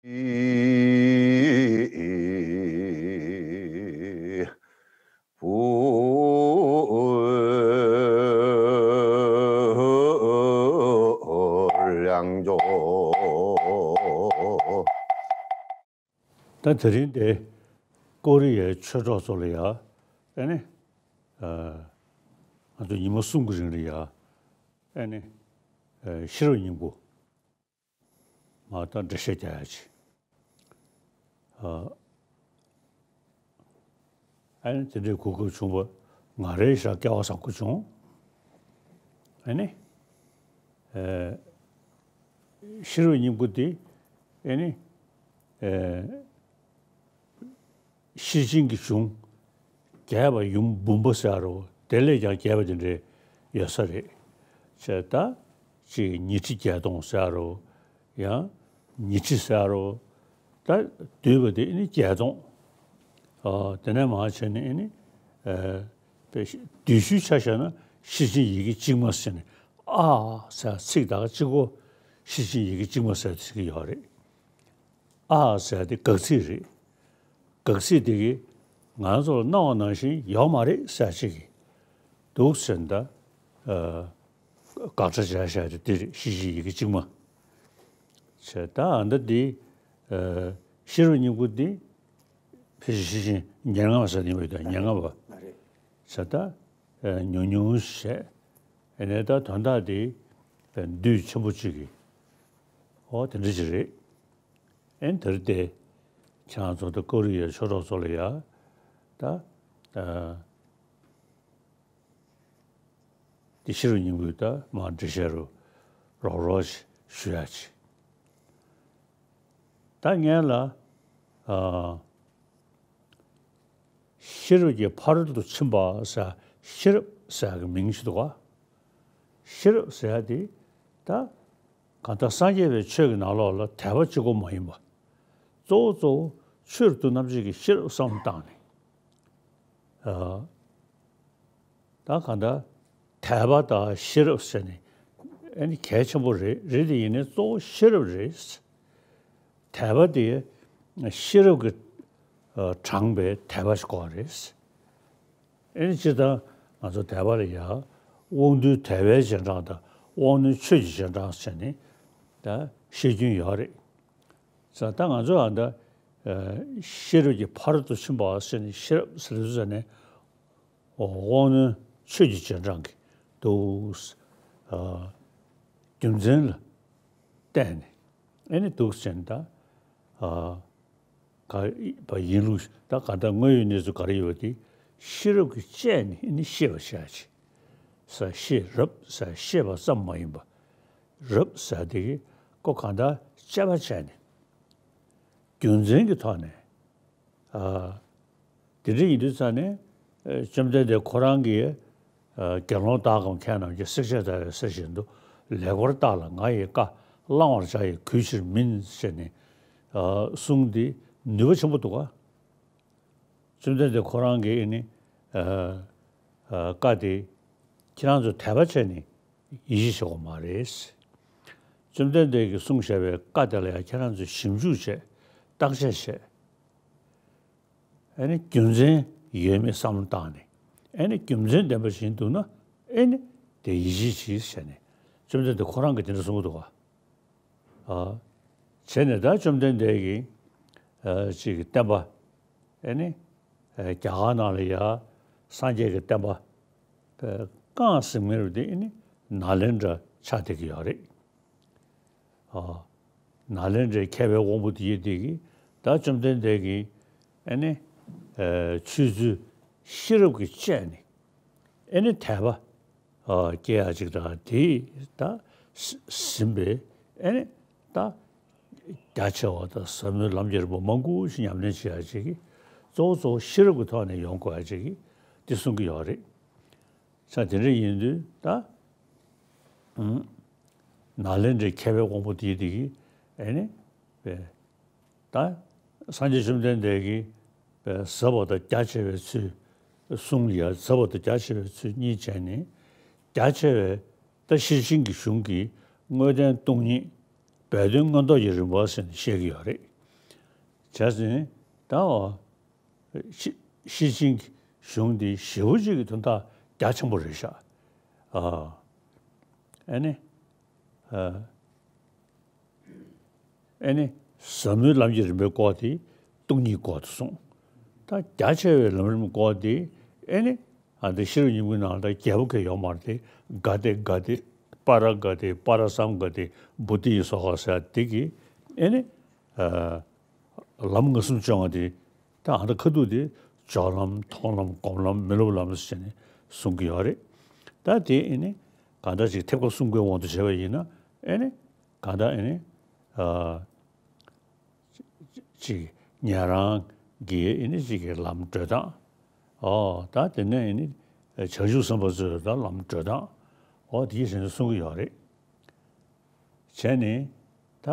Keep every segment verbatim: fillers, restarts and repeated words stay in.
ད་དེ་རིང་དེ་ཀོ་རི་ཡའི་ཆོས་གྲོགས་ཚོ་ལ་ཡ། ཨ་ནི། ཨ། ང་ཚོ་ཉི་མ་གསུམ་གྱི་རིང་ལ་ཡ། ཨ་ནི། ཨ། ཤེས་རབ་སྙིང་པོ། མར་ད་འགྲེལ་བཤད་རྒྱག་ཡ་ཅིག་ཨ། ཨ་ནི་དེ་འདྲའི་གོ་སྐབས་བྱུང་བ་ང་རའི་ཞག་སྐལ་བ་བཟང་པོ་བྱུང་། ཨ་ནི། ཨ། ཤེས་རབ་སྙིང་པོ་དེ། ཨ་ནི། ཨ། ཤེར་ཕྱིན་གྱི་གཞུང་རྒྱས་པ་ཡུམ་འབུམ་པ་ཟེར་རོ། དེ་ལས་ཀྱང་རྒྱས་པ་དེ་འདྲའི་ཡོད་ས་རེད། བྱས་ད་ཅིག་ཉི་ཁྲི་བརྒྱད་སྟོང་ཟེར་རོ། ཡང་ཉི་ཁྲི་ཟེར་རོ། ད་བསྡུས་པ་དེ་ནི་བརྒྱད་སྟོང་། ཨ། དེ་ནས་མར་བྱས་ནས་ནི། ཨ། བསྡུས་ཤུལ་ཆ་བཞག་ན་ཤེར་ཕྱིན་ཡི་གེ་གཅིག་མ་ཟེར་ནས། ཨ་ཟེར་ཚིག་དང་གཅིག་གོ། ཤེར་ཕྱིན་ཡི་གེ་གཅིག་མ་ཟེར་ཚིག་ཡོད་རེད། ཨ་ཟེར་དེ་དགག་ཚིག་རེད། དགག་ཚིག་དེ་གིས་ང་ཚོ་ལ་སྣང་བ་ནང་བཞིན་ཡོད་མ་རེད་ཟེར་ཅིག་གིས་འདུག་ཟེར་ད། ཨ། དགག་ཆ་བྱས་བཞག་དེ་དེ་རེད། ཤེར་ཕྱིན་ཡི་གེ་གཅིག་མ། བྱས་ད་ཨ་ད་འདི། ཨ། ཤེས་རབ་སྙིང་པོ་འདི་ཕལ་ཆེར་ཤེར་ཕྱིན་ཉེར་ལྔ་པ་ཟེར་ནི་མེད་དོ། ཉེར་ལྔ་པ། མ་རེད། བྱས་ད། ཨ། ཉུང་ཉུང་བྱས། ཨ་ནི་ད་དོན་དག་དེ་བསྡུས་ཆེན་པོ་གཅིག་གིས། ཨོ་དེ་འདྲ་ཅིག་རེད། ཨེ་དེར་དེ། ཁྱེད་རང་ཚོ་ད་ཀོ་རི་ཡའི་ཆོས་གྲོགས་ཚོ་ལ་ཡ། ད། ཨ། དེ་ཤེས་རབ་སྙིང་པོའི་ད་མར་འགྲེལ་བཤད་རུ་རོགས་རོགས་ཞུ་ཡ་ཅིག་ད་ངས་ལ། ཨ། ཤེས་རབ་ཀྱི་ཕ་རོལ་ཏུ་ཕྱིན་པ་ཟེར། ཤེས་རབ་ཟེར་གི་མིང་ཞིག་འདུག་ག་ཤེས་རབ་ཟེར་ཡ་དེ་ད་གང་ལྟར་སངས་རྒྱས་པའི་ཆོས་ཀྱི་ནང་ལོགས་ལ་དད་པ་གཅིག་པོ་མ་ཡིན་པ། གཙོ་བོ་གཙོ་བོ་ཆོས་རབ་ཏུ་རྣམ་འབྱེད་ཀྱི་ཤེས་རབ་བསམ་བློ་བཏང་ནས། ཨ། ད་གང་ལྟར་དད་པ་དང་ཤེས་རབ་ཟེར་ནས་ཨ་ནི་གལ་ཆེན་པོ་རེད། རེད་དེ་ཡིན་ནའི་གཙོ་བོ་ཤེས་རབ་རེད། དད་པ་དེ་ཤེས་རབ་ཀྱིས་དྲངས་པའི་དད་པ་ཞིག་དགོས་རེད། ཨེ་ནི་སྤྱིར་བཏང་ང་ཚོ་དད་པ་ལ་ཡ། དབང་རྟུལ་དད་པའི་རྗེས་འབྲང་དང་དབང་རྣོན་ཆོས་ཀྱི་རྗེས་འབྲང་ཟེར་ནས་ད་བཤད་རྒྱུན་ཡོད་རེད། ས་ད་ང་ཚོ་ཨ་ད། ཨ། ཤེས་རབ་ཀྱི་ཕ་རོལ་ཏུ་ཕྱིན་པ་ཟེར་ནས་ཤེས་རབ་ཟེར་དུས་ཟེར་ནས། དབང་རྣོན་ཆོས་ཀྱི་རྗེས་འབྲང་གི་འདུག་ཨ། རྒྱུ་མཚན་ལ་བརྟེན་ནས་ཨེ་ནི་འདུག་ཟེར་ནས་ད། ཨ། ག་པ་ཡིན་ལུགས་ད་ག་ད་དངོས་ཡོད་གནས་ཚུལ་ག་རེ་ཡོད་དེ་ཤེས་རབ་ཀྱིས་དཔྱད་ནས་ཨེ་ནི་ཤེས་པར་བྱ་ཞེས། ས་ཤེས་རབ་ས་ཤེས་པ་ཙམ་མ་ཡིན་པ། རབ་ས་དེ་གི་ཀོ་གང་ད་དཔྱད་པ་བྱས་ནས་རྒྱུ་མཚན་གྱི་ཐོག་ནས། ཨ། དེ་འདྲ་ཡིན་དུས་ཙང་ནས། ཨ། བཅོམ་ལྡན་འདས་ཁོ་རང་གིས། ཨ། དགེ་སློང་དག་གམ་མཁས་རྣམས་ཀྱིས། བསྲེགས་བཅད་ལྟ་བའི་གསེར་བཞིན་དུ། ལེགས་པར་བརྟགས་ལ་ང་ཡི་བཀའ། བླང་བར་བྱ་ཡི་གུས་ཕྱིར་མིན། ཞེས་ནས། ཨ། གསུངས་ཏེ་ནུས་པ་ཆེན་པོ་འདུག་ག་བཅོམ་ལྡན་འདས་ཁོ་རང་གིས་ཨེ་ནི། ཨ། ཨ། བཀའ་དེ་ཁྱེད་རང་ཚོ་དད་པ་བྱས་ནས་ཡིད་ཆེས་བྱེད་དགོས་མ་རེད། བཅོམ་ལྡན་འདས་ཀྱིས་གསུངས་བཞག་པའི་བཀའ་དེ་ལ་ཡང་ཁྱེད་རང་ཚོས་ཞིབ་འཇུག་བྱས། བརྟག་དཔྱད་བྱས། ཨ་ནི་རྒྱུ་མཚན་ཡོད་མེད་བསམ་བློ་བཏང་ནས། ཨ་ནི་རྒྱུ་མཚན་ལྡན་པ་ཞིག་འདུག་ན་ཨ་ནི་དེ་ཡིད་ཆེས་གྱིས་བྱས་ནས། བཅོམ་ལྡན་འདས་ཁོ་རང་གིས་དེ་འདྲ་གསུངས་ཀྱི་འདུག་ག་ཨ། བྱས་ནས་ད་བཅོམ་ལྡན་འདས་ཀྱིས། ཨ། ཅིག་གི་བསྟན་པ། ཨ་ནི། ཨ། རྒྱ་གར་ནང་ལ་ཡ་སངས་རྒྱས་ཀྱི་བསྟན་པ། ཨ། བསྐངས་ཟིན་མི་རུ་དེ་ཨ་ནི་ནཱ་ལེནྡྲ་ཆགས་བསྡད་ཀྱི་ཡོད་རེད། ཨ། ནཱ་ལེནྡྲའི་མཁས་པའི་དབང་པོ་དེ་ཡི་དེ་གིས་ད་བཅོམ་ལྡན་འདས་ཀྱིས་ཨ་ནི། ཨ། ཆོས་ཚུལ་ཤེས་རབ་ཀྱིས་དཔྱད་ནས་ཨ་ནི་དད་པ། ཨ། སྐྱེ་ཡ་ཅིག་དང་དེ་ད་ཟིན་པའི་ཨ་ནི་ད་རྒྱ་ཆེ་བ་དང་ཟབ་མོའི་ལམ་གྱི་རིམ་པ་མང་པོ་ཞིག་ཉམས་ལེན་བྱེད་ཡ་ཅིག་གིས་གཙོ་བོ་གཙོ་བོ་ཤེས་རབ་ཀྱི་ཐོག་ནས་ཡོང་དགོས་ཡ་ཅིག་གིས་དེ་གསུང་གི་ཡོད་རེད། ས་དེ་འདྲ་ཡིན་དུས་ད། ཨུམ། ནཱ་ལེནྡྲའི་མཁས་པའི་དབང་པོ་དེ་དེ་གིས་ཨེ་ནི། པས། ད་སངས་རྒྱས་བཅོམ་ལྡན་འདས་ཀྱིས་པས་ཟབ་པ་དང་རྒྱ་ཆེ་བའི་ཚུལ་གསུངས་ཡ། ཟབ་པ་དང་རྒྱ་ཆེ་བའི་ཚུལ་གཉིས་བྱས་ནས་རྒྱ་ཆེ་བའི་ད་ཤེར་ཕྱིན་གྱི་གཞུང་གི་དངོས་བསྟན་སྟོང་ཉིད་སྦས་དོན་མངོན་རྟོགས་ཀྱི་རིམ་པ་ཟེར་ནས་བཤད་ཀྱི་ཡོད་རེད། བྱས་ཙང་ད་ཤེར་ཕྱིན་གྱི་གཞུང་འདི་ཞེ་པོ་ཅིག་གི་དོན་དག་རྒྱ་ཆེན་པོ་རེད་ཤག་ཨ་ཨ་ནི། ཨ་ཨ་ནི་ཟབ་མོའི་ལམ་གྱི་རིམ་པའི་སྐོར་དེ་སྟོང་ཉིད་སྐོར་དུ་གསུངས། ད་རྒྱ་ཆེ་བའི་ལམ་རིམ་སྐོར་དེ་ཨ་ནི་ཨ་འདི་ཤེས་རབ་སྙིང་པོའི་ནང་ལ་རྒྱས་པོ་གང་ཡོད་མ་རེད་དེ། ག་ཏེ་ག་ཏེ་པ་ར་ག་ཏེ་པ་ར་སཾ་ག་ཏེ་བོ་དྷི་ཡི་སྭཱ་ཧཱ་ཟེར་དེ་གི་ཨ་ནི་ཨ་ལམ་ལྔ་གསུམ་བཅོ་ལྔ་དེ། ད་ཨ་ད་ཁ་ཐུག་དེ་སྦྱོར་ལམ་མཐོང་ལམ་སྒོམ་ལམ་མི་སློབ་ལམ་ཟེར་ནས་གསུང་གི་ཡོད་རེད། ད་དེ་ཨ་ནི་གང་ལྟར་ཅིག་ཐེབས་ཀ་གསུམ་ཀའི་དབང་དུ་བྱས་པ་ཡིན་ན་ཨ་ནི་གང་ལྟར་ཨ་ནི་ཨ་ཅིག་ཉན་རང་གི་ཨ་ནི་ཅིག་གི་ལམ་བགྲོད་སྟངས། ཨོ་ད་དེ་ནས་ཨ་ནི་བྱང་ཆུབ་སེམས་དཔའ་ཚོས་ད་ལམ་བགྲོད་སྟངས། ཨོ་དེ་བཞིན་དུ་གསུང་གི་ཡོད་རེད། བྱས་ནས་ད་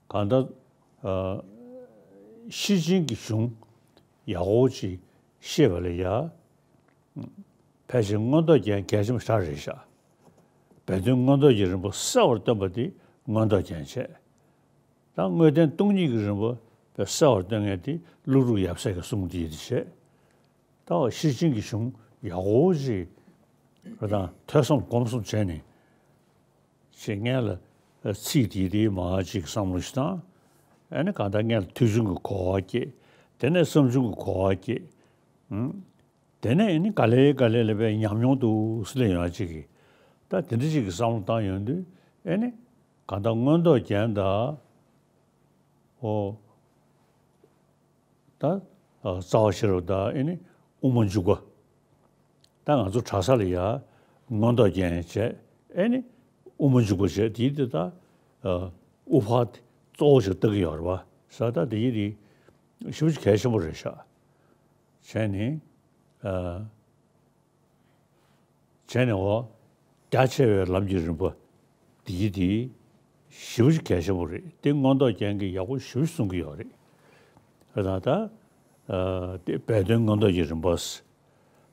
གང་ལྟར་ཨ་ཤེར་ཕྱིན་གྱི་གཞུང་ཡག་པོ་ཅིག་ཤེས་པ་ལ་ཡ་ཕལ་ཆེར་མངོན་རྟོགས་རྒྱན་གལ་ཆེན་པོ་ཞེ་དྲག་རེད་ཤག་སྦས་དོན་མངོན་རྟོགས་ཀྱི་རིམ་པ་གསལ་བར་སྟོན་པ་དེ་མངོན་རྟོགས་རྒྱན་བྱས། ད་དངོས་བསྟན་སྟོང་ཉིད་ཀྱི་རིམ་པ་དཔེ་གསལ་བར་སྟོན་མཁན་དེ་ཀླུ་སྒྲུབ་ཡབ་སྲས་ཀྱི་གསུང་དེ་ཡིན་དུ་བྱས། ད་ཤེར་ཕྱིན་གྱི་གཞུང་ཡག་པོ་ཅིག་རེ་དང་ཐོས་བསམ་སྒོམ་གསུམ་བྱས་ནས་ཅིག་སྔོན་ལ་ཚིག་དེ་དེ་མ་ཅིག་བསམ་བློ་ཞིག་བཏང་། ཨ་ནི་གང་ལྟར་སྔོན་ལ་ཐོས་བྱུང་གི་གོ་བ་སྐྱེས། དེ་ནས་བསམ་བྱུང་གི་གོ་བ་སྐྱེས། ཨང་། དེ་ནས་ཨ་ནི་ག་ལེ་ག་ལེ་ལ་བའི་ཉམས་མྱོང་དུ་སླེབས་ཡོང་ཅིག་གི། ད་དེ་འདྲ་ཅིག་གི་བསམ་བློ་བཏང་ཡོང་དུས་ཨ་ནི་གང་ལྟར་མངོན་རྟོགས་རྒྱན་དང་། ཨོ། ད་རྩ་བ་ཤེས་རབ་དང་ཨ་ནི་དབུ་མ་འཇུག་པ། ད་ང་ཚོ་གྲྭ་ས་ལ་ཡ་མངོན་རྟོགས་རྒྱན་བྱས་ཨ་ནི་དབུ་མ་འཇུག་པ་བྱས་དེའི་དེ་ད་དབུ་འཕང་དེ་གཙོ་བོ་ཞིག་ལྟ་གི་ཡོད་རེད་པ། ས་ད་དེའི་དེ་ཞེ་པོ་ཅིག་གལ་ཆེན་པོ་རེད་ཤག་བྱས་ནས་ཨ། བྱས་ནས་འོ། རྒྱ་ཆེ་བའི་ལམ་གྱི་རིམ་པ་འདི་ཡི་འདི་ཞེ་པོ་ཅིག་གལ་ཆེན་པོ་རེད། དེ་མངོན་རྟོགས་རྒྱན་གྱིས་ཡག་པོ་ཞེ་པོ་ཅིག་གསུང་གི་ཡོད་རེད། ད་ད་ད་དེ་སྦས་དོན་མངོན་རྟོགས་ཀྱི་རིམ་པ།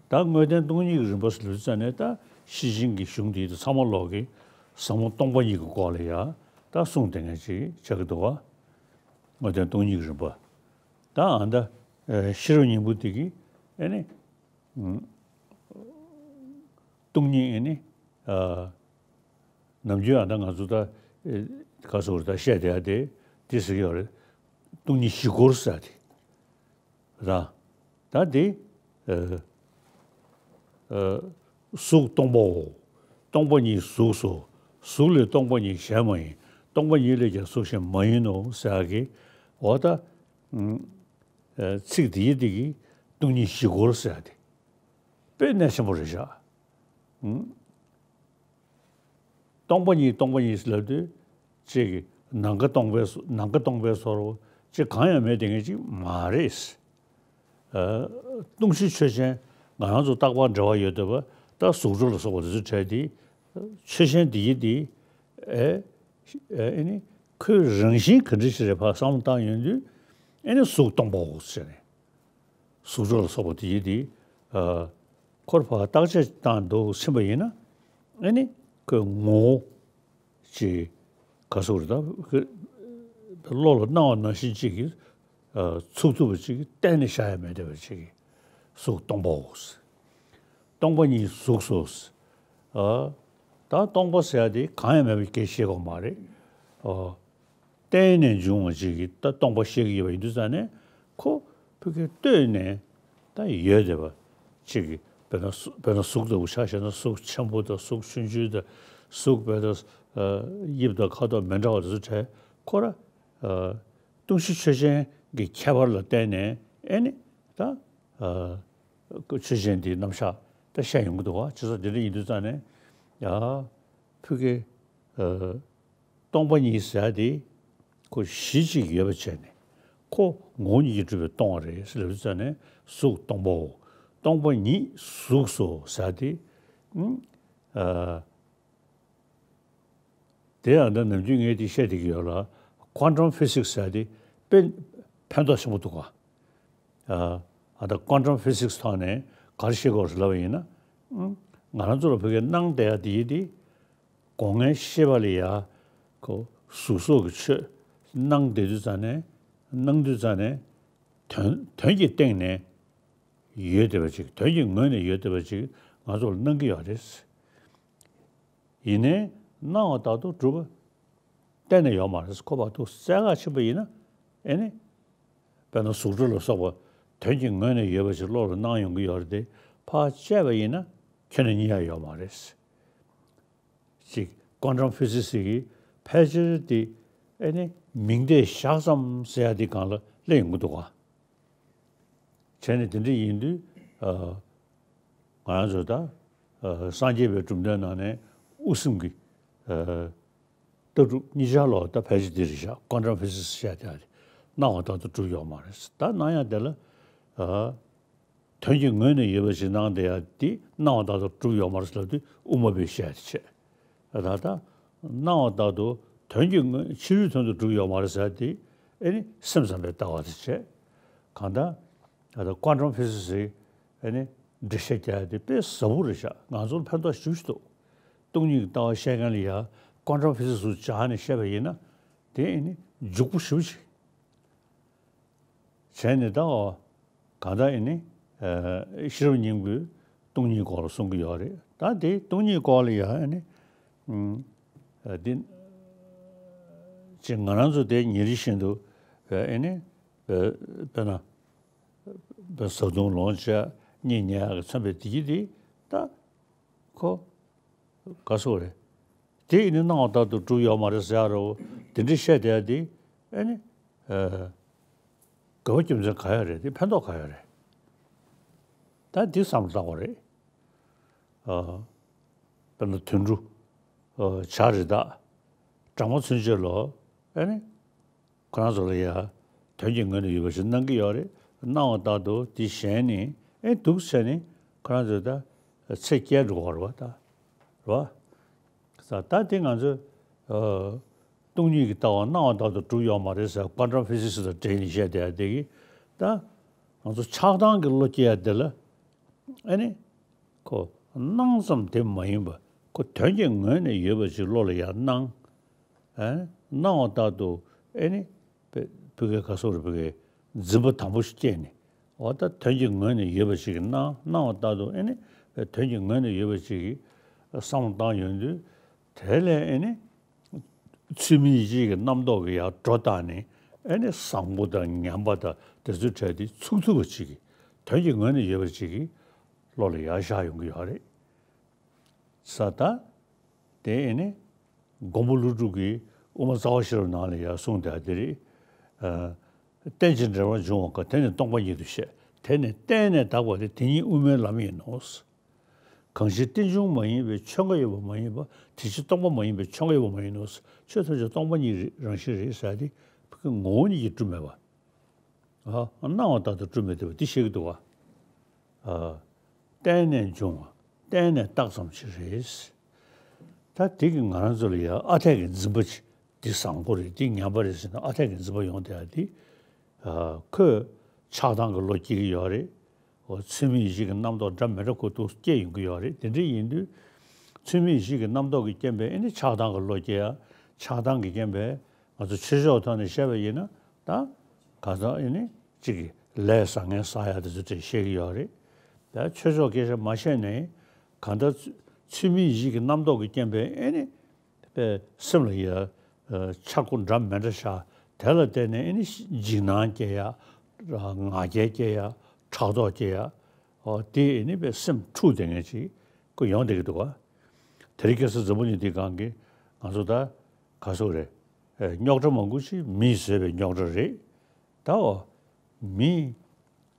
ད་དངོས་བསྟན་སྟོང་ཉིད་ཀྱི་རིམ་པ་ལབ་ཙ་ནས་ད་ཤེར་ཕྱིན་གྱི་གཞུང་འདི་ཚང་མ་ལོག་གི་ཟབ་མོ་སྟོང་པ་ཉིད་ཀྱི་སྐོར་ལ་ཡ་ད་གསུང་དེ་ངས་ཅིག་ཆགས་ཀྱི་འདུག་བ། དངོས་བསྟན་སྟོང་ཉིད་ཀྱི་རིམ་པ། ད་ཨ་ད་ཤེས་རབ་སྙིང་པོ་འདི་གི་ཨ་ནི། སྟོང་ཉིད་ཨ་ནི། ནམ་རྒྱུན་ཨ་ད་ང་ཚོ་ད་ག་སོ་རེ་ད་བཤད་བསྡད་ཡ་དེ་དེ་ཟེར་གྱི་ཡོད་རེད། སྟོང་ཉིད་བཞི་སྐོར་ཟེར་ཡ་དེ། ར། ད་དེ། གཟུགས་སྟོང་པའོ། སྟོང་པ་ཉིད་གཟུགས་སོ། གཟུགས་ལས་སྟོང་པ་ཉིད་གཞན་མ་ཡིན། སྟོང་པ་ཉིད་ལས་ཀྱང་གཟུགས་གཞན་མ་ཡིན་ནོ་ཟེར་ཡ་གི། འོ་ད། ཚིག་དེའི་དེ་གི་སྟོང་ཉིད་བཞི་སྐོར་ཟེར་ཡ་དེ། དཔེ་གནད་ཆེན་པོ་རེད་ཤག་སྟོང་པ་ཉིད་སྟོང་པ་ཉིད་ལབ་དུས་ཅིག་ནམ་མཁའ་སྟོང་པའི་ནམ་མཁའ་སྟོང་པའི་བཟོ་འདྲ་ཅིག་གང་ཡང་མེད་དེ་ངེས་ཅིག་མ་རེད། སྟོང་གཞི་ཆོས་ཅན། ང་རང་ཚོ་རྟག་པར་འབྲེལ་བ་ཡོད་བསྡད་པ་ད་གཟུགས་སྒྲ་ལ་སོགས་པ་དེ་ཚོ་བྲལ་ཏེ། ཆོས་ཅན་དེ་ཡི་དེ། ཨེ། ཨེ་ནི། ཁོའི་རང་བཞིན་ག་འདྲ་ཞིག་རེད་ཕར་བསམ་བློ་བཏང་ཡོང་དུས། ཨེ་ནི་གཟུགས་སྟོང་པའོ་ཟེར་ནས། གཟུགས་སྒྲ་ལ་སོགས་པ་དེ་ཡི་དེ། ཁོར་ཕར་བརྟག་དཔྱད་བཏང་འདུག་ཕྱིན་པ་ཡིན་ན། ཨེ་ནི། ཁོའི་ངོ་བོ། ཅིག་ག་སོགས་རེད་ད། བློ་ལ་སྣང་བ་ནང་བཞིན་ཅིག་གིས། ཚུགས་ཐུབ་པ་ཅིག་གཏན་ནས་བཞག་ཡ་མེད་བསྡད་པ་ཅིག་གིས། གཟུགས་སྟོང་པའོ། སྟོང་པ་ཉིད་གཟུགས་སོ། ད་སྟོང་པ་ཟེར་ཡ་དེ་གང་ཡང་མེད་པ་སྐད་བཤད་དགོས་མ་རེད། གཏན་ནས་འབྱུང་བ་ཅིག་གིས་ད་སྟོང་པ་བཤད་ཀྱི་ཡོད་པ་ཡིན་དུས་ཙང་ནས་ཁོ་ཕ་གིར་ལྟོས་ནས་ད་ཡོད་བསྡད་པ་ཅིག་གིས་དཔེར་ན་གཟུགས་དཔེར་ན་གཟུགས་ལྟ་བུ་ཆ་བཞག་ན་གཟུགས་ཆེན་པོ་དང་གཟུགས་ཆུང་ཆུང་དང་གཟུགས་དཔེར་ན་དབྱིབས་དང་ཁ་དོག་མི་འདྲ་བ་དེ་ཚོ་བྲལ་ཁོ་ར། སྟོང་གཞི་ཆོས་ཅན་གྱི་ཁྱད་པར་ལ་བརྟེན་ནས་ཨེ་ནི་ད། ཆོས་ཅན་འདིའི་རྣམ་གཞག་ད་བཤད་ཡོང་གི་འདུག་བ། བྱས་ཙང་འདི་འདྲ་ཡིན་དུས་ཙང་ནས་ཡ། ཕ་གི། སྟོང་པ་ཉིད་ཟེར་ཡ་དེ་ཁོ་གཞི་གཅིག་ཡོད་པ་བྱས་ནས་ཁོ་ངོ་བོ་ཉིད་ཀྱིས་གྲུབ་པའི་སྟོང་པ་རེད་ཟེར་ལབ་དུས་ཙང་ནས་གཟུགས་སྟོང་པའོ། སྟོང་པ་ཉིད་གཟུགས་སོ་ཟེར་ཡ་དེ། དེ་ཡང་ད་ནམ་རྒྱུན་ངས་དེ་བཤད་བསྡད་ཀྱི་ཡོད་ལ། Quantum Physics ཟེར་ཡ་དེ་དཔེ་ཕན་ཐོགས་ཆེན་པོ་འདུག་ག་ཨ་ད་Quantum Physics ཐོག་ནས་ག་རེ་བཤད་དགོས་རེད་ལབ་པ་ཡིན་ན། ང་རང་ཚོ་ལ་ཕ་གིར་སྣང་བསྡད་ཡ་དེ་ཡི་དེ། སྒོ་ལྔའི་ཤེས་པ་ལ་ཡ། ཁོ་གཟུགས་སོགས་ཀྱི་ཆོས་སྣང་བསྡད་དུས་ཙང་ནས་ གནང་དུས་ཙང་ནས་དོན་དོན་གྱི་སྟེང་ནས་ཡོད་བསྡད་པ་ཅིག་དོན་གྱི་ངོས་ནས་ཡོད་བསྡད་པ་ཅིག་ང་ཚོ་ལ་གནང་གི་ཡོད་རེད། ཡིན་ནའི་སྣང་བ་ལྟར་དུ་གྲུབ་པ་གཏན་ནས་ཡོད་མ་རེད། ཁོ་བར་དུ་གསལ་ཁ་ཕྱིན་པ་ཡིན་ན་ཨེ་ནི། དཔེར་ན་གཟུགས་སྒྲ་ལ་སོགས་པ་དོན་གྱི་ངོས་ནས་ཡོད་པ་ཞིག་བློ་ལ་སྣང་ཡོང་གི་ཡོད་རེད་དེ། ཕར་བཅད་པ་ཡིན་ན་ཁྱོན་ནས་རྙེད་ཡ་ཡོད་མ་རེད། ཅིག་ཀོན་ཊམ་ཕི་སིག་སི་གི་ཕལ་ཆེར་དེ་ཨེ་ནི་མིང་དེ་བཞག་ཙམ་ཟེར་ཡ་དེ་སྒང་ལ་སླེབས་ཡོང་གི་འདུག་ག་བྱས་ནས་དེ་འདྲ་ཡིན་དུས། ཨ། ང་རང་ཚོ་ད། ཨ། སངས་རྒྱས་པའི་གྲུབ་མཐའི་ནང་ནས་དབུ་སེམས་ཀྱི། ཨ། ལྟ་གྲུབ་གཉིས་ཆར་ལོག་ད་ཕལ་ཆེར་འདི་རེད་ཤག་ཀོན་ཊམ་ཕི་སིག་སི་བཤད་དེ་ཨ་རེད། སྣང་བ་ལྟར་དུ་གྲུབ་ཡོད་མ་རེད། ད་སྣང་ཡག་དེ་ལ། ཨ། དོན་གྱི་ངོས་ནས་ཡོད་པ་ཞིག་སྣང་བསྡད་ཡག་འདི་སྣང་བ་ལྟར་དུ་གྲུབ་ཡོད་མ་རེད་ལབ་དུས་དབུ་མ་པས་བཤད་དེ་བྱས། ད་ལྟ་སྣང་བ་ལྟར་དུ་དོན་གྱི་དངོས་ཕྱི་རོལ་དོན་དུ་གྲུབ་ཡོད་མ་རེད་ཟེར་དེ་ཨེ་ནི་སེམས་ཙམ་པའི་ལྟ་བ་དེ་བྱས། གང་ལྟར་ད་ལྟ་ཀོན་ཊམ་ཕི་སིག་སི་ཨེ་ནི་འགྲེལ་བཤད་རྒྱག་ཡ་དེ་དཔེ་ཟབ་པོ་རེད་ཤག་ང་ཚོར་ཕན་ཐོགས་ཞེ་པོ་ཞིག་འདུག་སྟོང་ཉིད་ཀྱི་ལྟ་བ་བཤད་མཁན་ལ་ཡ་ཀོན་ཊམ་ཕི་སིག་སི་སུ་སྦྱར་ནས་བཤད་པ་ཡིན་ན་དེ་ཨེ་ནི་འཇུག་པོ་ཞེ་པོ་ཞིག་བྱས་ནས་ད་གང་ལྟར་ཨེ་ནི། ཨ། ཤེས་རབ་སྙིང་པོས་སྟོང་ཉིད་སྐོར་ལ་གསུང་གི་ཡོད་རེད། ད་དེ་སྟོང་ཉིད་སྐོར་ལ་ཡང་ཨེ་ནི། ཨ། འདི། ཅིག་ང་རང་ཚོ་དེ་ཉིན་རེ་བཞིན་དུ་ཨེ་ནི། དཔེར་ན། བཟའ་བཏུང་ལོངས་སྤྱད་གཉིད་ཉལ་ཡག་གི་མཚོན་པའི་བདེ་སྐྱིད་དེ་ད། ཁོ། ག་སོགས་རེད། དེ་ཡིན་ན་སྣང་བ་ལྟར་དུ་གྲུབ་ཡོད་མ་རེད་ཟེར་ཡ་རོ། དེ་འདྲ་བཤད་བསྡད་ཡ་དེ་ཨེ་ནི། ཨ། དགོས་པ་རྒྱུ་མཚན་ག་ཡོད་རེད། དེ་ཕན་ཐོགས་ག་ཡོད་རེད། ད་འདི་བསམ་བློ་བཏང་བ་རེད། ཨ། དཔེར་ན་དུད་འགྲོ། ཨ། བྱ་རི་དྭགས། སྦྲང་མ་ཚུན་ཆད་ལ་ཨེ་ནི། ཁོ་རང་ཚོ་ལ་ཡ་དོན་གྱི་ངོས་ནས་ཡོད་པ་ཞིག་གནང་གི་ཡོད་རེད། སྣང་བ་ལྟར་དུ་དེ་གཞན་ནི་ཨེ་འདུག་བྱས་ནས་ཁོ་རང་ཚོ་ད་ཚེ་སྐྱེལ་འགྲོ་གི་རེད་བ་ད། རེད་བ། ད་དེ་ང་ཚོས། ཨ། སྟོང་ཉིད་ཀྱི་ལྟ་བ་སྣང་བ་ལྟར་དུ་གྲུབ་ཡོད་མ་རེད་ཟེར་ཀོན་ཊམ་ཕི་སིག་སི་དང་འབྲེལ་ནས་བཤད་བསྡད་ཡ་དེ་གིས་ད་ང་ཚོ་ཆགས་སྡང་གི་བློ་སྐྱེ་ཡ་དེ་ལ་ཨེ་ནི། ཁོ་སྣང་ཙམ་དེ་མ་ཡིན་པ་ཁོ་དོན་གྱི་ངོས་ནས་ཡོད་པ་ཅིག་བློ་ལ་ཡར་སྣང་། ཨ། སྣང་བ་ལྟར་དུ་ཨེ་ནི། བོད་བོད་སྐད་ག་སོགས་རེད། བོད་སྐད་འཛིན་པ་དང་པོ་ཞིག་སྐྱེས་ནས་འོ་ད་དོན་གྱི་ངོས་ནས་ཡོད་པ་ཅིག་གི་སྣང་སྣང་བ་ལྟར་དུ་ཨེ་ནི། དོན་གྱི་ངོས་ནས་ཡོད་པ་ཅིག་གི་བསམ་བློ་བཏང་ཡོང་དུས་དེ་ལས་ཨེ་ནི། ཚུལ་མིན་ཡིད་བྱེད་ཀྱི་རྣམ་རྟོག་གིས་ཡར་སྒྲོ་བཏགས་ནས་ཨེ་ནི་བཟང་པོ་དང་ངན་པ་དང་དེ་ཚོའི་གྲས་དེ་ཚུགས་ཐུབ་པ་ཅིག་གི་དོན་གྱི་ངོས་ནས་ཡོད་པ་ཅིག་གི་བློ་ལ་ཡར་ཤར་ཡོང་གི་ཡོད་རེད། ས་ད། དེ་ཨེ་ནི། མགོན་པོ་ཀླུ་སྒྲུབ་ཀྱིས་དབུ་མ་རྩ་བ་ཤེས་རབ་ནང་ལ་ཡར་གསུངས་བསྡད་དེ་རེད། ཨ། རྟེན་ཅིང་འབྲེལ་བར་འབྱུང་བ་དག་དེ་ནི་སྟོང་པ་ཉིད་དུ་བཤད། དེ་ནི་གཏན་ནས་དག་པ་སྟེ་དེ་ཉིད་དབུ་མའི་ལམ་ཡིན་ནོ། གང་ཕྱིར་རྟེན་འབྱུང་མ་ཡིན་པའི་ཆོས་འགའ་ཡོད་པ་མ་ཡིན་པ། དེ་ཕྱིར་སྟོང་པ་མ་ཡིན་པའི་ཆོས་འགའ་ཡོད་པ་མ་ཡིན་ནོ། ཆོས་ཐམས་ཅད་སྟོང་པ་ཉིད་རེད། རང་བཞིན་རེད་ཟེར་ཏེ་ཕ་གི་ངོ་བོ་ཉིད་ཀྱིས་གྲུབ་མེད་པ། ཨ། སྣང་བ་ལྟར་དུ་གྲུབ་མི་ཐུབ་པ་འདི་བཤད་ཀྱི་འདུག་ག་ཨ། གཏན་ནས་འབྱུང་བ་གཏན་ནས་རྟག་ཙམ་ཞིག་རེད། ད་དེ་གིས་ང་རང་ཚོ་ལ་ཡ་ཨ་འཐས་ཀྱི་འཛིན་པ་ཅིག་འདི་བཟང་པོ་རེད། འདི་ངན་པ་རེད་ཟེར་ན་ཨ་འཐས་ཀྱི་འཛིན་པ་ཡོང་བསྡད་ཡ་འདི། ཨ། ཁོས་ཆགས་སྡང་གི་བློ་སྐྱེ་གི་ཡོད་རེད། འོ། ཚུལ་མིན་ཡིད་བྱེད་ཀྱི་རྣམ་རྟོག་འདྲ་མི་འདྲ་ཁོ་ཐུག་སྐྱེ་ཡོང་གི་ཡོད་རེད། དེ་འདྲ་ཡིན་དུས་ཚུལ་མིན་ཡིད་བྱེད་ཀྱི་རྣམ་རྟོག་གི་རྐྱེན་པས་ཨེ་ནི་ཆགས་སྡང་གི་བློ་སྐྱེ་ཡ། ཆགས་སྡང་གི་རྐྱེན་པས་ང་ཚོ་ཆོས་ཕྱོགས་ཐོག་ནས་བཤད་པ་ཡིན་ན་ད་ག་ཚོད་ཨེ་ནི་གཅིག་གི་ལས་བཟང་ངན་བསགས་ཡ་དེ་ཚོ་དེ་བཤད་ཀྱི་ཡོད་རེད། ད་ཆོས་ཕྱོགས་སྐད་ཆ་མ་བཤད་ནའི་གང་ལྟར་ཚུལ་མིན་ཡིད་བྱེད་ཀྱི་རྣམ་རྟོག་གི་རྐྱེན་པས་ཨེ་ནི། པའི་སེམས་ལ་ཡ། ཨ། འཆར་སྒོ་འདྲ་མི་འདྲ་ཤར། དེ་ལ་བརྟེན་ནས་ཨེ་ནི་འཇིགས་སྣང་སྐྱེ་ཡ། ང་རྒྱལ་སྐྱེ་ཡ། ཕྲག་དོག་སྐྱེ་ཡ། འོ། དེ་ཨེ་ནི་པའི་སེམས་འཁྲུགས་བསྡད་མཁན་ཅིག་ཁོ་ཡོང་བསྡད་ཀྱི་འདུག་ག་དེ་རིང་ཁ་སང་འཛམ་བུ་གླིང་འདིའི་སྒང་གི་ང་ཚོ་ད་ག་སོགས་རེད། ཨེ། རྙོག་དྲ་མང་པོ་ཞིག་མིས་བཟོས་པའི་རྙོག་དྲ་རེད། ད་འོ། མི་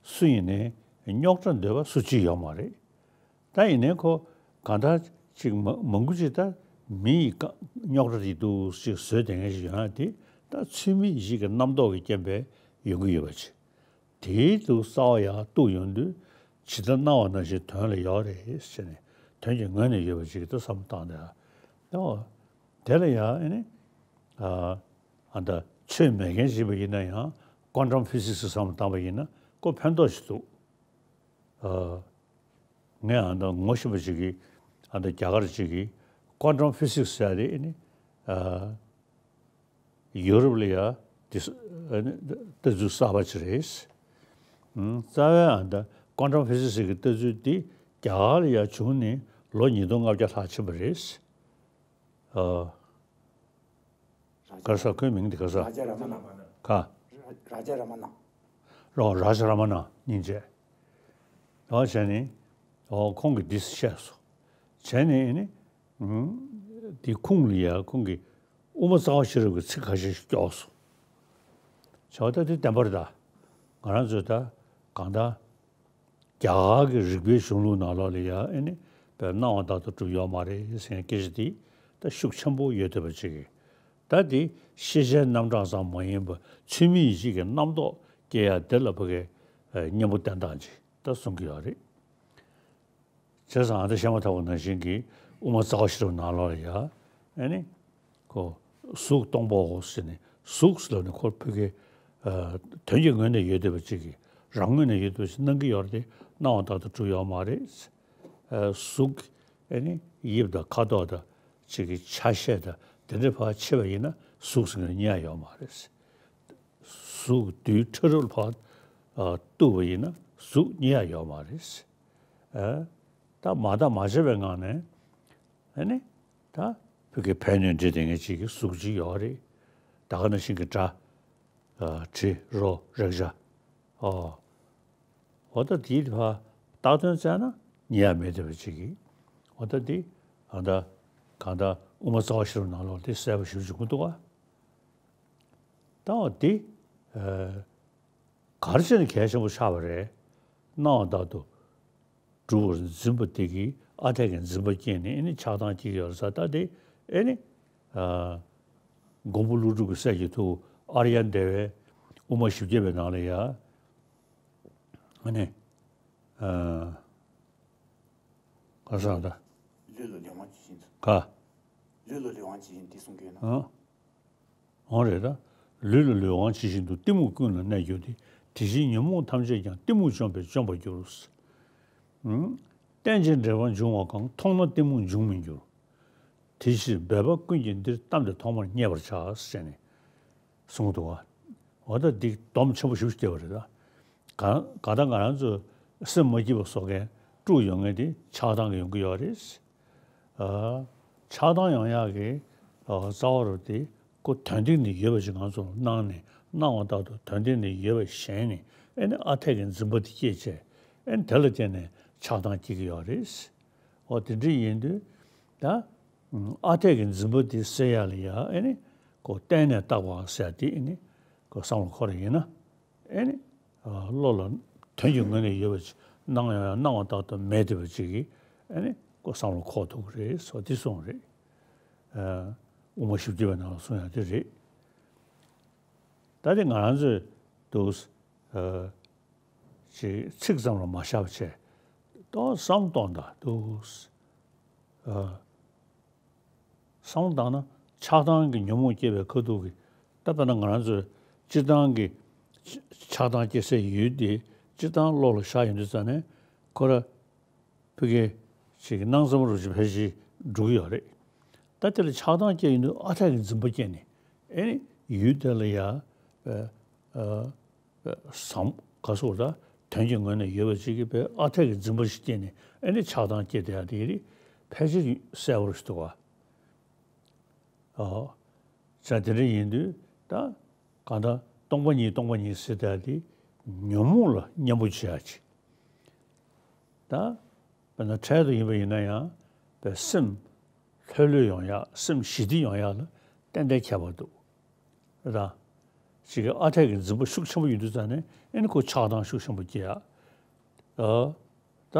སུ་ཡིན་ནའི་རྙོག་དྲ་འདོད་པ་སུ་གཅིག་ཡོད་མ་རེད། ད་ཡིན་ནའི་ཁོ་གང་ལྟར་ཅིག་མ་མང་པོ་ཅིག་ད་མི་ཡི་ཀ་རྙོག་དྲ་དེ་འདུག་ཅིག་བཟོས་བསྡད་མཁན་ཞིག་ཡོད་ན་དེ་ད་ཚུལ་མིན་ཡིད་བྱེད་ཀྱི་རྣམ་རྟོག་གི་རྐྱེན་པས་ཡོང་གི་ཡོད་པ་ཅིག་དེའི་དུ་རྩ་བ་ཡར་གཏུགས་ཡོང་དུས་ཇི་ལྟར་སྣང་བ་ནང་བཞིན་དོན་ལ་ཡོད་རེད་ཟེར་ནས་དོན་གྱི་ངོས་ནས་ཡོད་པ་ཅིག་ད་བསམ་བློ་བཏང་བསྡད། དེ་ལ་ཡང་ཨ་ནི། ཨ། ཨ་ད་ཆོས་མེད་མཁན་ཞིག་པ་ཡིན་ན་ཡང་ཀོན་ཊམ་ཕི་སིག་སི་བསམ་བློ་བཏང་པ་ཡིན་ན་ཁོ་ཕན་ཐོགས་ཤིག་འདུག་ཨ། ངས་ཨ་ད་ངོ་ཤེས་པ་ཅིག་གིས་ཨ་ད་རྒྱ་གར་ཅིག་གིས་ཀོན་ཊམ་ཕི་སིག་སི་ཟེར་ཡ་དེ་ཨ་ནི། ཨ། ཡུ་རོབ་ལ་ཡ་དེ་ ཨ་ནི་ལྟ་ཚུལ་གསར་པ་ཅིག་རེད། ཨང་། རྩ་བའི་ཨ་ད་ཀོན་ཊམ་ཕི་ཟིག་སི་གི་ལྟ་ཚུལ་འདི་རྒྱ་གར་ལ་ཡར་བྱུང་ནས་ལོ་ཉིས་སྟོང་ལྔ་བརྒྱ་ལྷག་ཕྱིན་པ་རེད། ཨ། ག་ས་ཁོའི་མིང་འདི་ག་ས། རཱ་ཇ་ར་མ་ན། ག་རཱ་ཇ་ར་མ་ན། རོ་རཱ་ཇ་ར་མ་ན་སྙིང་རྗེ། ཨོ་བྱས་ནས་ཨོ་ཁོང་གིས་འདི་བཤད་སོང་། བྱས་ནས་ནི་ཨུམ་འདི་ཁུངས་ལ་ཡ་ཁོང་གིས་དབུ་མ་རྩ་བ་ཤེས་རབ་ཀྱི་ཚིག་ཁ་ཤས་ཤིག་སྐྱོར་སོང་། བྱས་ད་འདི་བདེན་པ་རེད་ད། ང་རང་ཚོས་ད་གང་ལྟར། རྒྱ་གར་གྱི་རིག་པའི་གཞུང་ལུགས་ནང་ལོགས་ལ་ཡང་ཨེ་ནི་དཔེ་སྣང་བ་ལྟར་དུ་གྲུབ་ཡོད་མ་རེད་ཟེར་མཁན་སྐད་ཆ་དེ་ད་ཤུགས་ཆེན་པོ་ཡོད་བསྡད་པ་ཅིག་གིས། ད་དེ་ཤེས་བྱའི་རྣམ་གྲངས་ཙམ་མ་ཡིན་པར་ཚུལ་མིན་ཡིད་བྱེད་ཀྱི་རྣམ་རྟོག་སྐྱེ་ཡ་དེ་ལ་ཕ་གི་ཨེ་གཉེན་པོ་བསྟེན་སྟངས་ཅིག་ད་གསུང་གི་ཡོད་རེད། བྱས་ཙང་ཨ་ད་བཤད་མ་ཐག་པ་ནང་བཞིན་གྱི་དབུ་མ་རྩ་བ་ཤེས་རབ་ནང་ལོགས་ལ་ཡ་ཨེ་ནི། ཁོ་གཟུགས་སྟོང་པའོ་ཟེར་ནས་གཟུགས་ལབ་ནས་ཁོ་ཕ་གི་ཨ་དོན་གྱི་ངོས་ནས་ཡོད་བསྡད་པ་ཅིག་གིས་རང་ངོས་ནས་ཡོད་བསྡད་པ་ཅིག་སྣང་གི་ཡོད་རེད་དེ་སྣང་བ་ལྟར་དུ་གྲུབ་ཡོད་མ་རེད། ཨ་གཟུགས་ཨེ་ནི་དབྱིབས་དང་ཁ་དོག་དང་ཅིག་གི་ཆ་ཤས་དང་དེ་འདྲ་ཕར་ཕྱེ་བ་ཡིན་ན་གཟུགས་ཟེར་མཁན་རྙེད་ཡ་ཡོད་མ་རེད། གཟུགས་རྡུལ་ཕྲ་རབ་ཕར་ཨ་གཏུབ་པ་ཡིན་ན་གཟུགས་རྙེད་ཡ་ཡོད་མ་རེད། ཨ་ད་མ་བརྟགས་མ་དཔྱད་པའི་ངང་ནས། ཨ་ནི། ད་བོད་ཀྱི་ཕན་གནོད་འདྲེས་བསྡད་མཁན་ཅིག་གི་གཟུགས་ཅིག་ཡོད་རེད། ད་ག་ནང་བཞིན་གྱི་སྒྲ། ཨ་དྲི་རོ་རེག་བྱ། ཨོ། འོ་ད་དེའི་ཕར་བཏགས་དོན་བཙལ་ན་རྙེད་ཡ་མེད་བསྡད་པ་ཅིག་གིས། འོ་ད་དེ་གང་ལྟར་གང་ལྟར་དབུ་མ་རྩ་བ་ཤེས་རབ་ནང་ལོགས་དེ་གསལ་པོ་ཞེ་པོ་ཅིག་གོ་འདུག་ག་ད་འོ་དེ་ཨ་ག་རེ་བྱས་ནས་གལ་ཆེན་པོ་ཆགས་པ་རེད། སྣང་བ་ལྟར་དུ་གྲུབ་པར་འཛིན་པ་དེ་གིས་ཨ་འཐས་ཀྱི་འཛིན་པ་སྐྱེས་ནས་ཨེ་ནི་ཆགས་སྡང་སྐྱེ་གི་ཡོད་རེད་ཟེར། ད་དེ་ཨེ་ནི་ཨ་མགོན་པོ་ཀླུ་སྒྲུབ་ཀྱི་སྲས་ཀྱི་ཐུ་བོ་ཨཱརྱ་དེ་བས་དབུ་མ་བཞི་བརྒྱ་པའི་ནང་ལ་ཡ་ཨ་ནི་ཨ་ག་ས་ད། ལུས་ལ་ལས་དབང་ཇི་བཞིན་དུ། ག་ལུས་ལ་ལས་དབང་ཇི་བཞིན་དུ་གསུང་གི་ཡོད་ན། ཨ། འོང་རེད་ད། ལུས་ལ་ལུས་དབང་ཇི་བཞིན་དུ་གཏི་མུག་ཀུན་ལ་གནས་གྱུར་ཏེ། དེ་བཞིན་ཉོན་མོངས་ཐམས་ཅད་ཀྱང་གཏི་མུག་བཅོམ་པས་བཅོམ་པར་འགྱུར། ཨུམ། རྟེན་ཅིང་འབྲེལ་པར་འབྱུང་བ་གང་། མཐོང་ན་གཏི་མུག་འབྱུང་མི་འགྱུར། དེ་ཕྱིར་འབད་པ་ཀུན་གྱི་འདིར། གཏམས་ཏེ་ཐོག་མར་མཉེས་པར་བྱ། ཟེར་ནས་གསུངས་འདུག་བ། འོ་ད་འདི་སྡོམ་ཆེན་པོ་ཞེ་པོ་ཅིག་བརྒྱབ་པ་རེད་ད། གང་གང་ལྟར་ང་རང་ཚོ་སེམས་མ་སྐྱིད་པ་བཟོ་མཁན་དཀྲུག་ཡོང་མཁན་དེ་ཆགས་སྡང་གིས་ཡོང་གི་ཡོད་རེད། ཨ། ཆགས་སྡང་ཡོང་ཡག་གི་ཨ་རྩ་བ་རུ་དེ་ཁོ་དོན་སྟེང་ནས་ཡོད་པ་ཞིག་ང་ཚོར་སྣང་ནས་སྣང་བ་ལྟར་དུ་དོན་སྟེང་ནས་ཡོད་པ་ཞེན་ནས་ཨེ་ནི་ཨ་འཐས་ཀྱི་འཛིན་པ་དེ་སྐྱེས་བྱས་ཨེ་ནི་དེ་ལ་བརྟེན་ནས་ཆགས་སྡང་སྐྱེ་གི་ཡོད་རེད། འོ་དེ་འདྲ་ཡིན་དུས་ད་ཨ་འཐས་ཀྱི་འཛིན་པ་དེ་སེལ་ཡག་ལ་ཡ་ཨེ་ནི་ཁོ་བརྟེན་ནས་བཏགས་པ་ཟེར་དེ་ཨེ་ནི་ཁོ་བསམ་བློ་འཁོར་ཡིན་ན། ཨེ་ནི། ཨ་བློ་ལ་དོན་གྱི་ངོས་ནས་ཡོད་པ་ཅིག་སྣང་ཡང་ཡང་སྣང་བ་ལྟར་དུ་མེད་བསྡད་པ་ཅིག་གིས་ཨེ་ནི་ཁོ་བསམ་བློ་འཁོར་ཐུབ་ཀྱི་རེད་སོགས་འདི་གསུངས་རེད། ཨ་དབུ་མ་བཞི་བརྒྱ་པའི་ནང་ལ་གསུངས་ཡང་དེ་རེད། ད་དེ་ང་རང་ཚོས་འདུག་ཨ་ཅིག་ཚིག་ཙམ་ལ་མ་བཞག་པ་བྱས་ཏོག་བསམ་གཏོང་དང་འདུག་ཨ། བསམ་བློ་བཏང་ན་ཆགས་སྡང་གི་ཉོན་མོངས་སྐྱེ་བའི་ཁ་ཐུག་གི་ད་དཔེར་ན་ང་རང་ཚོས་སྤྱིར་བཏང་གི་ཆགས་སྡང་སྐྱེ་སའི་ཡུལ་དེ་སྤྱིར་བཏང་བློ་ལ་ཤར་ཡོང་དུས་ཙ་ནས་ཁོ་ར་ཕ་གི་ཅིག་གི་སྣང་ཙམ་རུ་ཅིག་ཕལ་ཆེར་འགྲོ་གི་ཡོད་རེད། ད་དེ་ལ་ཆགས་སྡང་སྐྱེ་ཡོང་དུས་ཨ་འཐས་ཀྱི་འཛིན་པ་སྐྱེས་ནས་ཨེ་ནི་ཡུལ་དེ་ལ་ཡ་ཨ། བསམ་ག་སོགས་ད་དོན་གྱི་ངོས་ནས་ཡོད་པ་ཅིག་གིས་པའི་ཨ་འཐས་ཀྱི་འཛིན་པ་ཞིག་སྐྱེས་ནས་ཨེ་ནི་ཆགས་སྡང་སྐྱེ་བསྡད་ཡ་དེ་རིགས་ཕལ་ཆེར་གསལ་པོ་རེད་འདུག་ག་ཨོ། ཅག་དེ་འདྲ་ཡིན་དུས་ད་གང་ལྟར་སྟོང་པ་ཉིད་སྟོང་པ་ཉིད་ཟེར་བསྡད་ཡ་དེ་ཉོན་མོངས་ལ་གཉེན་པོ་བྱེད་ཡ་ཅིག་ད་དཔེར་ན་འཕྲལ་དུ་ཡིན་པ་ཡིན་ན་ཡང་པའི་སེམས་ལྷོད་ལྷོད་ཡོང་ཡ་སེམས་ཞི་བདེ་ཡོང་ཡ་ལ་ཏན་ཏན་ཁྱད་པར་འདུག་རེད་དང་། ཅིག་གི་ཨ་འཐས་ཀྱི་འཛིན་པ་ཤུགས་ཆེན་པོ་ཡོད་དུས་ཙང་ནས་ཨེ་ནི་ཁོ་ཆགས་སྡང་ཤུགས་ཆེན་པོ་སྐྱེ་ཡ། ཨ། ད་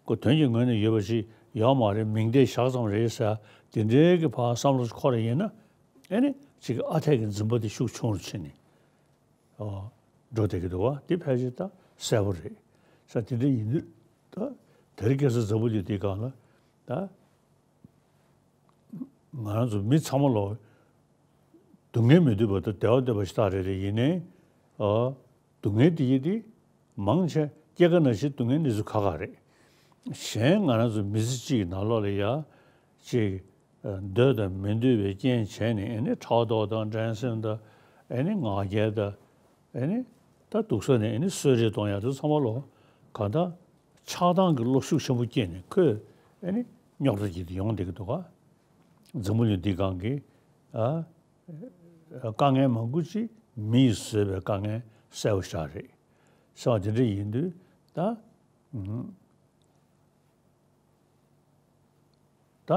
ཁོ་དོན་གྱི་ངོས་ནས་ཡོད་པ་ཞིག་ཡོད་མ་རེད་མིང་བརྡས་བཞག་ཙམ་རེད་ཟེར་དེ་འདྲའི་གི་ཕར་བསམ་བློ་འཁོར་ཡིན་ན་ཨེ་ནི་ཅིག་གི་ཨ་འཐས་ཀྱི་འཛིན་པ་དེ་ཤུགས་ཆུང་རུ་ཕྱིན་ནས། ཨོ། འགྲོ་བསྡད་ཀྱི་འདུག་བ་འདི་ཕལ་ཆེར་ད་གསལ་པོ་རེད། ས་དེ་འདྲ་ཡིན་དུས་ད་དེ་རིང་ཁ་སང་འཛམ་བུ་གླིང་འདིའི་སྒང་ལ་ད་ང་རང་ཚོ་མི་ཚང་མ་ལོ་སྡུག་བསྔལ་མི་འདོད་པ་དང་བདེ་བ་འདོད་པ་ཞིག་ད་རེད་རེད་ཡིན་ནའི་ཨོ་སྡུག་བསྔལ་འདི་ཡིན་ཏེ་མང་ཆེ་སྐྱེ་རྒ་ན་འཆིའི་སྡུག་བསྔལ་འདི་ཚོ་ཁག་ཁག་རེད། གཞན་ང་རང་ཚོ་མི་ཚེ་གཅིག་གི་ནང་ལོགས་ལ་ཡ་གཅིག་འདོད་དང་མི་འདོད་པའི་རྐྱེན་བྱས་ནས་ཨ་ནི་ཕྲག་དོག་དང་འགྲན་སེམས་དང་ཨ་ནི་ང་རྒྱལ་དང་ ཨེ་ནི་ད་འདུག་ས་ནས་ཨེ་ནི་གསོད་རེས་གཏོང་ཡག་དེ་ཚང་མ་ལོ་གང་ལྟར་ཆགས་སྡང་གི་བློ་ཤུགས་ཆེན་པོ་སྐྱེས་ནས་ཁོས་ཨེ་ནི་རྙོག་དྲ་བརྒྱབ་སྟེ་ཡོང་བསྡད་ཀྱི་འདུག་ག་འཛམ་བུ་གླིང་འདི་སྒང་གི་ཨ་དཀའ་ངལ་མང་པོ་ཅིག་མི་ཡིས་བཟོས་པའི་དཀའ་ངལ་གསལ་པོ་ཞིག་རེད། ཟེར་བ་དེ་འདྲ་ཡིན་དུས་ད་ཨུམ། ད་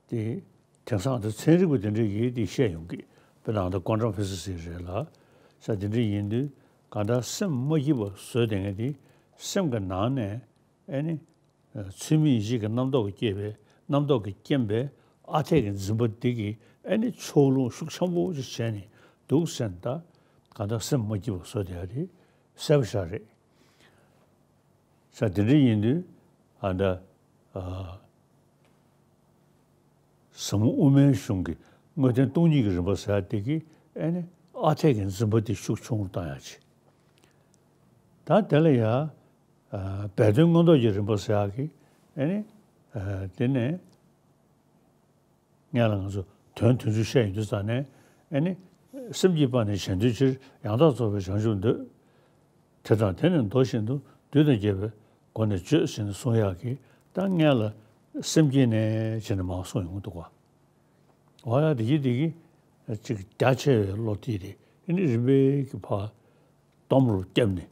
དེ་དེང་སང་དུ་ཚན་རིག་པ་དེ་འདྲ་ཡིས་དེ་བཤད་ཡོང་གི། དཔེར་ན་ད་ཀོན་ཊམ་ཕི་ཟི་སི་རེད་ལ། ས་དེ་འདྲ་ཡིན་དུས་གང་ལྟར་སེམས་མ་སྐྱིད་པ་བཟོས་བསྡད་མཁན་དེ་སེམས་ཀྱི་ནང་ནས་ཨེ་ནི་ཚུལ་མིན་ཡིད་བྱེད་ཀྱི་རྣམ་རྟོག་གིས་སྐྱེས་པའི་རྣམ་རྟོག་གིས་རྐྱེན་པས་ཨ་འཐས་ཀྱི་འཛིན་པ་འདི་གིས་ཨེ་ནི་ཕྱོགས་ལྷུང་ཤུགས་ཆེན་པོ་ཅིག་བྱས་ནས་འདུག་ཟེར་ན། ད་གང་ལྟར་སེམས་མ་སྐྱིད་པ་བཟོས་བསྡད་ཡ་དེ་གསལ་པོ་ཞིག་རེད། ས་དེ་འདྲ་ཡིན་དུས་ཨ་ད་ཨ་ཟབ་མོ་དབུ་མའི་གཞུང་གི་དངོས་བསྟན་སྟོང་ཉིད་ཀྱི་རིམ་པ་ཟེར་ཡ་དེ་གིས་ཨེ་ནི་ཨ་འཐས་ཀྱི་འཛིན་པ་དེ་ཤུགས་ཆུང་རུ་བཏང་ཡ་བྱེད། ད་དེ་ལ་ཡ་ཨ་སྦས་དོན་མངོན་རྟོགས་ཀྱི་རིམ་པ་ཟེར་ཡ་གི་ཨེ་ནི་ཨ་དེ་ནས། སྔོན་ལ་ང་ཚོ་དོན་དོན་ཚུལ་བཤད་ཡོང་དུས་ཙ་ནས་ཨེ་ནི། སེམས་ཀྱི་དཔལ་ནི་གཞན་དོན་ཕྱིར། ཡང་དག་རྫོགས་པའི་བྱང་ཆུབ་འདོད། དེ་དང་དེ་ནི་མདོ་བཞིན་དུ། བདུད་དང་བཅས་པའི་སྒོ་ནས་བརྗོད་ཟེར་ནས་གསུང་ཡག་གི་ད་སྔོན་ལ་སེམས་བསྐྱེད་ནས་བྱས་ནས་མར་གསུངས་ཡོང་གི་འདུག་ག་འོ་ཡ་དེ་གི་དེ་གི་ཅིག་རྒྱ་ཆེ་བའི་བློ་དེ་དེ་ཨེ་ནི་རིམ་པས་ཀྱི་ཕར་སྡོམ་རུ་བརྒྱབ་ནས་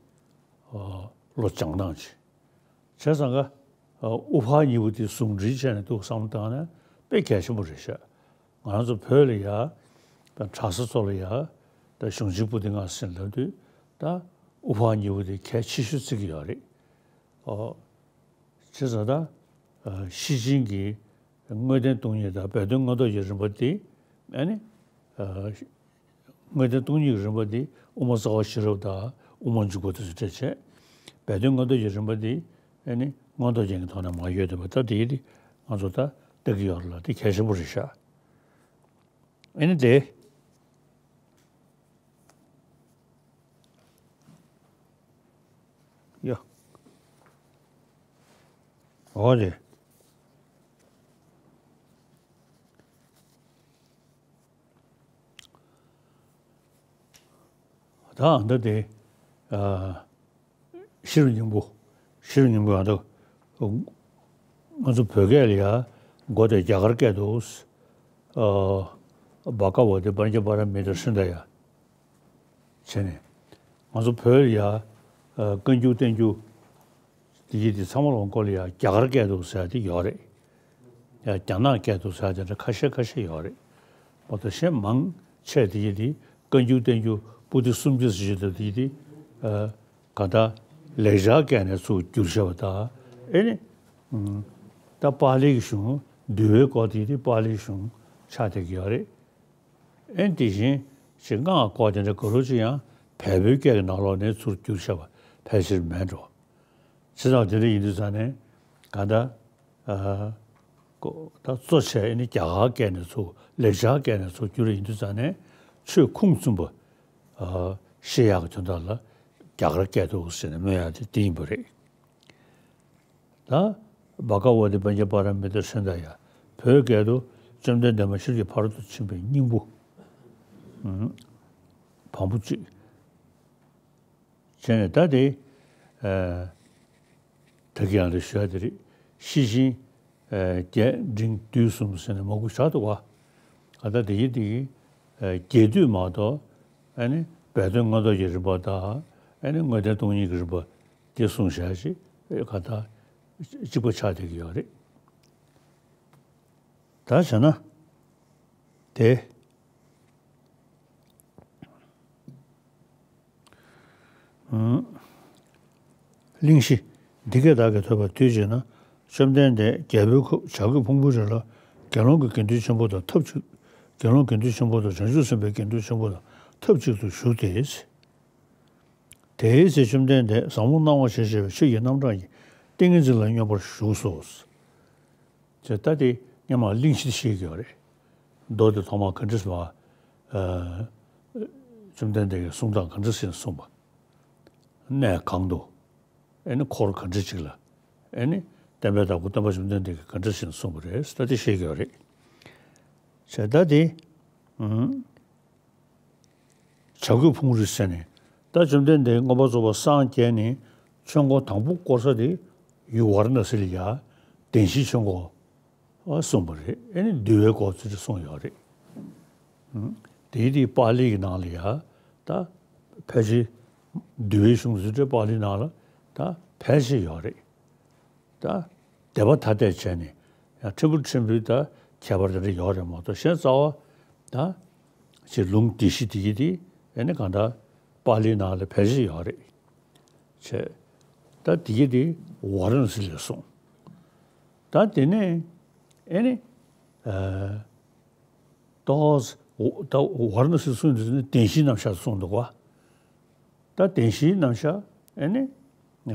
བློ་སྦྱང་སྟངས་ཅིག་བྱས་ཙང་ཀ་ཨ་དབུ་ཕར་གཉིས་པོ་དེ་ཟུང་འབྲེལ་བྱས་ནས་འདུག་བསམ་བཏང་ན་དཔེ་གལ་ཆེན་པོ་རེད་ཤག་ང་རང་ཚོ་བོད་ལ་ཡ་ད་གྲྭ་ས་ཚོ་ལ་ཡ་ད་གཞུང་ཆེན་པོ་ཏི་ལྔ་ཟེར་ལབ་དུས་ད་དབུ་ཕར་གཉིས་པོ་དེ་གལ་ཆེ་ཤོས་བརྩི་གི་ཡོད་རེད། ཨོ། བྱས་ཙང་ད་ཨ་ཤེར་ཕྱིན་གྱི་དངོས་བསྟན་སྟོང་ཉིད་དང་སྦས་དོན་མངོན་རྟོགས་ཀྱི་རིམ་པ་དེ་ཨ་ནི་ཨ་དངོས་བསྟན་སྟོང་ཉིད་ཀྱི་རིམ་པ་འདི་དབུ་མ་རྩ་བ་ཤེས་རབ་དང་དབུ་མ་འཇུག་པ་དེ་ཚོ་སྤྲད་བྱས། སྦས་དོན་མངོན་རྟོགས་ཀྱི་རིམ་པ་འདི་ཨེ་ནི་མངོན་རྟོགས་རྒྱན་གྱི་ཐོག་ནས་མར་ཡོད་བསྡད་པ་ད་དེ་ཡི་དེ་ང་ཚོ་ད་ལྟ་གི་ཡོད་ལ་དེ་གལ་ཆེན་པོ་རེད་ཤག་ཨེ་ནི་དེ་ཡ། འོ་དེ། ད་ཨ་འདྲ་དེ། ཨ་ཤེས་རབ་སྙིང་པོ། ཤེས་རབ་སྙིང་པོ་ཨ་འདྲ། ང་ཚོ་བོད་སྐད་ལ་ཡ་མགོ་དེ་རྒྱ་གར་སྐད་དུ། ཨ་བྷ་ག་ཝ་ཏི་པཉྩ་པ་ར་མི་ཏཱ་སུན་ད་ཡ། བྱས་ནས། ང་ཚོ་བོད་ལ་ཡ། ཨ་བཀའ་འགྱུར་བསྟན་འགྱུར། དེ་ཡི་དེ་ཚང་མ་ལ་མགོ་ལ་ཡ་རྒྱ་གར་སྐད་དུ་ཟེར་ཡ་དེ་ཡོད་རེད། ཡ་རྒྱ་ནག་སྐད་དུ་ཟེར་ཡ་དེ་འདྲ་ཁ་ཤས་ཁ་ཤས་ཡོད་རེད། མ་གཏོགས་གཞན་མང་ཆེ་དེ་ཡི་དེ་བཀའ་འགྱུར་བསྟན་འགྱུར་པོ་ཏི་སུམ་བརྒྱ་ཟེར་ཡོད་དེ་དེ་ཡི་དེ། ཨ་ག་ད་ལེགས་སྦྱར་སྐད་ནས་ཚུར་བསྒྱུར་བྱས་པ་དང་ཨེ་ནི། ཨུམ། ད་པཱ་ལིའི་གཞུང་འདུལ་བའི་སྐོར་དེ་ཡི་དེ་པཱ་ལིའི་གཞུང་ཆགས་བསྡད་ཀྱི་ཡོད་རེད། ཨེ་དེ་བཞིན་ཞིག་སྔགས་སྐོར་དེ་འདྲ་ག་རུ་ཅི་ཡང་བལ་པོའི་སྐད་ཀྱི་ནང་ལོགས་ནས་ཚུར་བསྒྱུར་བྱས་པ་ཕལ་ཆེར་མེད་འགྲོ། བྱས་ཙང་དེ་འདྲ་ཡིན་དུས་ཙང་ནས་གང་ལྟར་ཨ་ཀོ་ད་གཙོ་ཆེ་ཨེ་ནི་རྒྱ་གར་སྐད་ནས་ཚུར་ལེགས་སྦྱར་སྐད་ནས་ཚུར་བསྒྱུར་ཡིན་དུས་ཙང་ནས་ཆོས་ཁུངས་བཙུན་པ་ཨ་ཤེས་ཡག་གི་དོན་དག་ལ་རྒྱ་གར་སྐད་དུ་ཟེར་ནས་སྨོས་ཡག་དེ་དེ་ཡིན་པ་རེད། ད་བྷ་ག་ཝ་ཏི་པཉྩ་པ་ར་མི་ཏཱ་སུན་ད་ཡ། བོད་སྐད་དུ་བཅོམ་ལྡན་འདས་མ་ཤེས་རབ་ཀྱི་ཕ་རོལ་ཏུ་ཕྱིན་པའི་སྙིང་པོ། ཨུམ། བམ་པོ་གཅིག་བྱས་ནས་ད་དེ། ཨ་ད་གི་ཡང་དེ་ཞུ་ཡ་དེ་རེད། ཤེར་ཕྱིན། ཨ་རྒྱས་འབྲིང་བསྡུས་གསུམ་ཟེར་ནས་མང་པོ་བཞག་འདུག་ག་ཨ་ད་དེ་ཡི་དེ་གི། ཨ་རྒྱས་བསྡུས་མ་གཏོགས། ཨ་ནི་སྦས་དོན་མངོན་རྟོགས་ཀྱི་རིམ་པ་དང་། ཨ་ནི་དངོས་བསྟན་སྟོང་ཉིད་ཀྱི་རིམ་པ། དེ་གསུངས་བཞག་ཅིག་ག་ད་གཅིག་པ་ཆགས་བསྡད་ཀྱི་ཡོད་རེད། ད་བྱས་ན་དེ། ཨུམ། གླེང་གཞི། འདི་སྐད་བདག་གིས་ཐོས་པ་དུས་གཅིག་ན་བཅོམ་ལྡན་འདས་རྒྱལ་པོའི་ཁབ་བྱ་རྒོད་ཕུང་པོའི་རི་ལ་དགེ་སློང་གི་དགེ་འདུན་ཆེན་པོ་དང་ཐབས་ཅིག་དགེ་སློང་དགེ་འདུན་ཆེན་པོ་དང་བྱང་ཆུབ་སེམས་དཔའི་དགེ་འདུན་ཆེན་པོ་དང་ཐབས་ཅིག་ཏུ་བཞུགས་ཏེ། དེའི་ཚེ་བཅོམ་ལྡན་འདས་ཟབ་མོ་སྣང་བ་ཞེས་བྱ་བའི་ཆོས་ཀྱི་རྣམ་གྲངས་ཀྱི་ཏིང་ངེ་འཛིན་ལ་སྙོམས་པར་ཞུགས་སོ། ཅེས་ད་དེ་སྔོན་མ་གླེང་གཞི་དེ་བཤད་ཀྱི་ཡོད་རེད། མདོ་དེ་ཐོག་མར་ག་འདྲ་ཟེར་བ། ཨ་བཅོམ་ལྡན་འདས་ཀྱི་གསུང་སྟངས་ག་འདྲ་ཟེར་ནས་གསུངས་པ། གནས་གང་དུ། ཨེ་ནི་འཁོར་ག་འདྲ་ཅིག་ལ། ཨེ་ནི་བསྟན་པའི་བདག་པོ་སྟོན་པ་བཅོམ་ལྡན་འདས་ཀྱིས་ག་འདྲ་ཟེར་ནས་གསུངས་པ་རེད་ད་དེ་བཤད་ཀྱི་ཡོད་རེད། ཅེས་ད་དེ། ཨུམ། བྱ་རྒོད་ཕུང་རི་ཟེར་ནས། ད་བཅོམ་ལྡན་འདས་མངོན་པར་རྫོགས་པར་སངས་རྒྱས་ནས་ཆོས་འཁོར་དང་པོ་བསྐོར་ས་དེ་ཡུལ་ཝཱ་ར་ཎ་སི་ལ་ཡ་བདེན་བཞིའི་ཆོས་འཁོར་གསུངས་པ་རེད། ཨེ་ནི་འདུལ་བའི་སྐོར་ཚུལ་ཁྲིམས་གསུངས་ཡོད་རེད། ཨུམ། དེའི་དེ་པཱ་ལི་གི་ནང་ལ་ཡ་ད་ཕལ་ཆེར་འདུལ་བའི་གཞུང་ཚུལ་ཁྲིམས་པཱ་ལི་ནང་ལ་ད་ཕལ་ཆེར་ཡོད་རེད། ད་སྡེ་པ་ཐ་དད་བྱས་ནས་ཡང་ཕྲན་བུ་ཕྲན་བུའི་ད་ཁྱད་པར་དེ་འདྲ་ཡོད་རེད་མ་གཏོགས། གཞན་རྩ་བ་ད་ཅིག་ལུང་སྡེ་བཞི་དེ་གི་དེ་ཨེ་ནི་གང་ལྟར་པཱ་ལིའི་ནང་ལ་ཕལ་ཆེར་ཡོད་རེད། བྱས། ད་དེ་གི་དེ་ཝཱ་ར་ཎ་སི་ལ་གསུངས། ད་དེ་ནས་ཨེ་ནི་ཨ་ཏོག་ཙམ་ད་ཝཱ་ར་ཎ་སི་གསུངས་དུས་ནི་བདེན་བཞིའི་རྣམ་གཞག་གསུངས་འདུག་བ། ད་བདེན་བཞིའི་རྣམ་གཞག་ཨེ་ནི། ཨ།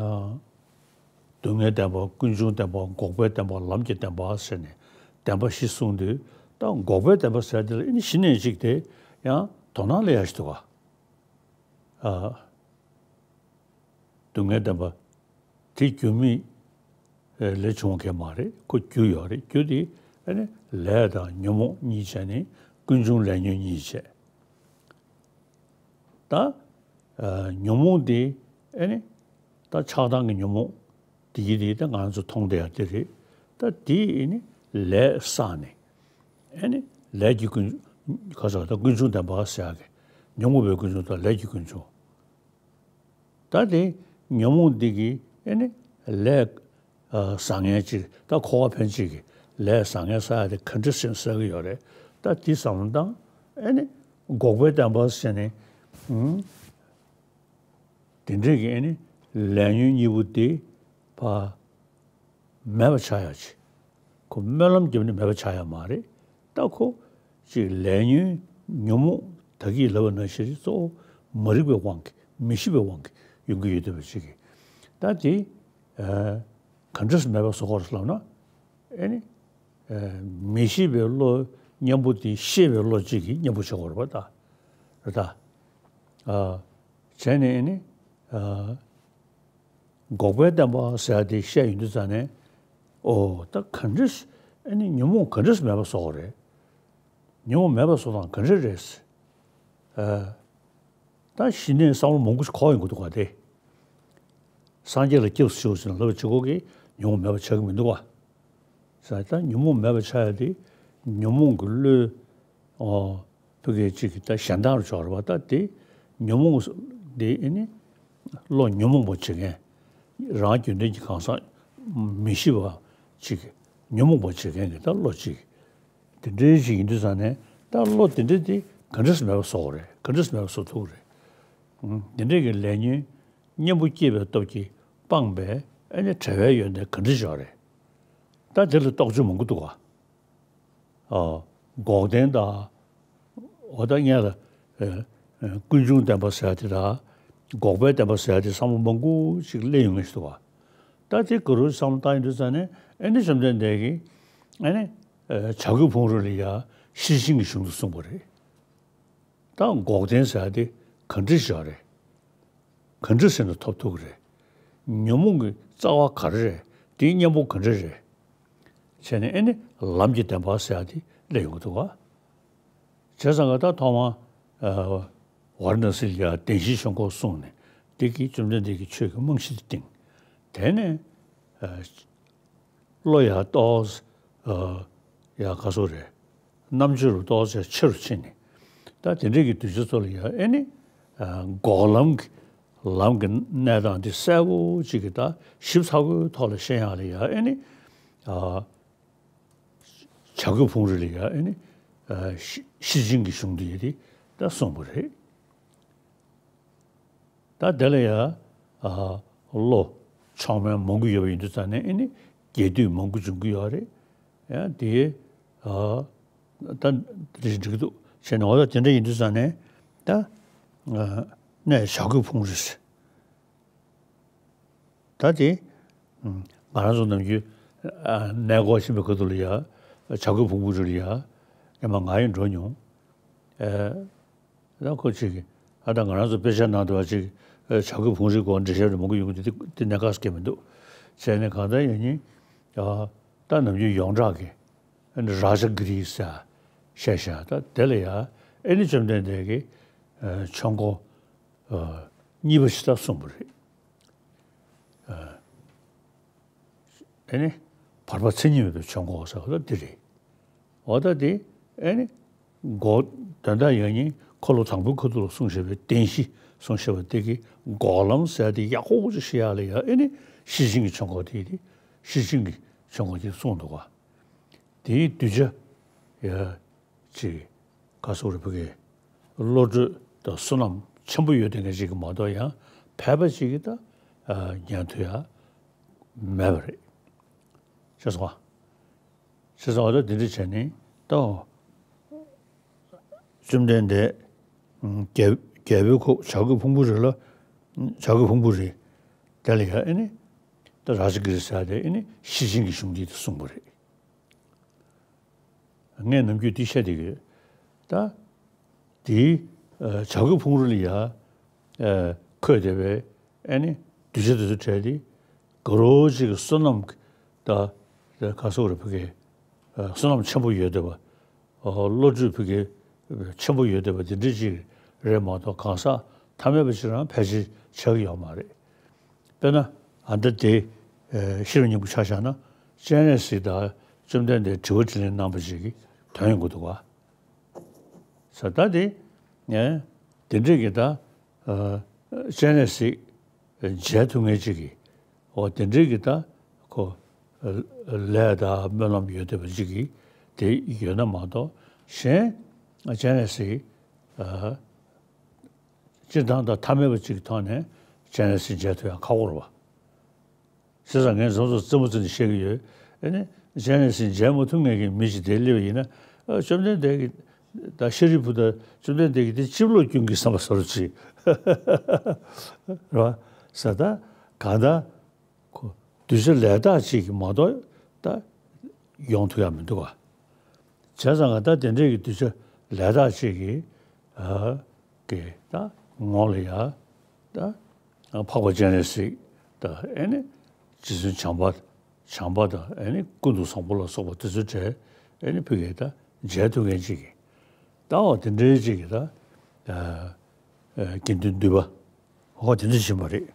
སྡུག་བསྔལ་བདེན་པ། ཀུན་འབྱུང་བདེན་པ། འགོག་པའི་བདེན་པ། ལམ་གྱི་བདེན་པ་ཟེར་ནས་བདེན་པ་བཞི་གསུངས་དུས། ད་འགོག་པའི་བདེན་པ་ཟེར་དེ་ལ་ཨེ་ནི་གཞི་ནས་གཅིག་དེ་ཡང་དོ་སྣང་སླེབས་ཡ་ཞིག་འདུག་བ། ཨ། སྡུག་བསྔལ་བདེན་པ་དེ་རྒྱུ་མེད་ལས་བྱུང་བ་གང་ཡང་མ་རེད། ཁོ་རྒྱུ་ཡོད་རེད། རྒྱུ་དེ་ཨེ་ནི་ལས་དང་ཉོན་མོངས་གཉིས་བྱས་ནས་ཀུན་འབྱུང་ལས་ཉོན་གཉིས་བྱས། ད་ཨ་ཉོན་མོངས་དེ་ཨེ་ནི་ད་ཆགས་སྡང་གི་ཉོན་མོངས་དེ་གི་དེ་ད་ང་ཚོ་མཐོང་བསྡད་ཡ་དེ་རེད། ད་དེ་ཨེ་ནི་ལས་བསགས་ནས་ཨེ་ནི་ལས་ཀྱི་ཀུན་ག་ཟེར་ད་ཀུན་འབྱུང་བདེན་པ་ཟེར་ཡ་གི་ཉོན་མོངས་པའི་ཀུན་འབྱུང་དང་ལས་ཀྱི་ཀུན་འབྱུང་། ད་དེ་ཉོན་མོངས་འདི་གིས་ཨེ་ནི་ལས་ཨ་བཟང་ངན་ཅིག་ད་འཁོར་བ་ཕན་ཅིག་གི་ལས་བཟང་ངན་བསགས་ཡ་དེ་ག་འདྲ་ཞིག་བསགས་ཀྱི་ཡོད་རེད། ད་དེ་བསམ་བློ་བཏང་། ཨེ་ནི་འགོག་པའི་བདེན་པ་ཟེར་ནས། ཨུམ། དེ་འདྲས་ཀྱི་ཨེ་ནི་ལས་ཉོན་གཉིས་པོ་དེ་ཕར་མེད་པ་ཆགས་ཡ་ཅིག་ཁོ་སྨོན་ལམ་བརྒྱབ་ནས་མེད་པ་ཆགས་ཡ་མ་རེད། ད་ཁོ་ཅིག་ལས་ཉོན་ཉོན་མོངས་ད་གིན་ལབ་པ་ནང་བཞིན་གཙོ་བོ་མ་རིག་པའི་དབང་གིས་མི་ཤེས་པའི་དབང་གིས་ཡོང་གི་ཡོད་བསྡད་པ་ཅིག་གིས། ད་དེ་ཨ་ག་འདྲས་མེད་པ་བཟོ་དགོས་རེད་ལབ་ན། ཨེ་ནི་ཨ་མི་ཤེས་པའི་བློ་གཉེན་པོ་དེ་ཤེས་པའི་བློ་གཅིག་གིས་གཉེན་པོ་བྱེད་དགོས་རེད་པ། ད་རེད་ད། ཨ་བྱས་ནས་ཨེ་ནི་ཨ་འགོག་པའི་བདེན་པ་ཟེར་ཡ་དེ་བཤད་ཡོང་དུས་ཙ་ནས། ཨོ་ད་ག་འདྲས་ཨེ་ནི་ཉོན་མོངས་ག་འདྲས་མེད་པ་བཟོ་དགོས་རེད། ཉོན་མོངས་མེད་པ་བཟོ་སྟངས་ག་འདྲས་རེད། ཨ་ད་གཞི་ནས་བསམ་བློ་མང་པོ་ཞིག་འཁོར་ཡོང་གི་འདུག་ག་དེ། སངས་རྒྱས་ལ་སྐྱབས་སུ་མཆིའོ་ཟེར་ནས་ལབ་བྱེད་སྒོ་གིས་ཉོན་མོངས་མེད་པ་ཆགས་ཀྱི་མི་འདུག་ག་ཟེར། ད་ཉོན་མོངས་མེད་པ་ཆགས་ཡ་དེ་ཉོན་མོངས་ཀྱི་བློའི་ཨོ་ཕ་གི་གཅིག་གི་ད་གཞན་དག་རུ་ཆགས་རེད་པ། ད་དེ་ཉོན་མོངས་དེ་ཨེ་ནི་བློ་ཉོན་མོངས་པ་བྱེད་མཁན། རང་རྒྱུད་ལྡན་གྱི་གང་ཟག་མི་ཤེས་པ་གཅིག་གི་ཉོན་མོངས་པ་བྱེད་མཁན་གྱི་ད་བློ་གཅིག་དེ་འདྲའི་ཞིག་ཡིན་དུས་ཙ་ནས། ད་བློ་དེ་འདྲ་དེ་ག་འདྲས་མེད་པ་བཟོ་དགོས་རེད། ག་འདྲས་མེད་པ་བཟོ་ཐུབ་རེད། ཨུམ། དེ་འདྲས་ཀྱི་ལས་ཉོན་གཉེན་པོ་སྐྱེས་པའི་སྟོབས་ཀྱིས་སྤངས་པའི་ཨེ་ནི་བྲལ་བའི་ཡོན་ཏན་ག་འདྲས་ཡོད་རེད། ད་དེ་ལ་རྟོགས་བརྗོད་མང་པོ་འདུག་ག་ཨ་འགོག་བདེན་དང་། འོ་ད་སྔོན་ལ་ཨ་ཨ་ཀུན་འབྱུང་བདེན་པ་ཟེར་ཡ་དེ་དང་། འགོག་པའི་བདེན་པ་ཟེར་ཡ་དེ་བསམ་བློ་མང་པོ་ཞིག་སླེབས་ཡོང་མཁན་ཞིག་འདུག་ག་ད་དེ་ག་རུ་བསམ་བློ་བཏང་ཡོང་དུས་ཙ་ནས། ཨེ་ནི་བཅོམ་ལྡན་འདས་ཀྱིས་ཨེ་ནི་ཨ་བྱ་རྒོད་ཕུང་རི་ལ་ཡ་ཤེར་ཕྱིན་གྱི་གཞུང་དུ་གསུངས་པ་རེད། ད་འགོག་བདེན་ཟེར་ཡ་དེ་ག་འདྲ་ཞིག་རེད། ག་འདྲ་ཟེར་ན་ཐོབ་ཐུབ་ཀྱི་རེད། ཉོན་མོངས་ཀྱི་རྩ་བ་ག་རེ་རེད། དེའི་གཉེན་པོ་ག་འདྲ་རེད། བྱས་ནས་ཨེ་ནི་ལམ་གྱི་བདེན་པ་ཟེར་ཡ་དེ་སླེབས་ཡོང་གི་འདུག་ག་བྱས་ཙང་ག་ད་ཐོག་མར་ཨ་ཝཱ་ར་ཎ་སི་ལ་ཡ་བདེན་བཞིའི་ཆོས་འཁོར་གསུངས་ནས། དེ་གིས་བཅོམ་ལྡན་འདས་ཀྱིས་ཆོས་ཀྱི་རྨང་གཞི་དེ་བཏིང་། དེ་ནས་ཨ་བློ་ཡང་ཏོག་ཙམ་ཨ་ཡང་ག་ཚོད་རེད། རྣམ་དཔྱོད་རུ་ཏོག་ཙམ་ཆེ་རུ་ཕྱིན་ནས། ད་དེ་འདྲས་ཀྱི་དུས་ཚོད་ཚོ་ལ་ཡང་ཨེ་ནི་ཨ་འགོག་ལམ་གྱི་ལམ་གྱི་གནས་སྟངས་དེ་གསལ་པོ་ཅིག་གི་ད་ཞིབ་ཚགས་པོའི་ཐོག་ལ་ཤེས་ཡག་ལ་ཡང་ཨེ་ནི་ཨ་བྱ་རྒོད་ཕུང་རི་ལ་ཡང་ཨེ་ནི་ཨ་ཤེར་ཕྱིན་གྱི་གཞུང་དེ་ཡིན་ཏེ་ད་གསུངས་པ་རེད། ད་དེ་ལ་ཡང་ཨ་བློ་མཆོག་དམན་མང་པོ་ཡོད་པ་ཡིན་དུས་ཙ་ནས། ཨེ་ནི་རྒྱས་བསྡུས་མང་པོ་འབྱུང་གི་ཡོད་རེད། ཡང་དེ་ཨ་ད་རེད་འགྲིག་འདུག་བྱས་ནས། འོ་ད་དེ་འདྲ་ཡིན་དུས་ཙ་ནས། ད་ཨ་གནས་བྱ་རྒོད་ཕུང་རི་ཟེར། ད་དེ་ང་རང་ཚོ་ནམ་རྒྱུན་ཨ་གནས་སྐོར་ཕྱིན་པའི་ཁ་ཐུག་ལ་ཡ་བྱ་རྒོད་ཕུང་པོའི་རི་ལ་ཡ་སྔོན་མ་ང་ཡང་འགྲོ་མྱོང་། ཨ་ད་ཁོ་ཅིག་གིས། ཨ་ད་ང་རང་ཚོ་དཔེ་ཆ་ནང་དུ་བ་ཅིག་ཨ་བྱ་རྒོད་ཕུང་རིའི་སྐོར་འགྲེལ་བཤད་རེ་མང་པོ་ཡོང་གི་འདུག་དེ་གནད་འགག་གང་ཡང་མི་འདུག་བྱས་ནས་གང་ལྟར་ཡིན་ནའི་ཨ་ད་ནམ་རྒྱུན་ཡོངས་གྲགས་ཀྱི་ཨ་ནི་རཱ་ཇ་གི་རི་ཟེར་བཤད་བཞག་ད་དེ་ལ་ཡ་ཨེ་ནི་བཅོམ་ལྡན་འདས་ཀྱིས་ཨ་ཆོས་འཁོར་ཨ་ གཉིས་པ་ཞིག་ད་གསུངས་པ་རེད། ཨ་ནི་བར་པ་མཚན་ཉིད་མེད་པའི་ཆོས་འཁོར་ཟེར་བ་ད་འདི་རེད། འོ་ད་འདི་ཨ་ནི་འགོག་དོན་དག་ཡང་སྙིང་འཁོར་ལོ་དང་པོའི་ཁ་ཐུག་ལ་གསུངས་བཞག་པའི་བདེན་བཞི་གསུངས་བཞག་པ་འདི་གི་འགོག་ལམ་ཟེར་ཡ་དེ་ཡག་པོ་ཅིག་ཤེས་ཡ་ལ་ཡ་ཨ་ནི་ཤེར་ཕྱིན་གྱི་ཆོས་འཁོར་དེ་དེ་ཤེར་ཕྱིན་གྱི་ཆོས་འཁོར་དེ་གསུངས་འདུག་ག་དེའི་གདུལ་བྱ་ཡ་ཅིག་ག་སོགས་རེ་ཕ་གི་བློ་གྲོས་དང་བསོད་ནམས་ཆེན་པོ་ཡོད་དེ་འགའ་ཅིག་གི་མ་གཏོགས་ཡང་ཕལ་པ་ཅིག་གིས་ད་ཉན་ཐུབ་ཡ་མེད་པ་རེད། ཤེས་སོང་ཨ། ཤེས་སོང་ཨ། ད་འདི་འདྲ་བྱས་ནས་ད་བཅོམ་ལྡན་འདས་རྒྱལ་རྒྱལ་པོའི་ཁབ་བྱ་རྒོད་ཕུང་པོའི་རི་ལ་བྱ་རྒོད་ཕུང་པོའི་རི་དེ་ལ་ཡ་ཨེ་ནི་ད་རཱ་ཛ་གི་རི་ཟེར་དེ་ཨེ་ནི་ཤེར་ཕྱིན་གྱི་གཞུང་འདི་དེ་གསུངས་པ་རེད། ངས་ནམ་རྒྱུན་འདི་བཤད་བསྡད་ཀྱི་ཡོད། ད་དེའི་བྱ་རྒོད་ཕུང་རི་ལ་ཡ་འཁོད་བསྡད་པའི་ཨེ་ནི་གདུལ་བྱ་དེ་ཚོ་གྲས་དེ་དགའ་རོགས་ཅིག་གི་བསོད་ནམས་ད་ག་སོགས་རེ་ཕ་གི་བསོད་ནམས་ཆེན་པོ་ཡོད་བསྡད་པ། བློ་གྲོས་ཕ་གི་ཆེན་པོ་ཡོད་བསྡད་པ་དེ་འདྲ་ཅིག་རེད་མ་གཏོགས་གང་ཟག་ཐ་མལ་པ་ཅིག་རང་ཕལ་ཆེར་ཆགས་ཀྱི་ཡོད་མ་རེད། དཔེར་ན་ཨ་ད་དེ་ཤེས་རབ་སྙིང་པོ་ཆ་བཞག་ན་སྤྱན་རས་གཟིགས་དང་བཅོམ་ལྡན་འདས་དྲི་བ་དྲིས་ལན་གནང་བ་ཅིག་གི་དོན་ཡོང་གི་འདུག་ག་ས་ད་དེ་དེ་འདྲས་ཀྱི་ད་སྤྱན་རས་གཟིགས་མཇལ་ཐུབ་མཁན་ཅིག་གིས་འོ་དེ་འདྲའི་གི་ད་ཁོ་ལས་དང་སྨོན་ལམ་ཡོད་བསྡད་པ་ཅིག་གིས་དེ་ཡོད་ན་མ་གཏོགས་གཞན་སྤྱན་རས་གཟིགས་སྤྱིར་བཏང་དང་ཐ་མལ་པ་ཅིག་གི་ཐོག་ནས་སྤྱན་རས་གཟིགས་མཇལ་ཐུབ་ཡང་ཁག་པོ་རེད་བ། བྱས་ཙང་ངས་མཚམས་མཚམས་རྩེད་མོ་རྩེ་ནས་བཤད་ཀྱི་ཡོད། ཨ་ནི་སྤྱན་རས་གཟིགས་མཇལ་མ་ཐུབ་མཁན་གྱི་མི་ཞིག་དེ་སླེབས་པ་ཡིན་ན་ཨ་བཅོམ་ལྡན་འདས་ཀྱིས་ད་ཤཱ་རིའི་བུ་དང་བཅོམ་ལྡན་འདས་ཀྱིས་དེ་ཅི་བློ་སྐྱོན་གྱི་བསམ་པ་བཟོ་འདྲ་ཅིག་རེད་བ། ས་ད་གང་ལྟར་ཁོ་གདུལ་བྱ་ལས་དག་ཅིག་གིས་མ་གཏོགས་ད་ཡོང་ཐུབ་ཡ་མི་འདུག་ག་བྱས་ཙང་ང་ད་དེ་འདྲས་ཀྱི་གདུལ་བྱ་ལས་དག་ཅིག་གིས་ཨ་གི་ད་ངོ་ལ་ཡ་ད་འཕགས་པ་སྤྱན་རས་གཟིགས་ད་ཨེ་ནི་རྗེ་བཙུན་བྱམས་པ་བྱམས་པ་དང་ཨེ་ནི་ཀུན་ཏུ་བཟང་པོ་ལ་སོགས་པ་དེ་ཚོའི་གྲས་ཨེ་ནི་ཕ་གིར་ད་མཇལ་ཐུབ་མཁན་ཅིག་གིས་ད་འོ་དེ་འདྲའི་ཅིག་གིས་ད་ཨ་ཨ་དགེ་འདུན་འདུས་པ་འོ་དེ་འདྲ་ཕྱིན་པ་རེད།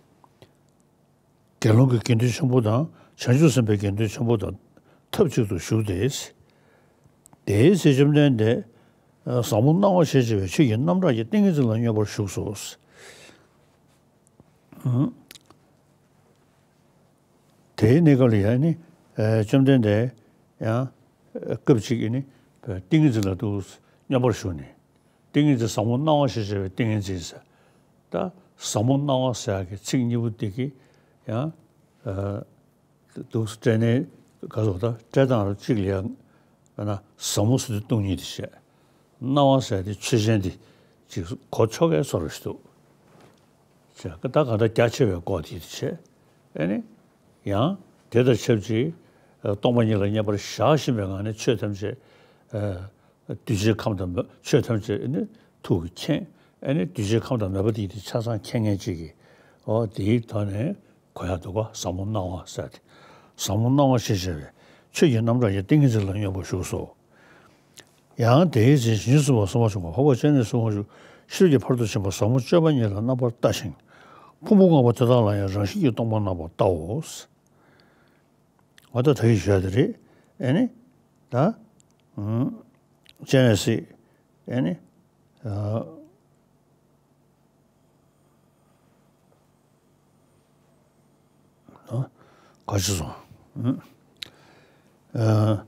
དགེ་སློང་གི་དགེ་འདུན་ཆེན་པོ་དང་བྱང་ཆུབ་སེམས་དཔའི་དགེ་འདུན་ཆེན་པོ་དང་ཐབས་ཅིག་ཏུ་བཞུགས་ཏེ། དེའི་ཚེ་བཅོམ་ལྡན་འདས་ཟབ་མོ་སྣང་བ་ཞེས་བྱ་བའི་ཆོས་ཀྱི་རྣམ་གྲངས་ཀྱི་ཏིང་ངེ་འཛིན་ལ་སྙོམས་པར་ཞུགས་སོ། དེའི་གནས་སྐབས་ལ་ཡང་ནི་བཅོམ་ལྡན་འདས་ཡང་སྐབས་གཅིག་གི་ནི་ཏིང་ངེ་འཛིན་ལ་འདུག་སྙོམས་པར་ཞུགས་ནས། ཏིང་ངེ་འཛིན་ཟབ་མོ་སྣང་བ་ཞེས་བྱ་བའི་ཏིང་ངེ་འཛིན་ཟེར། ད་ཟབ་མོ་སྣང་བ་ཟེར་ཡག་གི་ཚིག་གཉིས་པོ་དེ་གིས་ཡང་ཨ་འདུག་སེ་སྤྲད་ནས་ག་ཟེར་ད་སྤྲད་སྟངས་ར་གཅིག་ལ་ཡང་ན་ཟབ་མོ་ཟེར་དུས་སྟོང་ཉིད་དེ་བྱས། སྣང་བ་ཟེར་དེ་ཆོས་ཅན་དེ་ཅིག་གོ་ཆོད་མཁན་བཟོ་འདྲ་ཞིག་འདུག་བྱས། ད་གང་ལྟར་རྒྱ་ཆེ་བའི་སྐོར་དེ་དེ་བྱས། ཨེ་ནི་ཡང་དེ་དང་ཆབས་ཅིག་སྟོང་པ་ཉིད་ལ་མཉམ་པར་བཞག་བཞིན་པའི་ངང་ནས་ཆོས་ཐམས་ཅད་གདུལ་བྱའི་ཁམས་དང་མ་ཆོས་ཐམས་ཅད་ནི་ཐུགས་ཀྱིས་མཁྱེན། ཨེ་ནི་གདུལ་བྱའི་ཁམས་དང་མོས་པ་དེ་ཡིས་དེ་ཆ་ཚང་མཁྱེན་མཁན་ཅིག་གིས་འོ་དེའི་ཐོག་ནས་གོ་ཡག་འདུག་ག་ཟབ་མོ་སྣང་བ་ཟེར་ཏེ། ཟབ་མོ་སྣང་བ་ཞེས་བྱ་བའི་ཆོས་ཀྱི་རྣམ་གྲངས་ཀྱི་ཏིང་ངེ་འཛིན་ལ་སྙོམས་པར་ཞུགས་སོ། ཡང་དེའི་ཚེ་བྱང་ཆུབ་སེམས་དཔའ་གསུམ་པ་བྱུང་བ་འཕགས་པ་སྤྱན་རས་གཟིགས་དབང་ཕྱུག་ཤེས་རབ་ཀྱི་ཕ་རོལ་ཏུ་ཕྱིན་པ་ཟབ་མོ་སྤྱོད་པ་ཉིད་ལ་རྣམ་པར་ལྟ་ཞིང་། ཕུང་པོ་ལྔ་པོ་དེ་དག་ལ་ཡང་རང་བཞིན་གྱིས་སྟོང་པར་རྣམ་པར་བལྟའོ། འོ་ད་ད་གིན་ཞུས་དེ་རེད། ཨེ་ནི། ད། ཨུམ། སྤྱན་རས་གཟིགས། ཨེ་ནི། ཨ། ཨ། ག་ཅི་སོང་། ཨུམ། ཨ།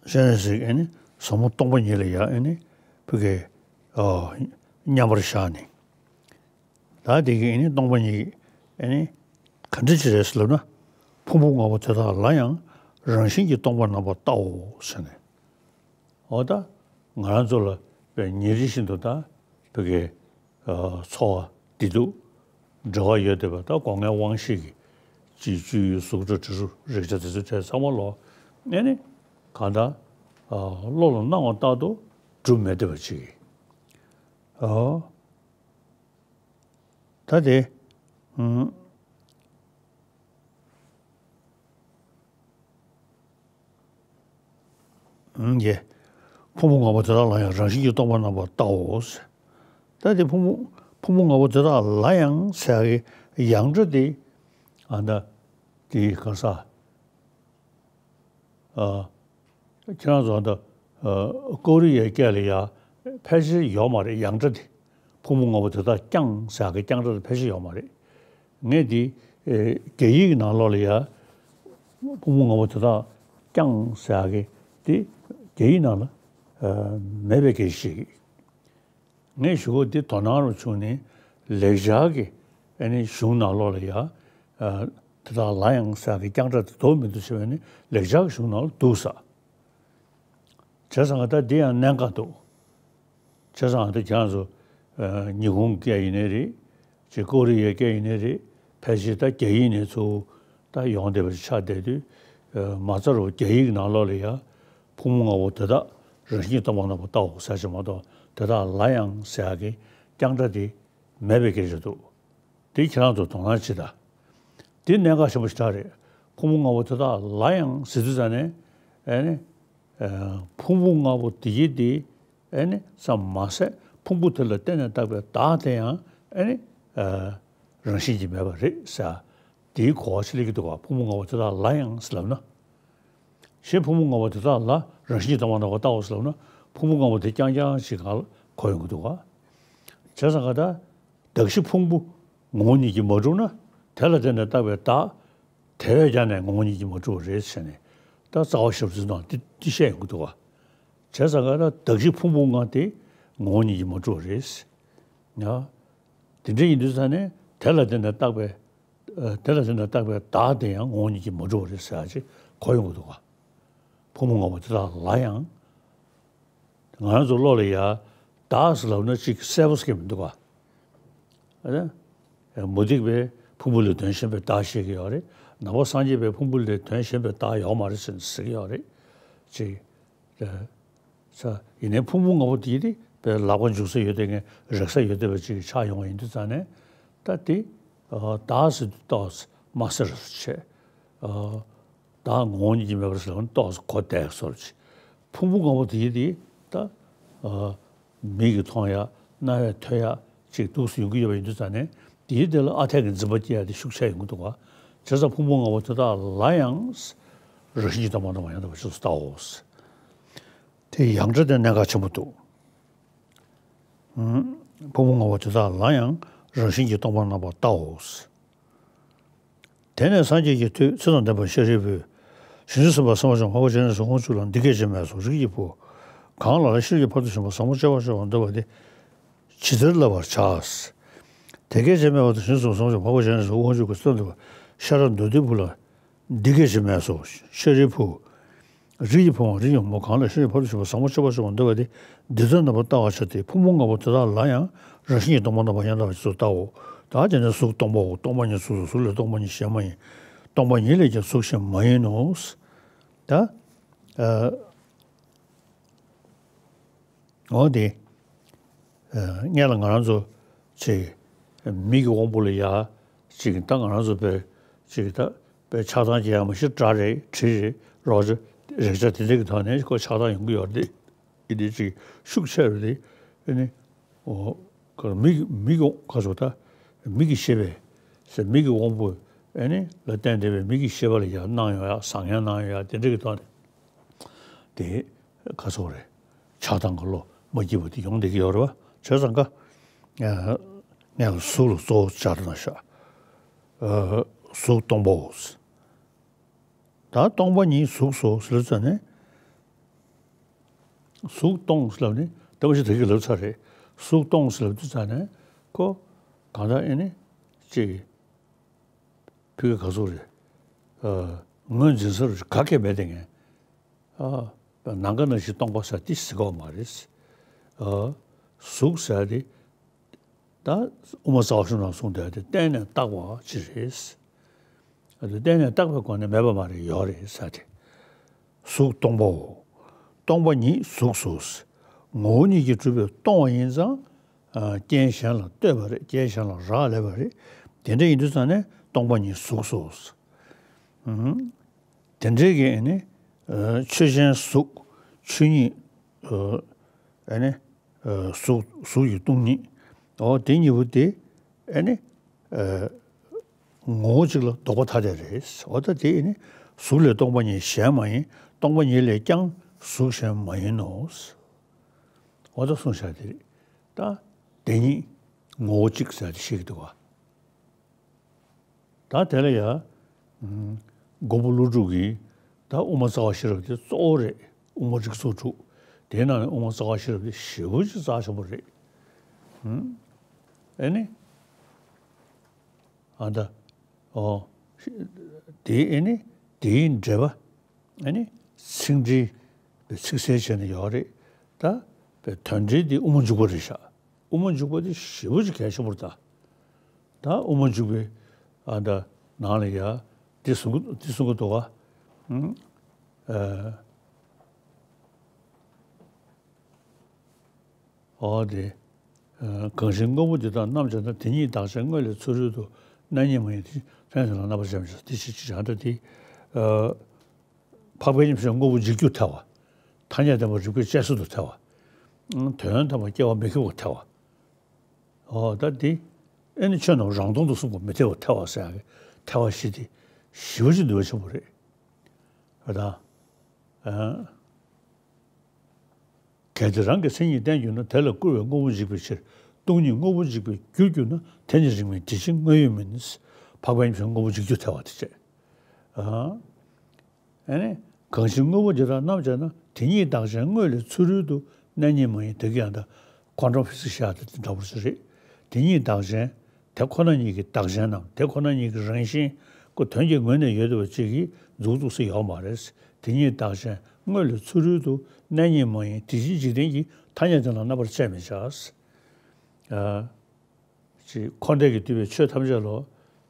སྤྱན་རས་གཟིགས་ཨེ་ནི་ཟབ་མོ་སྟོང་པ་ཉིད་ལ་ཡང་ཨེ་ནི་ཕ་གི། ཨ། མཉམ་པར་བཞག་ནས། ད་དེ་གི་ཨེ་ནི་སྟོང་པ་ཉིད་ཨེ་ནི་ག་འདྲ་ཅིག་རེད་ཟེར་ལབ་ན། ཕུང་པོ་ལྔ་པོ་དེ་དག་ལ་ཡང་རང་བཞིན་གྱིས་སྟོང་པར་རྣམ་པར་བལྟའོ་ཟེར་ནས། འོ་ད་ང་རང་ཚོ་ལ་དཔེ་ཉིན་རེ་བཞིན་དུ་ད་ཕ་གི་འཚོ་བ་བདེ་སྡུག་འབྲེལ་བ་ཡོད་བསྡད་པ་ད་སྒོ་ལྔའི་དབང་ཤེས་ཀྱི་ཅིག་བཅུད་ཡོད་གཟུགས་སྒྲ་དྲི་རོ་རེག་བྱ་དེ་ཚོ་གྲས་ཚང་མ་ལོ་ཨེ་ནི་གང་ལྟར་བློ་ལ་སྣང་བ་ལྟར་དུ་གྲུབ་མེད་བསྡད་པ་ཅིག་གིས། ཨོ། ད་དེ། ཨུམ། ཨུམ་ཡེ། ཕུང་པོ་ལྔ་པོ་དེ་དག་ལ་ཡང་རང་བཞིན་གྱིས་སྟོང་པར་རྣམ་པར་བལྟའོ། ད་དེ་ཕུང་པོ། ཕུང་པོ་ལྔ་པོ་དེ་དག་ལ་ཡང་ཟེར་ཡག་གི་ཡང་སྒྲ་དེ། ཨ་ད་དེ་ག་ས། ཨ། ཁྱེད་རང་ཚོ་ཨ་ད། ཨ། ཀོ་རི་ཡའི་སྐད་ལ་ཡ་ཕལ་ཆེར་ཡོད་མ་རེད། ཡང་སྒྲ་དེ། ཕུང་པོ་ལྔ་པོ་དེ་དག་ཀྱང་ཟེར་ཡག་གི་ཀྱང་སྒྲ་དེ་ཕལ་ཆེར་ཡོད་མ་རེད། ངས་འདི། ཨེ། རྒྱ་ཡིག་ནང་ལོགས་ལ་ཡ། ཕུང་པོ་ལྔ་པོ་དེ་དག་ཀྱང་ཟེར་ཡག་གི་དེ་རྒྱ་ཡིག་ནང་ལ། ཨ། མེད་པའི་སྐད་ཆ་ཞིག་ངས་ཞུ་གོ་འདི་དོ་སྣང་རུ་བྱུང་ནས། ལེགས་སྦྱར་གྱི་ཨ་ནི་གཞུང་ནང་ལོགས་ལ་ཡ། ཨ། དེ་དག་ལ་ཡང་ཟེར་ཡག་གི་ཀྱང་སྒྲ་དེ་འདུག་མི་འདུག་ཟེར་བ་ནི་ལེགས་སྦྱར་གྱི་གཞུང་ནང་ལ་འདུག་ས། བྱས་ཙང་ད་འདི་ཡང་གནད་འགག་འདུག་བྱས་ཙང་ད་ཁྱེད་རང་ཚོ། ཨ། ཉི་ཧོང་སྐད་ཡིན་ནའི་རེད། ཅིག་ཀོ་རི་ཡའི་སྐད་ཡིན་ནའི་རེད། ཕལ་ཆེར་ད་རྒྱ་ཡིག་ནས་ཚུར་ད་ཡོང་བསྡད་པ་ཆགས་བསྡད་དུས། ཨ། མ་རྩ་རུ་རྒྱ་ཡིག་ནང་ལོགས་ལ་ཡ། ཕུང་པོ་ལྔ་པོ་དེ་དག་རང་བཞིན་གྱིས་སྟོང་པར་རྣམ་པར་བལྟའོ་ཟེར་ཞིག་མ་གཏོགས། དེ་དག་ལ་ཡང་ཟེར་ཡག་གི་ཀྱང་སྒྲ་དེ་མེད་པའི་སྐད་ཆ་འདུག་དེ་ཁྱེད་རང་ཚོ་དོ་སྣང་བྱེད་དང་། དེ་གནད་འགག་ཆེན་པོ་ཞེ་དྲག་རེད། ཕུང་པོ་ལྔ་པོ་དེ་དག་ལ་ཡང་ཟེར་དུས་ཙ་ནས། ཨ་ནི། ཨ། ཕུང་པོ་ལྔ་པོ་དེ་ཡི་དེ། ཨ་ནི་ཙམ་མ་ཟད་ཕུང་པོ་དེ་ལ་བརྟེན་ནས་བཏགས་པའི་བདག་དེ་ཡང་། ཨ་ནི། ཨ། རང་བཞིན་གྱིས་མེད་པ་རེད་ཟེར། དེའི་གོ་བ་ཆེ་སླེབས་ཀྱི་འདུག་ག་ཕུང་པོ་ལྔ་པོ་དེ་དག་ལ་ཡང་ཟེར་ལབ་ན། གཞན་ཕུང་པོ་ལྔ་པོ་དེ་དག་ལ་རང་བཞིན་གྱིས་སྟོང་པར་རྣམ་པར་བལྟའོ་ཟེར་ལབ་ན། ཕུང་པོ་ལྔ་པོ་དེ་རྐྱང་རྐྱང་ཞིག་ག་ལ་གོ་ཡོང་གི་འདུག་ག་བྱས་ཙང་ག་ད། གདགས་གཞི་ཕུང་པོ་ངོ་བོ་ཉིད་ཀྱིས་མ་གྲུབ་ན། དེ་ལ་བརྟེན་ནས་བཏགས་པའི་བདག་དེ་བས་ཀྱང་ནས་ངོ་བོ་ཉིད་ཀྱིས་མ་གྲུབ་པ་རེད་ཟེར་ནས། ད་རྩ་བ་ཞབས་ཚུལ་ནང་འདི་འདི་བཤད་ཡོང་གི་འདུག་ག་བྱས་ཙང་ག་ད་གདགས་གཞི་ཕུང་པོ་ལྔ་དེ་ངོ་བོ་ཉིད་ཀྱིས་མ་གྲུབ་པ་རེད། ཡ། དེ་འདྲ་ཡིན་དུས་ཙ་ནས་དེ་ལ་བརྟེན་ནས་བཏགས་པའི། ཨ། དེ་ལ་བརྟེན་ནས་བཏགས་པའི་བདག་དེ་ཡང་ངོ་བོ་ཉིད་ཀྱིས་མ་གྲུབ་པ་རེད་ཟེར་ཡག་ཅིག་གོ་ཡོང་གི་འདུག་ག་ཕུང་པོ་ལྔ་པོ་དེ་དག་ལ་ཡང་། ང་རང་ཚོ་བློ་ལ་ཡ། བདག་ཟེར་ལབ་ན་ཅིག་གསལ་པོ་ཟེར་གྱི་མི་འདུག་ག་ཨ། མུ་སྟེགས་པས་ཕུང་པོ་ལས་དོན་གཞན་པའི་བདག་བཤད་ཀྱི་ཡོད་རེད། ནང་པ་སངས་རྒྱས་པས་ཕུང་པོ་ལས་དོན་གཞན་པའི་བདག་ཡོད་མ་རེད་ཟེར་ཟེར་གྱི་ཡོད་རེད། ཅིག་ས། ཡིན་ནའི་ཕུང་པོ་ལྔ་པོ་དེ་དེ་དཔེ་ལག་པ་འཇུག་ས་ཡོད་དེ། ངས་རེག་ས་ཡོད་དེ་བ་ཅིག་ཆགས་ཡོང་བ་ཡིན་དུས་ཙང་ནས། ད་དེ། ཨ། བདག་ཟེར་དུས་ཏོག་ཙམ་མ་སེར་བྱས། ཨ། བདག་ངོ་བོ་ཉིད་ཀྱིས་མེད་པར་ཟེར་ན་ཏོག་ཙམ་གོ་བདེ་བཟོ་འདྲ་ཅིག་ཕུང་པོ་ལྔ་པོ་དེ་དེ་ད། ཨ། མིག་གིས་མཐོང་ཡག་རྣ་བས་ཐོས་ཡག་ཅིག་འདུག་སེ་ཡོང་གི་ཡོད་པ་ཡིན་དུས་ཙང་ནས། དེའི་དེ་ལ་ཨ་འཐས་ཀྱི་འཛིན་པ་སྐྱེ་ཡག་དེ་ཤུགས་ཆེ་ཡོང་གི་འདུག་ག་བྱས་ཙང་ཕུང་པོ་ལྔ་པོ་དེ་དག་ལ་ཡང་རང་བཞིན་གྱིས་སྟོང་པར་རྣམ་པར་ཡང་དག་པར་རྗེས་སུ་བལྟའོ། དེ་ཡང་སྒྲ་དེ་གནད་འགག་ཆེན་པོ་འདུག་ཕུང་པོ་ལྔ་པོ་དེ་དག་ལ་ཡང་རང་བཞིན་གྱིས་སྟོང་པར་རྣམ་པར་བལྟའོ། དེ་ནས་སངས་རྒྱས་ཀྱིས་ཐོས། ཚེ་དང་ལྡན་པ་ཤཱ་རིའི་བུས། བྱང་ཆུབ་སེམས་དཔའ་ཚད་མེད་བཞི་པོ་འཕགས་པ་སྤྱན་རས་གཟིགས་དབང་ཕྱུག་ལ་འདི་སྐད་ཅེས་སྨྲས་སོ། རིགས་ཀྱི་བུ། གང་ལ་ལ་ཤེས་རིག་གི་ཕ་རོལ་ཏུ་ཕྱིན་པ་ཟབ་མོ་སྤྱད་པར་ཤོག་པར་འདོད་པ་དེ་ཇི་ལྟར་བསླབ་པར་བྱ། དེ་སྐད་ཅེས་སྨྲས་པ་དང་། བྱང་ཆུབ་སེམས་དཔའ་ཚད་མེད་བཞི་པོ་འཕགས་པ་སྤྱན་རས་གཟིགས་དབང་ཕྱུག་གིས་ཚེ་དང་ལྡན་པ་ཤ་ར་དྭ་ཏིའི་བུ་ལ་འདི་སྐད་ཅེས་སྨྲས་སོ། ཤཱ་རིའི་བུ། རིགས་ཀྱི་བུའམ་རིགས་ཀྱི་བུ་མོ་གང་ལ་ཤེས་རིག་ཕ་རོལ་ཏུ་ཕྱིན་པ་ཟབ་མོ་སྤྱད་པར་ཤོག་པར་འདོད་པ་དེ་འདི་ལྟར་རྣམ་པར་བལྟ་བར་བྱ་སྟེ། ཕུང་པོ་ལྔ་པོ་དེ་དག་ལ་ཡང་རང་བཞིན་གྱིས་སྟོང་པར་རྣམ་པར་ཡང་དག་པར་རྗེས་སུ་བལྟའོ། ད་དེ་ནས་གཟུགས་སྟོང་པའོ། སྟོང་པ་ཉིད་གཟུགས་སོ། གཟུགས་ལས་སྟོང་པ་ཉིད་གཞན་མ་ཡིན། སྟོང་པ་ཉིད་ལས་ཀྱང་གཟུགས་གཞན་མ་ཡིན་ནོ། ད། ཨ། འོ་དེ། ཨ། སྔོན་ལ་ང་རང་ཚོ་ཅིག་མིག་གི་དབང་པོ་ལ་ཡ་ཅིག་ད་ང་རང་ཚོ་དཔེ་ཅིག་ད་དཔེ་ཆགས་སྡང་སྐྱེ་ཡག་མ་གཞི་སྒྲ་རེད། དྲི་རེད། རོ་རེད། རེག་བྱ་དེ་འདྲ་གི་ཐོག་ནས་ཁོ་ཆགས་སྡང་ཡོང་གི་ཡོད་རེད། ཨེ་འདི་ཅིག་ཤུགས་ཆེ་རུ་དེ། ཨེ་ནི། འོ། ཁོ་མིག་མིག་གི་ཁ་ཕྱོགས་ད། མིག་གི་ཤེས་པས། ཟེར་མིག་གི་དབང་པོ། ཨེ་ནི་ལ་བརྟེན་བསྡད་པའི་མིག་གི་ཤེས་པ་ལ་ཡང་སྣང་ཡོང་ཡག་བཟང་ངན་སྣང་ཡོང་ཡག་དེ་འདྲ་གི་ཐོག་ནས། དེ་ཁ་ཕྱོགས་རེད། ཆགས་སྡང་གི་བློ་མ་སྐྱིད་པ་དེ་ཡོང་བསྡད་ཀྱི་ཡོད་རེད་བ། བྱས་ཙང་ཀ། ངས་གཟུགས་ལ་གཙོ་བོ་སྦྱར་ན་ཤག་ཨ། གཟུགས་སྟོང་པའོ། ད་སྟོང་པ་ཉིད་གཟུགས་སོ་ཟེར་ལབ་ཙ་ནས། གཟུགས་སྟོང་ཟེར་ལབ་ནི་ད་མ་གཞི་ད་གིན་ལབ་ཚར་རེད། གཟུགས་སྟོང་ཟེར་ལབ་དུས་ཙ་ནས་ཁོ་གང་ལྟར་ཨེ་ནི་ཅིག་ཕི་གི་ག་ཟུག་རེད། ཨ། ངོས་འཛིན་ས་རུ་ག་གེ་མེད་དེ་ངས། ཨ། ནམ་མཁའ་ནང་བཞིན་སྟོང་པ་ཟེར་དེ་ཟེར་གོ་མ་རེད། ཨ། གཟུགས་ཟེར་དེ། ད་དབུ་མ་རྩ་བ་ཤིང་ནང་གསུངས་དེ་བརྟེན་ནས་བཏགས་པ་ཅིག་རེད། ཨ། དེ་བརྟེན་ནས་བཏགས་པའི་སྒོ་ནས་མེད་པ་མ་རེད། ཡོད་རེད་ཟེར་དེ། གཟུགས་སྟོང་པའོ། སྟོང་པ་ཉིད་གཟུགས་སོ། ངོ་བོ་ཉིད་ཀྱིས་གྲུབ་པའི་སྟོང་པ་ཡིན་ཙང་། ཨ། རྐྱེན་གཞན་ལ་ལྟོས་པ་རེད། རྐྱེན་གཞན་ལ་རག་ལས་པ་རེད། དེ་འདྲ་ཡིན་དུས་ཙང་ནས་སྟོང་པ་ཉིད་གཟུགས་སོ། ཨུམ། དེ་འདྲའི་གི་ཨ་ནི། ཨ། ཆོས་ཅན་གཟུགས། ཆོས་ཉིད། ཨ། ཨ་ནི། ཨ། གཟུགས། གཟུགས་ཀྱི་སྟོང་ཉིད། འོ་དེ་གཉིས་པོ་དེ་ཨེ་ནི་ཨ་ངོ་བོ་གཅིག་ལ་ལྡོག་པ་ཐ་དད་རེད། འོ་ད་དེ་ཨེ་ནི་གཟུགས་ལས་སྟོང་པ་ཉིད་གཞན་མ་ཡིན། སྟོང་པ་ཉིད་ལས་ཀྱང་གཟུགས་གཞན་མ་ཡིན་ནོ། འོ་ད་གསུངས་བཞག་དེ་རེད། ད་དེ་ཉིད་ངོ་བོ་གཅིག་ཟེར་ཏེ་བཤད་ཀྱི་འདུག་ག་ད་དེ་ལ་ཡ། ཨུམ། མགོན་པོ་ཀླུ་སྒྲུབ་ཀྱིས་ད་དབུ་མ་རྩ་བ་ཤེས་རབ་དེ་གཙོ་བོ་རེད། དབུ་མ་རིགས་ཚོགས་དྲུག་དེའི་ནང་ནས་དབུ་མ་རྩ་བ་ཤེས་རབ་དེ་ཞེ་པོ་ཅིག་རྩ་ཆེན་པོ་རེད། ཨུམ། ཨེ་ནི། ཨ་ད། ཨོ། དེའི་ཨེ་ནི། དེའི་འགྲེལ་པ། ཨེ་ནི། ཚིག་འགྲེལ་པའི་ཚིག་གསལ་བྱས་ནས་ཡོད་རེད། ད། པའི་དོན་འགྲེལ་དེ་དབུ་མ་འཇུག་པ་རེད་ཤག་དབུ་མ་འཇུག་པ་དེ་ཞེ་པོ་ཅིག་གལ་ཆེན་པོ་རེད་ད། ད་དབུ་མ་འཇུག་པའི་ཨ་ད་ནང་ལ་ཡ་འདི་གསུང་གི་འདི་གསུང་གི་འདུག་ག་ཨ་ཨོ་དེ། གང་ཞིག་དངོས་པོ་འདི་དག་རྣམ་སྦྱར་ན། དེ་ཉིད་བདག་གཞན་དངོས་ལས་ཚུ་རོལ་དུ། རྣམ་གཡེང་མ་ཡིན་དེ་བཞིན་ཐ་སྙད་དོན་ལ་རྣམ་པར་དཔྱད་མི་བྱ། དེ་ཕྱིར་ཅི་བྱ་ད་དེ། འཕགས་པའི་ཉེར་ཞི་དངོས་པོ་འཇིག་རྒྱུ་ཐལ་བ། ཐ་སྙད་བདེན་པ་རིགས་པས་དཔྱད་བཟོད་དུ་ཐལ་བ། དོན་དམ་པར་སྐྱེ་བ་མི་འཁྱོལ་བར་ཐལ་བ། འོ་ད་འདི། ཨེ་ནི་ཆོས་རྣམས་རང་སྟོང་དུ་གསུངས་པ་མི་འཐད་པར་ཐལ་བ་ཟེར་ཡག་གི་ཐལ་བ་བཞི་དེ་ཞེ་པོ་ཅིག་འདུ་བ་ཆེན་པོ་རེད། ཨ་དང་། ཨ། གལ་ཏེ་རང་གི་མཚན་ཉིད་བསྟན་གྱུར་ན། དེ་ལ་སྐུར་བས་དངོས་པོ་འཇིག་པའི་ཕྱིར། སྟོང་ཉིད་དངོས་པོ་འཇིག་པར་འགྱུར་གྱུར་ན། དེ་ནི་རིགས་མིན་དེ་ཕྱིར་དངོས་ཡོད་མིན། འཕགས་པའི་ཉེར་ཞི་དངོས་པོ་འཇིག་རྒྱུ་ཐལ་བ་དེ་བྱས། ཨ། ཨེ་ནི། གང་ཞིག་དངོས་པོ་འདི་དག་རྣམ་སྦྱར་ན། དེ་ཉིད་བདག་གཞན་དངོས་ལས་ཚུ་རོལ་དུ། རྣམ་གཡེང་མ་ཡིན་དེ་གི་ཡང་དག quantum physics ཤ་དེ་འདྲ་པོ་ཞིག་རེད། དེ་ཉིད་བདག་གཞན། དེ་ཁོ་ན་ཉིད་ཀྱི་བདག་གཞན་ནམ་དེ་ཁོ་ན་ཉིད་ཀྱི་རང་བཞིན་ཁོ་དོན་གྱི་ངོས་ནས་ཡོད་པ་ཅིག་གིས་མཛུབ་བཙུགས་ས་ཡོད་མ་རེད། དེ་ཉིད་བདག་གཞན་དངོས་ལས་ཚུ་རོལ་དུ། རྣམ་གཡེང་མ་ཡིན་དེ་བཞིན་འཇིག་རྟེན་གྱི་ཐ་སྙད་དོན་ལ་རྣམ་པར་དཔྱད་མི་བྱ། ཨ། ཅིག་འཁོར་འདས་ཀྱིས་བསྡུས་པའི་ཆོས་ཐམས་ཅད་ལ་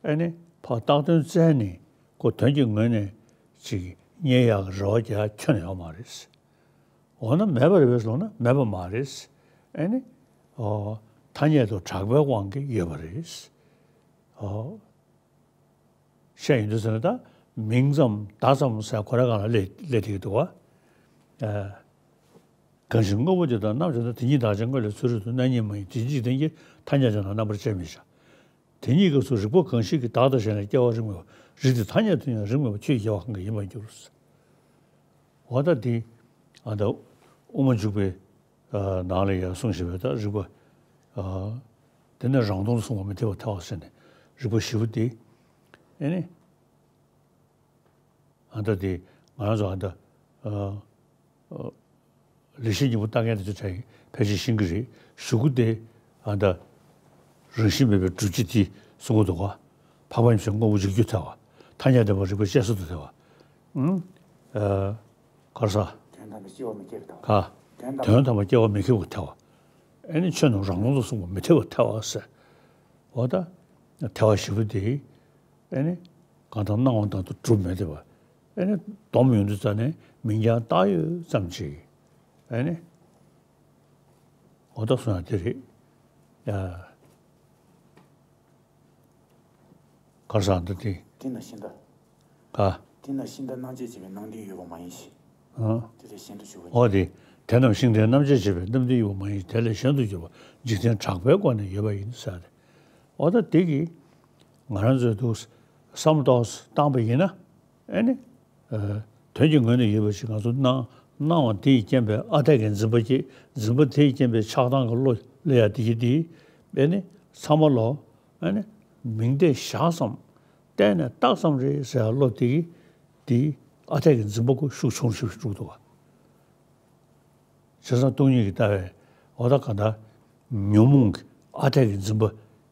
ཨེ་ནི་ཕར་བཏགས་དོན་བཙལ་ནས་ཁོ་དོན་གྱི་ངོས་ནས་ཅིག་རྙེད་ཡག་གི་རེ་བ་རྒྱག་ཁྱོན་ནས་ཡོད་མ་རེད། འོ་ན་མེད་པ་རེད་པས་ལབ་ན་མེད་པ་མ་རེད། ཨེ་ནི། ཨོ། ཐ་སྙད་དུ་གྲགས་པའི་དབང་གིས་ཡོད་པ་རེད། ཨོ། བཤད་ཡོང་དུས་ཟེར་ན་ད་མིང་ཙམ་བརྡ་ཙམ་ཟེར་ཁོ་རང་སྒང་ལ་སླེབས་སླེབས་བསྡད་ཀྱི་འདུག་བ། ཨ། གང་ཞིག་དངོས་པོ་འདི་དག་རྣམ་སྦྱར་ན། དེ་ཉིད་བདག་གཞན་དངོས་ལས་ཚུ་རོལ་དུ། རྣམ་གཡེང་མ་ཡིན་དེ་བཞིན་འཇིག་རྟེན་གྱི་ཐ་སྙད་དོན་ལ་རྣམ་པར་དཔྱད་མི་བྱ། དེ་ཉིད་སྐབས་སུ་རིགས་པ་གང་ཞིག་གིས་བདག་དང་གཞན་ལ་སྐྱེ་བ་རིགས་མེད་པ། རིགས་དེ་ཐ་སྙད་དུ་ཡང་རིགས་མེད་པ་ཆོས་ཀྱི་སྐྱེ་བ་གང་གིས་ཡིན་པར་འགྱུར། འོ་ད་འདི་ཨ་ད་དབུ་མ་འཇུག་པའི་ཨ་ནང་ལ་ཡང་གསུངས་བཞིན་པའི་ད་རིགས་པ། ཨ། དེ་ནི་རང་སྟོང་དུ་གསུངས་པ་མི་འཐད་པར་ཐལ་བ་ཟེར་ནས་རིགས་པ་བཞི་པོ་འདི་ཨེ་ནི། ཨ་ད་དེ་ང་རང་ཚོ་ཨ་ད་ཨ་ཨ་ལེགས་བཤད་སྙིང་པོ་ལྟ་མཁན་དེ་ཚོ་ཕལ་ཆེར་ཤེས་ཀྱི་རེད། གཞུག་གུ་དེ་ཨ་ད་རང་བཞིན་མེད་པའི་སྒྲུབ་བྱེད་དེ་གསུང་གི་འདུག་ག་འཕགས་པ་ཉེར་ཞི་དངོས་པོ་འཇིག་རྒྱུ་ཐལ་བ། ཐ་སྙད་བདེན་པ་རིགས་པས་དཔྱད་བཟོད་དུ་ཐལ་བ། ཨུམ། ཨ། ག་རེ་ཟ། དོན་དམ་པའི་སྐྱེ་བ་མི་འཁྱོལ་བ་དང་། ག་དོན་དམ་དོན་དམ་པའི་སྐྱེ་བ་མི་འཁྱོལ་བ་ཐལ་བ། ཨེ་ནི་ཆོས་རྣམས་རང་སྟོང་དུ་གསུངས་པ་མི་འཐད་པར་ཐལ་བ་ཟེར། འོ་ད་ཐལ་བ་བཞི་པོ་དེ། ཨེ་ནི། གང་ལྟར་སྣང་བ་ལྟར་དུ་གྲུབ་མེད་དེ་བ། ཨེ་ནི། སྡོམ་ཡོང་དུས་ཙ་ནས་མིང་རྐྱང་བཏགས་ཡོད་ཙམ་ཅིག་ཨེ་ནི། འོ་ད་གསུང་ཡག་དེ་རེད། ཡ། ག་རེ་ཟ་འདི་དེ། དེ་ན་ཤིང་རྟ། ག་དེ་ན་ཤིང་རྟ་རྣམ་དཔྱད་བྱས་པའི་རྣམ་བདེན་ཡོད་པ་མ་ཡིན་ཞེས། ཨ། དེ་ལས་གཞན་དུ་གྱུར་པ། འོ་དེ། དེ་རྣམས་ཤིང་རྟའི་རྣམ་དཔྱད་བྱས་པའི་རྣམ་བདེན་ཡོད་པ་མ་ཡིན། དེ་ལས་གཞན་དུ་གྱུར་པ་འཇིག་རྟེན་གྲགས་པའི་སྒོ་ནས་ཡོད་པ་ཡིན་ཟེར་ཏེ། འོ་ད་དེ་གིས་ང་རང་ཚོའི་འདུག་བསམ་བློ་ཏོག་བཏང་པ་ཡིན་ན། ཨེ་ནི། ཨ། དོན་གྱི་ངོས་ནས་ཡོད་པ་ཞིག་ང་ཚོ་སྣང་སྣང་བ་དེ་ཡི་རྐྱེན་པས་ཨ་འཐས་ཀྱི་འཛིན་པ་སྐྱེ། འཛིན་པ་དེ་ཡི་རྐྱེན་པས་ཆགས་སྡང་གི་བློ་སླེབས་ཡ་དེ་ཡི་དེ། ཨེ་ནི། ཚང་མ་ལོ། ཨེ་ནི། མིང་བརྡས་བཞག་ཙམ། བལྟས་ནས་བཏགས་ཙམ་རེད་ཟེར་ཡ་བློ་དེ་གིས། དེ་ཨ་འཐས་ཀྱི་འཛིན་པ་ཁོ་ཤུགས་ཆུང་ཆུང་ཞིག་འགྲོ་གི་འདུག་བ། བྱས་ཙང་སྟོང་ཉིད་ཀྱི་ལྟ་བས་འོ་ད་ག་ད་ཉོན་མོངས་ཀྱི་ཨ་འཐས་ཀྱི་འཛིན་པ་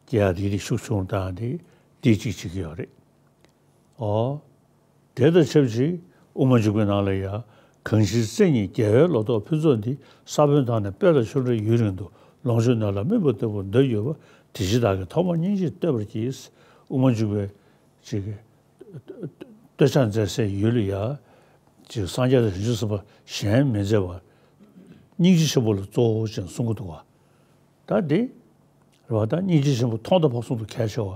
སྐྱེ་ཡ་དེ་དེ་ཤུགས་ཆུང་བཏང་དེ་དེ་གཅིག་བྱེད་ཀྱི་ཡོད་རེད། ཨོ། དེ་དང་ཆབས་ཅིག་དབུ་མ་འཇུག་པའི་ནང་ལ་ཡང་གང་ཕྱིར་སེམས་ཉིད་རྒྱལ་བའི་ལོ་ཏོག་ཕུན་ཚོགས་འདི། ས་བོན་དང་ནི་སྤོས་དང་ཆུ་འདྲ་ཡུན་རིང་དུ། ལོངས་སྤྱོད་སྣོད་ལ་སྨིན་པ་ལྟ་བུར་འདོད་ཡོད་པ། དེ་ཕྱིར་བདག་གིས་ཐོག་མར་སྙིང་རྗེ་བསྟོད་པར་བགྱི། དབུ་མ་འཇུག་པའི་ཅིག་བསྟོད་ཕྱག་མཛད་སའི་ཡུལ་ལ་ཡ། ཅིག་སངས་རྒྱས་དང་བྱང་ཆུབ་སེམས་དཔའ་གཞན་མི་མཛད་པ། སྙིང་རྗེ་ཆེན་པོ་ལ་གཙོ་བོ་ཅན་གསུང་གི་འདུག་བ། ད་འདི་རེད་བ། ད་སྙིང་རྗེ་ཆེན་པོ་ཐོག་མཐའ་བར་གསུམ་དུ་གལ་ཆེ་བ་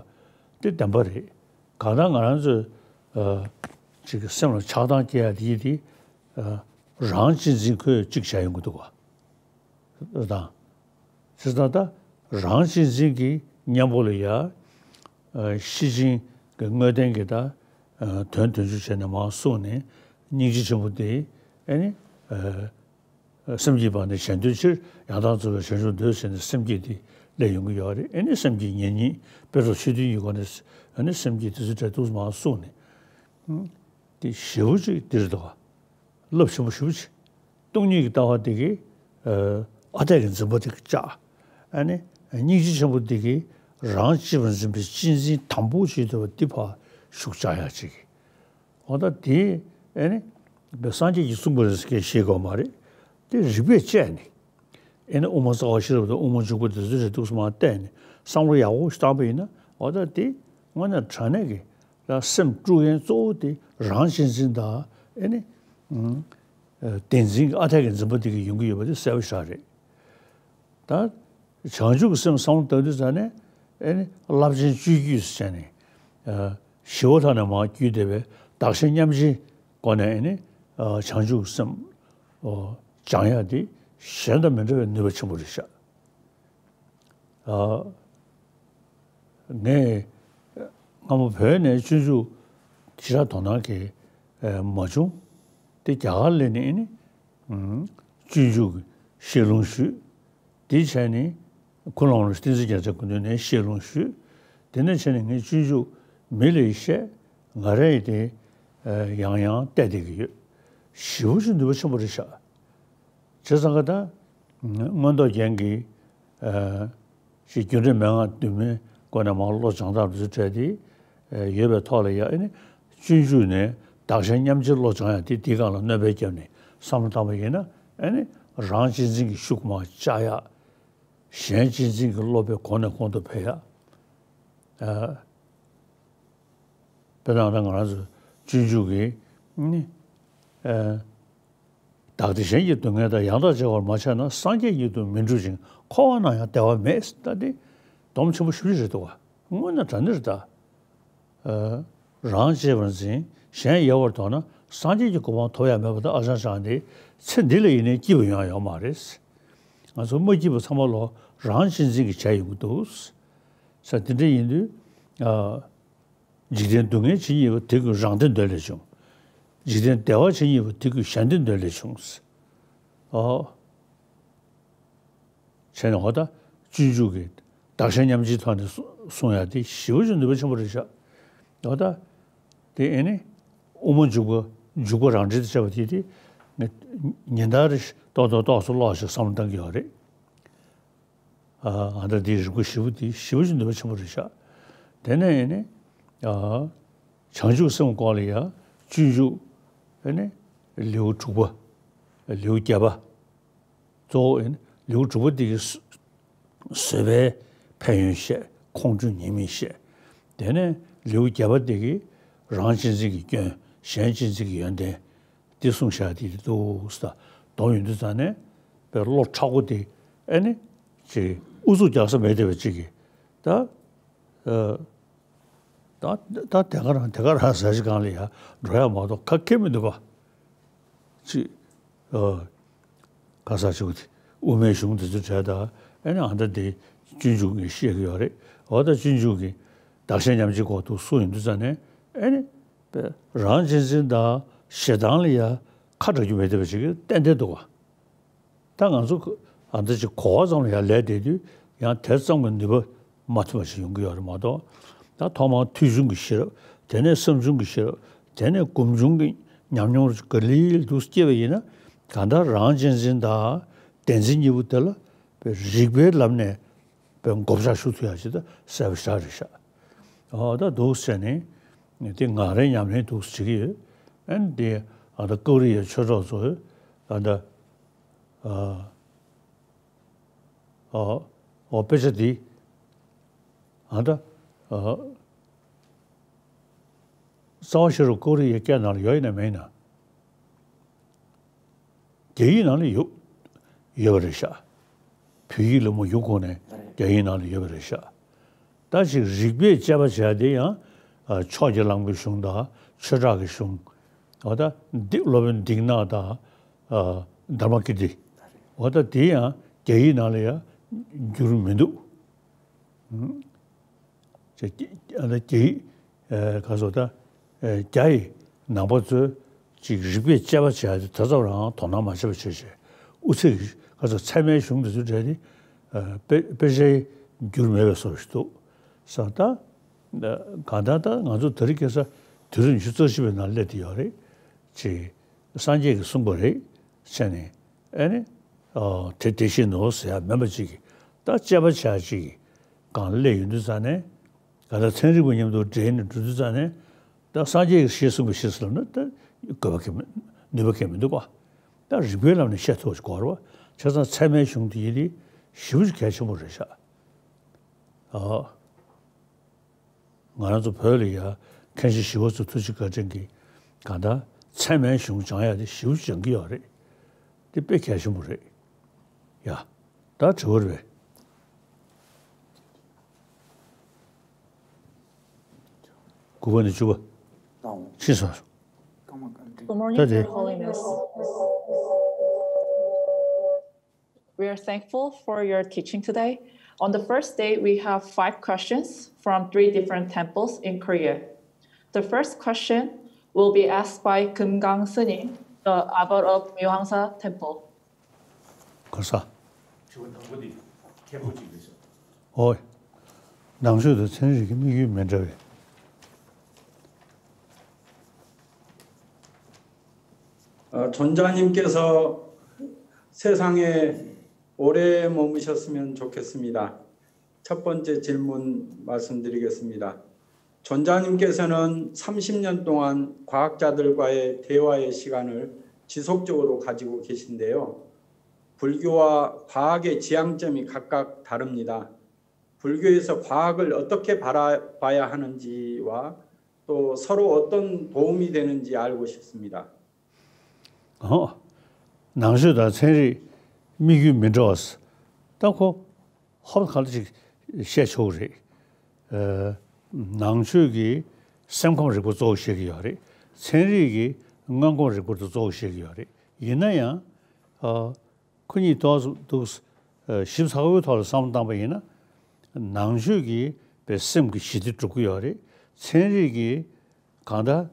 འདི་བདེན་པ་རེད། གང་ལྟར་ང་རང་ཚོས་ཨ་ཅིག་གི་སེམས་ལ་ཆགས་སྡང་སྐྱེ་ཡ་དེ་ཡི་དེ་ཨ་རང་གཅེས་འཛིན་ཁོས་ཅིག་བྱ་ཡོང་གི་འདུག་བ། དང་། བྱས་ཙང་ད་ རང་གཅེས་འཛིན་གྱི་གཉེན་པོ་ལ་ཡ། ཤེར་ཕྱིན་གྱི་དངོས་བསྟན་གྱི་ད་དོན་དོན་བཅུ་བྱས་ནས་མར་གསུངས་ནས། སྙིང་རྗེ་ཆེན་པོ་དེ་ཨེ་ནི། སེམས་བསྐྱེད་པ་ནི་གཞན་དོན་ཕྱིར། ཡང་དག་རྫོགས་པའི་བྱང་ཆུབ་འདོད་ཟེར་ནས་སེམས་བསྐྱེད་དེ་སླེབས་ཡོང་གི་ཡོད་རེད། ཨེ་ནི་སེམས་བསྐྱེད་ཉེར་གཉིས་དཔེ་རྫོགས་ཆོས་བདུན་གྱི་སྒོ་ནས་ཨེ་ནི་སེམས་བསྐྱེད་དེ་ཚོ་གྲས་འདུག་མར་གསུངས་ནས། དེ་ཞེ་པོ་ཅིག་འདིར་འདུག་ག་རླབས་ཆེན་པོ་ཞེ་པོ་ཅིག་སྟོང་ཉིད་ཀྱི་ལྟ་བ་དེ་གིས་ཨ་འཐས་ཀྱི་འཛིན་པ་དེ་གིས་བཅག་ཨ་ནི་སྙིང་རྗེ་ཆེན་པོ་དེ་གིས་རང་གཅེས་པར་འཛིན་པའི་གཅེས་འཛིན་དང་པོ་བྱེད་ཐུབ་པ་འདི་ཕར་ཤུགས་བཅག་ཡག་ཅིག་འོ་ད་དེ་ཨེ་ནི་སངས་རྒྱས་ཀྱིས་གསུངས་པ་རེད་ཟེར་མཁན་བཤད་དགོས་མ་རེད། དེ་རིགས་པས་དཔྱད་ནས། ཨེ་ནི་དབུ་མ་རྩ་བ་ཤེས་རབ་དང་དབུ་མ་འཇུག་པ་དེ་ཚོའི་རེ་འདུག་སེ་མར་བལྟས་ནས་བསམ་བློ་ཡག་པོ་ཞིག་བཏང་པ་ཡིན་ན། འོ་ད་དེ་དངོས་གནས་དྲང་གནས་ཀྱི་ད་སེམས་དཀྲུག་མཁན་གཙོ་བོ་དེ་རང་གཅེས་འཛིན་དང་ཨེ་ནི་བདེན་འཛིན་གྱི་ཨ་འཐས་ཀྱི་འཛིན་པ་དེ་གིས་ཡོང་གི་ཡོད་པ་དེ་གསལ་པོ་ཞེ་དྲག་རེད། ད་བྱང་ཆུབ་ཀྱི་སེམས་བསམ་བློ་བཏང་དུས་ཙ་ནས་ཨེ་ནི་རླབས་ཆེན་སྤྱོད་བརྒྱུད་ཟེར་ནས་ཞི་བ་ལྷ་ནས་མར་བརྒྱུད་བསྡད་པའི་བདག་གཞན་མཉམ་བརྗེའི་སྒོ་ནས་ཨེ་ནི་བྱང་ཆུབ་ཀྱི་སེམས་སྦྱང་ཡག་དེ་གཞན་དང་མི་འདྲ་བའི་ནུས་པ་ཆེན་པོ་རེད་ཤག་ངས་སྔ་མོ་བོད་ནས་སྤྱོད་འཇུག་ཞེ་དྲག་དོ་སྣང་གི་མ་བྱུང་། དེ་རྒྱ་གར་སླེབས་ནས་ཨེ་ནི། སྤྱོད་འཇུག་གི་ཤེས་ལོང་ཞུས། དེ་བྱས་ནས་ཀུན་སློང་ལ་བསྟན་འཛིན་རྒྱལ་མཚན་སྐུ་མདུན་ནས་ཤེས་ལོང་ཞུས། དེ་ནས་བྱས་ནས་ངས་སྤྱོད་འཇུག་མི་ལ་བཤད། ང་རང་ཡིས་དེ་ཡང་ཡང་བལྟས་བསྡད་ཀྱི་ཡོད། ཞེ་པོ་ཅིག་ནུས་པ་ཆེན་པོ་རེད་ཤག་བྱས་ཙང་ཀ་ད་མངོན་རྟོགས་རྒྱན་གྱི་ཅིག་རྒྱུ་འབྲས་མན་ངག་བདུན་མའི་སྒོ་ནས་མར་བློ་སྦྱང་སྟངས་དེ་ཚོ་སྤྲད་དེ་ཡོད་པའི་ཐོག་ལ་ཡ་ཨེ་ནི་སྤྱོད་འཇུག་ནས་བདག་གཞན་མཉམ་བརྗེའི་བློ་སྦྱང་ཡ་དེ་དེའི་སྒང་ལ་སྣོན་པ་བརྒྱབ་ནས་བསམ་བློ་བཏང་པ་ཡིན་ན་ཨེ་ནི་རང་གཅེས་འཛིན་གྱི་ཤུགས་མར་བཅག་ཡ། གཞན་གཅེས་འཛིན་གྱི་བློ་དཔེ་གོང་ནས་གོང་དུ་འཕེལ་ཡ། དཔེར་ན་ད་ང་རང་ཚོ་སྤྱོད་འཇུག་གི་ནི། བདག་བདེ་གཞན་གྱི་སྡུག་བསྔལ་དང་། ཡང་དག་བྱེ་བར་མ་ཆགས་ན། སངས་རྒྱས་ཉིད་དུ་མི་འགྲུབ་ཅིང་། འཁོར་བ་ན་ཡང་བདེ་བ་མེད། ད་འདི་སྡོམ་ཆེན་པོ་ཞེ་པོ་ཅིག་རེད་འདུག་ག་དངོས་གནས་དྲང་གནས་རེད་ད། རང་གཅེས་པར་འཛིན། གཞན་ཡལ་བར་དོར་ན། སངས་རྒྱས་ཀྱི་གོ་འཕང་ཐོབ་ཡ་མེད་པ་དང་། ཨ་ཅང་ཅང་ནི་ཚེ་འདི་ལ་ཡིན་ནའི་སྐྱིད་པ་ཡོང་ཡ་ཡོད་མ་རེད། ང་ཚོ་མ་སྐྱིད་པ་ཚང་མ་ལོ་རང་གཅེས་འཛིན་གྱིས་བྱས་ཡོང་གི་འདུག་ས་དེ་འདྲ་ཡིན་དུས། འཇིག་རྟེན་སྡུག་བསྔལ་ཇི་སྙེད་པ། དེ་ཀུན་རང་བདེ་འདོད་ལས་བྱུང་། འཇིག་རྟེན་བདེ་བ་ཇི་སྙེད་པ། དེ་ཀུན་གཞན་བདེ་འདོད་ལས་བྱུང་། ཨོ། བྱས་ནས་འོ་ད་སྤྱོད་འཇུག་གི་བདག་གཞན་མཉམ་བརྗེའི་ཐོག་ནས་གསུང་ཡ་དེ་ཞེ་པོ་ཅིག་ནུས་པ་ཆེན་པོ་རེད་ཤག་འོ་ད་དེ་ཨེ་ནི་དབུ་མ་འཇུག་པ་འཇུག་པ་རང་འགྲེལ་དུ་བྱས་པ་དེ་དེ་ངས་ཉིན་ལྟར་རེ་ཏོག་ཏོག་ཏོག་ཙམ་ཀློག་ཞིག་བསམ་བློ་བཏང་གི་ཡོད་རེད། ཨ་ད་འདིའི་རིག་པ་ཞེ་པོ་འདི་ཞེ་པོ་ཅིག་ནུས་པ་ཆེན་པོ་རེད་ཤག་དེ་ནས་ཨེ་ནི། ཨ་བྱང་ཆུབ་སེམས་སྐོར་ལ་ཡ་སྤྱོད་འཇུག་ཨེ་ནི་ལེའུ་དྲུག་པ། ལེའུ་བརྒྱད་པ། གཙོ་བོ་ཨེ་ནི་ལེའུ་དྲུག་པ་འདི་གི་བཟོད་པའི་ཕན་ཡོན་བཤད། ཁོང་ཁྲོ་ཉེས་དམིགས་བཤད། དེ་ནས་ལེའུ་བརྒྱད་པ་འདི་གི་རང་གཅེས་འཛིན་གྱི་སྐྱོན། གཞན་གཅེས་འཛིན་གྱི་ཡོན་ཏན། དེ་གསུངས་བཞག་དེ་དེ་འདུག་ས། དོན་ཡོད་དུས་ཙང་ནས་དཔེ་བློ་མཁྲེགས་པོ་དེ་ཨེ་ནི་ཅིག་ཨུ་ཚུགས་རྒྱག་ས་མེད་བསྡད་པ་ཅིག་གིས་ད་ཨ་ད་ད་དེ་ག་རང་དེ་ག་རང་ཟ་ཞིག་གང་ལ་ཡ་འགྲོ་ཡ་མ་གཏོགས་ཁ་སྐད་མི་འདུག་པ་ཅིག་ཨ་ག་ས་ཅིག་དེ་དབུ་མའི་གཞུང་དེ་ཚོ་བྲལ་ད་ཨེ་ནི་ཨ་ད་དེ་སྤྱོད་འཇུག་གིས་བཤད་ཀྱི་ཡོད་རེད། འོ་ད་སྤྱོད་འཇུག་གིས་བདག་གཞན་མཉམ་བརྗེའི་སྐོར་དུ་གསུངས་ཡོང་དུས་ཙང་ནས་ཨེ་ནི། པས་རང་གཅེས་འཛིན་དང་ཞེ་སྡང་ལ་ཡ་ཁ་གྲག་རྒྱུ་མེད་བསྡད་པ་ཞིག་གཏན་གཏན་འདུག་ག་ད་ང་ཚོ་ཨ་འདྲ་ཅིག་གོ་བ་ཙམ་ལ་ཡ་ལས་བསྡད་དུས་ཡང་དེ་ཙམ་གྱི་ནུས་པ་མ་ཐོན་པ་ཞིག་ཡོང་གི་ཡོད་རེད་མ་གཏོགས། ད་ཐོག་མར་ཐོས་བྱུང་གི་ཤེས་རབ། དེ་ནས་བསམ་བྱུང་གི་ཤེས་རབ། དེ་ནས་སྒོམ་བྱུང་གི་ཉམས་མྱོང་ག་ལེ་ལེ་འདུག་སྐྱེས་པ་ཡིན་ན། གང་ལྟར་རང་གཅེས་འཛིན་དང་བདེན་འཛིན་གཉིས་པོ་དེ་ལ་རིགས་པའི་ལམ་ནས་པའི་མགོ་བཅག་ཞུ་ཐུབ་ཡ་ཅིག་ད་གསལ་པོ་ཞེ་དྲག་རེད་ཤག་འོ་ད་འདུག་ཟེར་ནས་འདི་ང་རའི་ཉམས་ལེན་འདུག་བྱེད་ཀྱི་ཡོད། ཨན་འདི་ཨ་ད་ཀོ་རི་ཡའི་ཆོས་གྲོགས་ཚོས་ཨ་ད་ཨ་ཨ་ཨོ་དཔེ་ཆ་འདི་ཨ་ད་ཨ་རྩ་བ་ཤེས་རབ་ཀོ་རི་ཡའི་སྐད་ནང་ལ་ཡོད་ཡིན་ན་མེད་ཡིན་ན། རྒྱ་ཡིག་ནང་ལ་ཡོད་ཡོད་པ་རེད་ཤག་བོད་ཡིག་ལ་མ་བསྒྱུར་གོང་ནས་རྒྱ་ཡིག་ནང་ལ་ཡོད་པ་རེད་ཤག་ད་ཅིག་རིགས་པས་དཔྱད་པ་བྱས་དེ་ཡང་ཨ་ཕྱོགས་ཀྱི་ལམ་གྱི་གཞུང་དང་ཆོས་གྲགས་ཀྱི་གཞུང་། འོ་ད་འདི་སློབ་དཔོན་སྡིག་ནག་དང་ཨ་དྷརྨ་ཀིརྟི། འོ་ད་དེ་ཡང་རྒྱ་ཡིག་ནང་ལ་ཡང་བསྒྱུར་མི་འདུག་ཅེས་ཀྱི་ཨ་ལ་ཀྱི་ཨེ་ག་སོ་ད་ཨེ་རྒྱ་ཡི་ནང་པ་ཚོས་ཅིག་རིག་པས་དཔྱད་པ་བྱས་ཏེ་དེ་ཚོ་རང་དོ་སྣང་མ་བྱས་པ་བྱས་བྱས་དབུ་ཚད་ཀྱི་ག་སོ་ཚད་མའི་གཞུང་དེ་ཚོ་བྲལ་ཏེ་ཨ་དཔེ་དཔེ་ཆའི་འགྱུར་མེད་པའི་བཟོ་ཞིག་འདུག་ས་ད། གང་ལྟར་ད་ང་ཚོ་དེ་རིང་ཁ་སང་དུས་རབས་ཉི་ཤུ་རྩ་གཅིག་པའི་ནང་སླེབས་ཏེ་ཡོད་རེད། ཅེས་སངས་རྒྱས་ཀྱིས་གསུངས་པ་རེད་བྱས་ནས་ཨེ་ནི་ཨ་དེ་དེ་བཞིན་ནོ་ཟེར་ཡ་མིན་པ་ཅིག་གིས་ད་དཔྱད་པ་བྱ་ཅིག་གིས་གང་སླེབས་ཡོང་དུས་ཙང་ནས་གང་ལྟར་ཚན་རིག་པ་མཉམ་དུ་འབྲེལ་ནས་འགྲོ་དུས་ཙང་ནས་ད་སངས་རྒྱས་ཀྱིས་ཞེས་གསུངས་པ་ཞིག་ཟེར་ལབ་ན་ད་དགོས་པ་གང་མི་ནུས་པ་གང་མི་འདུག་ག་ད་རིག་པའི་ལམ་ནས་བཤད་ཐུབ་པ་ཞིག་དགོས་རེད་བ། བྱས་ཙང་ཚད་མའི་གཞུང་དེ་ཡིན་དེ་ཞེ་པོ་ཅིག་གལ་ཆེན་པོ་རེད་ཤག་ཨ། ང་རང་ཚོ་བོད་ལ་ཡ་མཁན་ཆེན་ཞི་བ་འཚོ་ཐུགས་རྗེ་བཀའ་དྲིན་གྱིས་གང་ལྟར་ཚད་མའི་གཞུང་སྦྱང་ཡ་དེ་ཞེ་པོ་སྦྱང་གི་ཡོད་རེད། དེ་དཔེ་གལ་ཆེན་པོ་རེད། ཡ། ད་དྲི་བ་རེད་པས། དགུ་པ་ནས་བཅུ་པ། ཕྱིན་སོང་། Good morning, ད་དེ། Your Holiness. We are thankful for your teaching today. On the first day, we have five questions from three different temples in Korea. The first question will be asked by Kumgang Sunim, the abbot of Myohangsa Temple. གོ་ས། དྲི་བ་དང་པོ་དེ་མཁན་པོ་གཅིག་རེད་ཤག་ཨོ། ནང་ཆོས་དང་ཚན་རིག་གི་དམིགས་ཡུལ་མི་འདྲ་བའི། 어, 전자님께서 세상에 오래 머무셨으면 좋겠습니다. 첫 번째 질문 말씀드리겠습니다. 전자님께서는 삼십 년 동안 과학자들과의 대화의 시간을 지속적으로 가지고 계신데요. 불교와 과학의 지향점이 각각 다릅니다. 불교에서 과학을 어떻게 바라봐야 하는지와 또 서로 어떤 도움이 되는지 알고 싶습니다. ཨོ། ནང་ཆོས་དང་ཚན་རིག་དམིགས་ཡུལ་མི་འདྲ་བ། ད་ཁོ་ཧོབ་ག་ལ་ཅིག་བཤད་ཆོག་རེད། ཨ། ནང་ཆོས་ཀྱིས་སེམས་ཁམས་རིག་པ་གཙོ་བོ་བཤད་ཀྱི་ཡོད་རེད། ཚན་རིག་གིས་དངོས་ཁམས་རིག་པ་དེ་གཙོ་བོ་བཤད་ཀྱི་ཡོད་རེད། ཡིན་ན་ཡང་། ཨ། ཁོ་གཉིས་ཐོག་འདུག་ཞིབ་ཚགས་པོའི་ཐོག་ལ་བསམ་བློ་བཏང་པ་ཡིན་ན། ནང་ཆོས་ཀྱིས་པའི་སེམས་ཀྱི་ཞི་བདེ་སྒྲུབ་ཀྱི་ཡོད་རེད། ཚན་རིག་གིས་གང་ལྟར་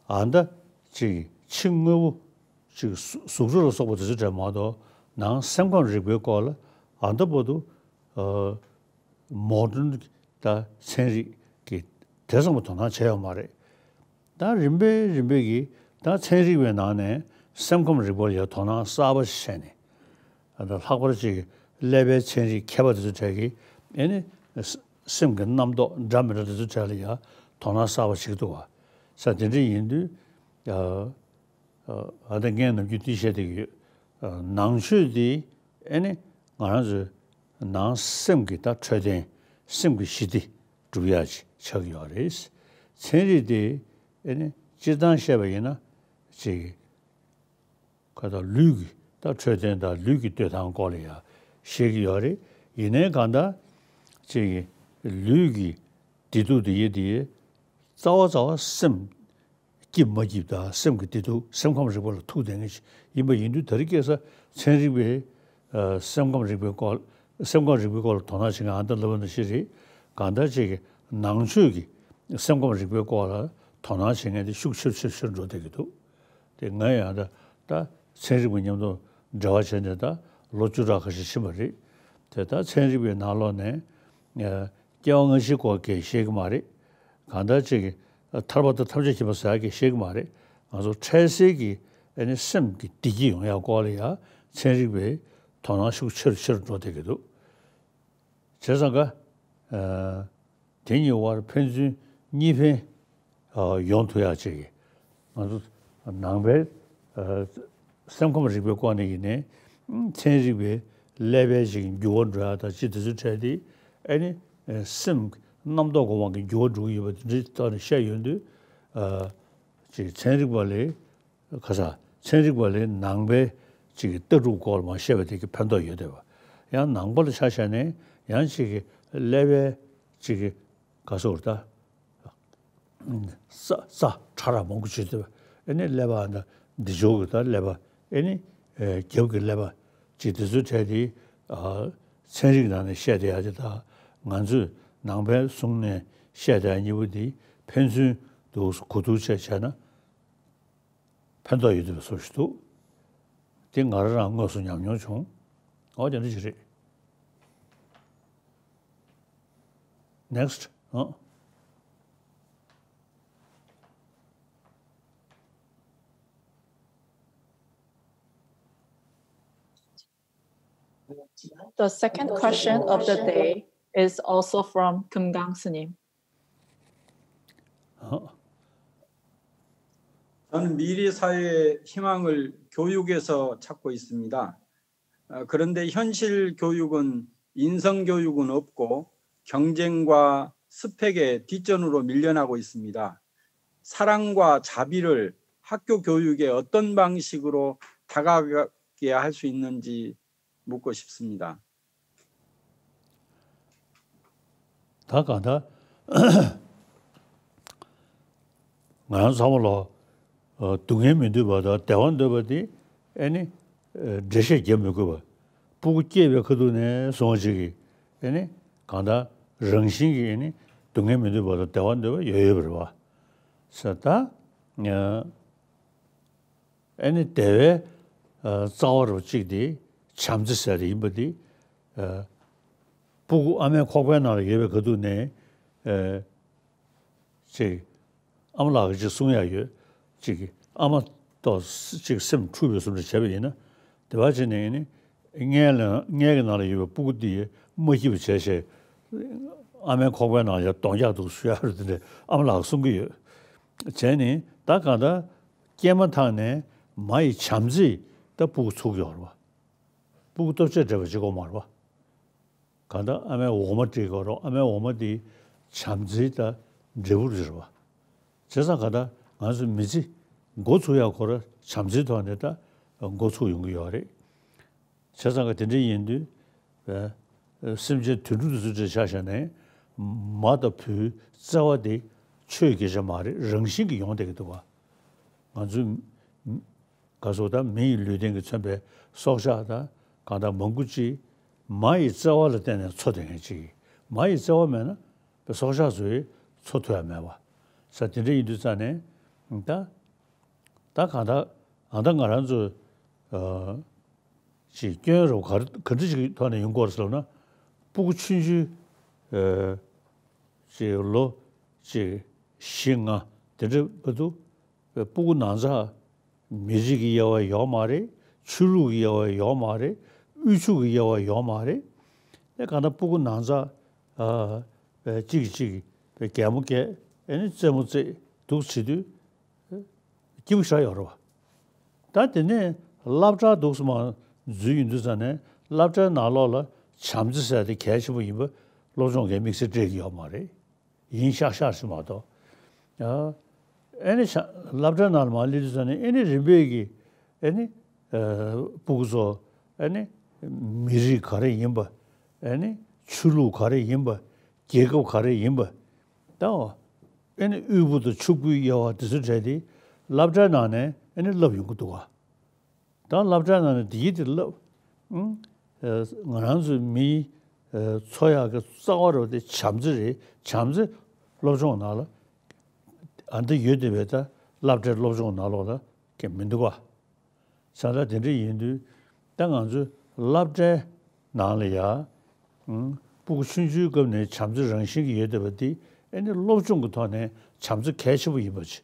ཨ་མདའ་ཅིག་ཕྱི་དངོས་པོ་ཅིག་གཟུགས་གཟུགས་སྒྲ་ལ་སོགས་པ་དེ་ཚོ་འདྲ་མ་གཏོགས་ནང་སེམས་ཁམས་རིག་པའི་སྐོར་ལ་ཨ་མདའ་བར་དུ། ཨ། མོ་ཌན་དང་ཚན་རིག་གིས་དེ་ཙམ་པ་དོ་སྣང་བྱས་ཡོད་མ་རེད། ད་རིམ་པས་རིམ་པས་ཀྱིས་ད་ཚན་རིག་པའི་ནང་ནས་སེམས་ཁམས་རིག་པ་ལ་ཡང་དོ་སྣང་གསར་པ་ཞིག་བྱས་ནས། ད་ལྷག་པར་ཅིག་ཀླད་པའི་ཚན་རིག་མཁས་པ་དེ་ཚོ་གྲས་ཀྱིས་ཨེ་ནི་སེམས་ཀྱི་རྣམ་རྟོག་འདྲ་མི་འདྲ་དེ་ཚོ་གྲས་ལ་ཡང་དོ་སྣང་གསར་པ་བྱེད་ཀྱི་འདུག་བ། ས་དེ་འདྲ་ཡིན་དུས། ཨ་ད་ངས་ནམ་རྒྱུན་འདི་བཤད་བསྡད་ཀྱི་ཡོད། ནང་ཆོས་འདི་ཨེ་ནི་ང་རང་ཚོའི་ནང་སེམས་ཀྱི་ད་འཕྲོད་བསྟེན་སེམས་ཀྱི་ཞི་བདེ་སྒྲུབ་ཡག་ཅིག་ཆགས་ཀྱི་ཡོད་རེད། ཚན་རིག་དེ་ཨེ་ནི་སྤྱིར་བཏང་བཤད་པ་ཡིན་ན་ཅིག་ག་ད་ལུས་ཀྱི་ད་འཕྲོད་བསྟེན་དང་ལུས་ཀྱི་སྡོད་སྟངས་སྐོར་ལ་ཡང་བཤད་ཀྱི་ཡོད་རེད། ཡིན་ནའི་གང་ལྟར་ཅིག་ལུས་ཀྱི་བདེ་སྡུག་དེ་ཡི་དེ་རྩ་བ་རྩ་བ་སེམས་སྐྱིད་མ་སྐྱིད་དང་སེམས་ཀྱི་བདེ་སྡུག་སེམས་ཁམས་རིག་པ་ལ་ཐུག་བསྡད་མཁན་ཞིག་ཡིན་པ་ཡིན་དུས། དེ་རིང་ཁ་སང་ཚན་རིག་པས་ཨ་སེམས་ཁམས་རིག་པའི་སྐོར་སེམས་ཁམས་རིག་པའི་སྐོར་ལ་དོ་སྣང་བྱེད་མཁན་ཨ་མདའ་ལབ་པ་ནང་བཞིན་རེད། གང་ལྟར་ཅིག་གི་ནང་ཆོས་ཀྱི་སེམས་ཁམས་རིག་པའི་སྐོར་ལ་དོ་སྣང་བྱེད་མཁན་དེ་ཤུགས་ཆེར་ཆེར་ཆེར་འགྲོ་བསྡད་ཀྱི་འདུག་དེ་ང་ཡང་ད་ད་ཚན་རིག་པ་མཉམ་དུ་འབྲེལ་བ་བྱས་ནས་ད་ལོ་བཅུ་ཕྲག་ཁ་ཤས་ཕྱིན་པ་རེད། དེ་ད་ཚན་རིག་པའི་ནང་ལོགས་ནས་ཨ་སྐྱེ་བ་སྔ་ཕྱིའི་སྐོར་གྱི་བཤད་ཀྱི་མ་རེད། གང་ལྟར་ཅིག་ཐར་པ་དང་ཐམས་ཅད་མཁྱེན་པ་ཟེར་ཡག་གི་བཤད་ཀྱི་མ་རེད། ང་ཚོ་འཕྲལ་སེལ་གྱི་ཨ་ནི་སེམས་ཀྱི་བདེ་སྐྱིད་ཡོང་ཡག་སྐོར་ལ་ཡང་ཚན་རིག་པས་དོ་སྣང་ཤུགས་ཆེ་རུ་ཆེ་རུ་འགྲོ་བསྡད་ཀྱི་འདུག་བྱས་ཙང་ཀ་ཨ་དེ་གཉིས་དབར་ཕན་ཚུན་གཉིས་ཕན་ཨ་ཡོང་ཐུབ་ཡག་ཅིག་གི་ང་ཚོ་ནང་པའི་ཨ་སེམས་ཁམས་རིག་པའི་སྐོར་ནས་ཡིན་ནའི་ཚན་རིག་པའི་ཀླད་པའི་ཅིག་འགྱུར་བ་འགྲོ་ཡག་དང་ཅི་དེ་ཚོའི་གྲས་དེ་ཨ་ནི་སེམས་རྣམ་རྟོག་གི་དབང་གིས་འགྱུར་བ་འགྲོ་གི་ཡོད་པ་དེ་འདྲའི་ཐོག་ནས་བཤད་ཡོང་དུས། ཨ་ཅིག་ཚན་རིག་པ་ལས་ཁ་ས་ཚན་རིག་པ་ལས་ནང་པའི་ཅིག་གི་ལྟ་གྲུབ་སྐོར་ལ་མར་བཤད་པ་དེ་གི་ཕན་ཐོགས་ཡོད་བསྡད་པ། ཡང་ནང་པ་ལ་ཆ་བཞག་ནས་ཡང་ཅིག་གི་ཀླད་པའི་ཅིག་གི་ག་སོགས་ད། རྩ་རྩ་ཕྲ་རགས་མང་པོ་བྱེད་ཐུབ། ཨེ་ནི་ཀླད་པ་ཨ་ནི་འདི་ཕྱོགས་ཀྱི་ད་ཀླད་པ། ཨེ་ནི་ཨེ་རྒྱབ་ཀྱི་ཀླད་པ། ཅིག་དེ་ཚོའི་གྲས་དེ་ཨ་ཚན་རིག་ནང་ནས་བཤད་བསྡད་ཡག་དེ་དང་ ང་ཚོས་ནང་པའི་གསུང་ནས་བཤད་བསྡད་གཉིས་པོ་འདི་ཕན་ཚུན་འདུག་གོ་བསྡུར་བྱས་བྱས་ན་ཕན་ཐོགས་ཡོད་དུས་བཟོ་ཞིག་འདུག་དེ་ང་རང་རང་དངོས་སུ་ཉམས་མྱོང་བྱུང་། འོ་དེ་འདྲ་ཞིག་རེད། Next. ཨ། The second question of the day is also from Kumgang Snim. 저는 미래 사회의 희망을 교육에서 찾고 있습니다. 어, 그런데 현실 교육은 인성 교육은 없고 경쟁과 스펙의 뒷전으로 밀려나고 있습니다. 사랑과 자비를 학교 교육에 어떤 방식으로 다가가게 할 수 있는지 묻고 싶습니다. ད་གང་ལྟར་ང་རང་ཚང་མ་ལ་སྡུག་བསྔལ་མི་འདོད་པ་དང་བདེ་བ་འདོད་པ་དེ་ཨེ་ནི་འགྲེལ་བཤད་རྒྱབ་མི་དགོས་པ། སྤུ་གུ་སྐྱེས་པའི་ཁ་ཐུག་ནས་སོང་བ་ཅིག་གིས་ཨེ་ནི་གང་ལྟར་རང་བཞིན་གྱིས་ཨེ་ནི་སྡུག་བསྔལ་མི་འདོད་པ་དང་བདེ་བ་འདོད་པ་ཡོད་ཡོད་པ་རེད་བ། ས་ད་ཨེ་ནི་བདེ་བའི་རྩ་བ་རུ་གཅིག་དེ་བྱམས་བརྩེ་ཟེར་ཡིན་པ་དེ་སྤུ་གུ་ཨ་མའི་ཁོག་པའི་ནང་ལ་ཡོད་པའི་ཁ་ཐུག་ནས་ཅིག་ཨ་མ་ལགས་ཀྱིས་ཅིག་གསུང་ཡག་ཡོད། ཅིག་ཨ་མ་ཏོག་ཅིག་སེམས་འཁྲུག་པའི་བཟོ་འདྲ་བྱས་པ་ཡིན་ན། དེ་བ་བྱས་ནས་ནི་མངལ་ལ་མངལ་གྱི་ནང་ལ་ཡོད་པའི་སྤུ་གུ་འདི་མ་སྐྱིད་པ་བྱས་བྱས་ཨ་མའི་ཁོག་པའི་ནང་ལ་གདོང་རྒྱག་འདུག་ཞུ་ཡག་རེད། དེ་འདྲ་ཨ་མ་ལགས་གསུང་གི་ཡོད། བྱས་ནས་ད་གང་ལྟར་སྐྱེས་མ་ཐག་ནས་མ་ཡི་བྱམས་བརྩེས་ད་སྤུ་གུ་ཚུགས་ཡོད་རེད་བ། སྤུ་གུ་སྟོབས་ཆེར་འགྲེབ་པ་ཅིག་དགོས་མ་རེད་བ། གང་ལྟར་ཨ་མའི་འོ་མ་སྤྲད་དགོས་རེད། ཨ་མའི་འོ་མ་འདི་བྱམས་བརྩེ་དང་འབྲས་བུ་རེད་བ། བྱས་ཙང་གང་ལྟར་ང་ཚོ་མི་ཚེ་འགོ་ཚུགས་ཡག་ཁོ་རང་བྱམས་བརྩེའི་ཐོག་ནས་ད་འགོ་ཚུགས་ཡོང་གི་ཡོད་རེད། བྱས་ཙང་ག་དེ་འདྲ་ཡིན་དུས་སེམས་ཅན་དུད་འགྲོ་དེ་ཚོ་འདྲ་ཆ་བཞག་ནས་མ་དང་བུའི་བརྩེ་བ་དེ་ཆོས་སྐད་ཆ་མ་རེད། རང་བཞིན་གྱིས་ཡོང་བསྡད་ཀྱི་འདུག་བ། ང་ཚོའི་ག་སོགས་དང་མི་ཡི་ལུས་རྟེན་གྱིས་མཚོན་པའི་སྲོག་ཆགས་དང་གང་དག་མང་པོ་ཅིག་མ་ཡི་བརྩེ་བ་ལ་བརྟེན་ནས་འཚོ་བསྡད་མཁན་ཅིག་མ་ཡི་བརྩེ་བ་མེད་ན་སྲོག་ཆགས་ཚོས་འཚོ་ཐུབ་ཡ་མེད་པ། ས་དེ་འདྲ་ཡིན་དུས་ཙང་ནས་ད་ད་གང་ལྟར་ཨ་ད་ང་རང་ཚོ་ཅིག་སྐྱོན་རུ་ག་ག་འདྲ་ཅིག་ཐོག་ནས་ཡོང་གི་ཡོད་རེད་ཟེར་ན། སྤུ་གུ་ཆུང་ཆུང་ཅིག་ལོ་ཅིག་བཞི་ལྔ་དེ་འདྲ་བར་དུ་སྤུ་གུ་ནང་ཚ་མི་རིགས་ཀྱི་དབྱེ་བ་ཡོད་མ་རེད། ཆོས་ལུགས་ཀྱི་དབྱེ་བ་ཡོད་མ་རེད། དབུལ་ཕྱུག་གི་དབྱེ་བ་ཡོད་མ་རེད། ཨེ་གང་ལྟར་སྤུ་གུ་ནང་ཚ་ཨ་གཅིག་གིས་གཅིག་གི་གད་མོ་བགད། ཨེ་ནི་རྩེད་མོ་རྩེ་འདུག་བྱེད་དུས་སྐྱིད་པོ་ཞེ་དྲག་ཡོད་རེད་བ། ད་དེ་ནས་སློབ་གྲྭ་འདུག་སེ་མར་འཛུལ་ཡོང་དུས་ཙང་ནས་སློབ་གྲྭའི་ནང་ལོགས་ལ་བྱམས་བརྩེ་ཟེར་དེ་གལ་ཆེན་པོ་ཡིན་པ་སློབ་སྦྱོང་གིས་དམིགས་བསལ་སྤྲད་ཀྱི་ཡོད་མ་རེད། ཡིན་ཤག་ཤག་ཞིག་མ་གཏོགས། ཡ། ཨེ་ནི་ཤ་སློབ་གྲྭའི་ནང་ལ་མར་སླེབས་དུས་ཙང་ནས་ཨེ་ནི་རིམ་པས་ཀྱིས་ཨེ་ནི་ཨ་སྤུ་གུ་ཚོ་ཨེ་ནི་མི་རིགས་ག་རེ་ཡིན་པ། ཨེ་ནི་ཆོས་ལུགས་ག་རེ་ཡིན་པ། རྒྱལ་ཁབ་ག་རེ་ཡིན་པ། ད་ཨེ་ནི་དབུལ་པོ་དང་ཕྱུག་པོའི་དབྱེ་བ་དེ་ཚོ་བྲལ་ཏེ་སློབ་གྲྭའི་ནང་ནས་ཨེ་ནི་བསླབ་ཡོང་གི་འདུག་ག་ད་སློབ་གྲྭའི་ནང་ནས་འདི་ཡིན་དེ་བསླབ། ཨང་། ཨ་ང་རང་ཚོའི་མིའི་ཨ་འཚོ་ཡག་གི་རྩ་བ་རུ་དེ་བྱམས་བརྩེ་རེད། བྱམས་བརྩེ་སློབ་སྦྱོང་ནང་ལ་ཨ་འདི་ཡོད་དེ་བས་ད་སློབ་གྲྭའི་སློབ་སྦྱོང་ནང་ལོགས་ལ་གི་མི་འདུག་ག་ས་ད་དེ་འདྲ་ཡིན་དུས་ད་ང་ཚོའི་སློབ་གྲྭའི་ནང་ལ་ཡ། ཨང་། སྤུ་གུ་ཆུང་ཆུང་སྐབས་ནས་བྱམས་བརྩེ་རང་བཞིན་གྱིས་ཡོད་བསྡད་པ་འདི་ཨེ་ནི་སློབ་སྦྱོང་གི་ཐོག་ནས་བྱམས་བརྩེ་གལ་ཆེན་པོ་ཡིན་པ་ཅིག་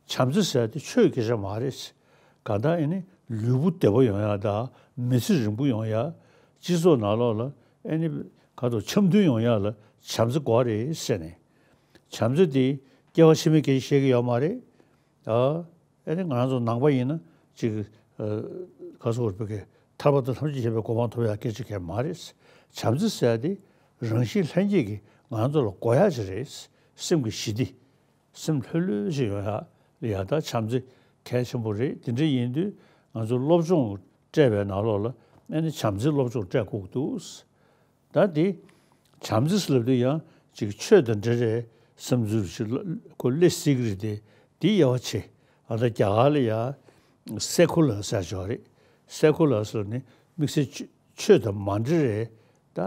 བྱམས་བརྩེ་ཟེར་དེ་ཆོས་སྐད་ཆ་མ་རེད། གང་ལྟར་ཨེ་ནི་ལུས་པོ་བདེ་པོ་ཡོང་ཡག་དང་མི་ཚེ་རིང་པོ་ཡོང་ཡག་སྤྱི་ཚོགས་ནང་ལོགས་ལ་ཨེ་ནི་ག་དུ་འཆམ་མཐུན་ཡོང་ཡག་ལ་བྱམས་བརྩེ་དགོས་རེད་ཟེར་ནས། བྱམས་བརྩེ་དེ་སྐྱེ་བ་ཕྱི་མའི་སྐད་ཆ་བཤད་ཀྱི་ཡོད་མ་རེད། ཨ། ཨེ་ནི་ང་རང་ཚོ་ནང་པ་ཡིན་ན་ཅིག་ཨ་ག་སོགས་པའི་གི་ཐར་པ་དང་ཐམས་ཅད་མཁྱེན་པའི་གོ་འཕང་ཐོབ་ཡག་སྐད་ཆ་གང་མ་རེད། བྱམས་བརྩེ་ཟེར་ཡག་དེ་རང་བཞིན་ལྷན་སྐྱེས་ཀྱིས་ང་རང་ཚོ་ལ་དགོས་ཡག་ཅིག་རེད། སེམས་ཀྱི་ཞི་བདེ། སེམས་ལྷོད་ལྷོད་ཅིག་ཡོང་ཡག་ལ་ཡ་ད་བྱམས་བརྩེ་གལ་ཆེན་པོ་རེད། དེ་འདྲ་ཡིན་དུས་ང་ཚོ་སློབ་སྦྱོང་སྤྲད་པའི་ནང་ལོགས་ལ་ཨེ་ནི་བྱམས་བརྩེའི་སློབ་སྦྱོང་སྤྲད་དགོས་ཀྱི་འདུག་ད་དེ་བྱམས་བརྩེ་ཟེར་ལབ་དུས་ཡང་ཅིག་ཆོས་དང་འབྲེལ་བའི་བསམ་ཚུལ་ཞིག་ལ་ཁོ་སླེབས་སྲིད་ཀྱི་རེད་དེ། དེ་དབྱེ་བ་ཕྱེ། ཨ་ད་རྒྱ་གར་ལ་ཡང་སེ་ཁུ་ལར་ཟེར་ཡག་ཅིག་ཡོད་རེད། སེ་ཁུ་ལར་ཟེར་ནི་དམིགས་བསལ་ཆོས་ཆོས་དང་མ་འབྲེལ་བའི་ད་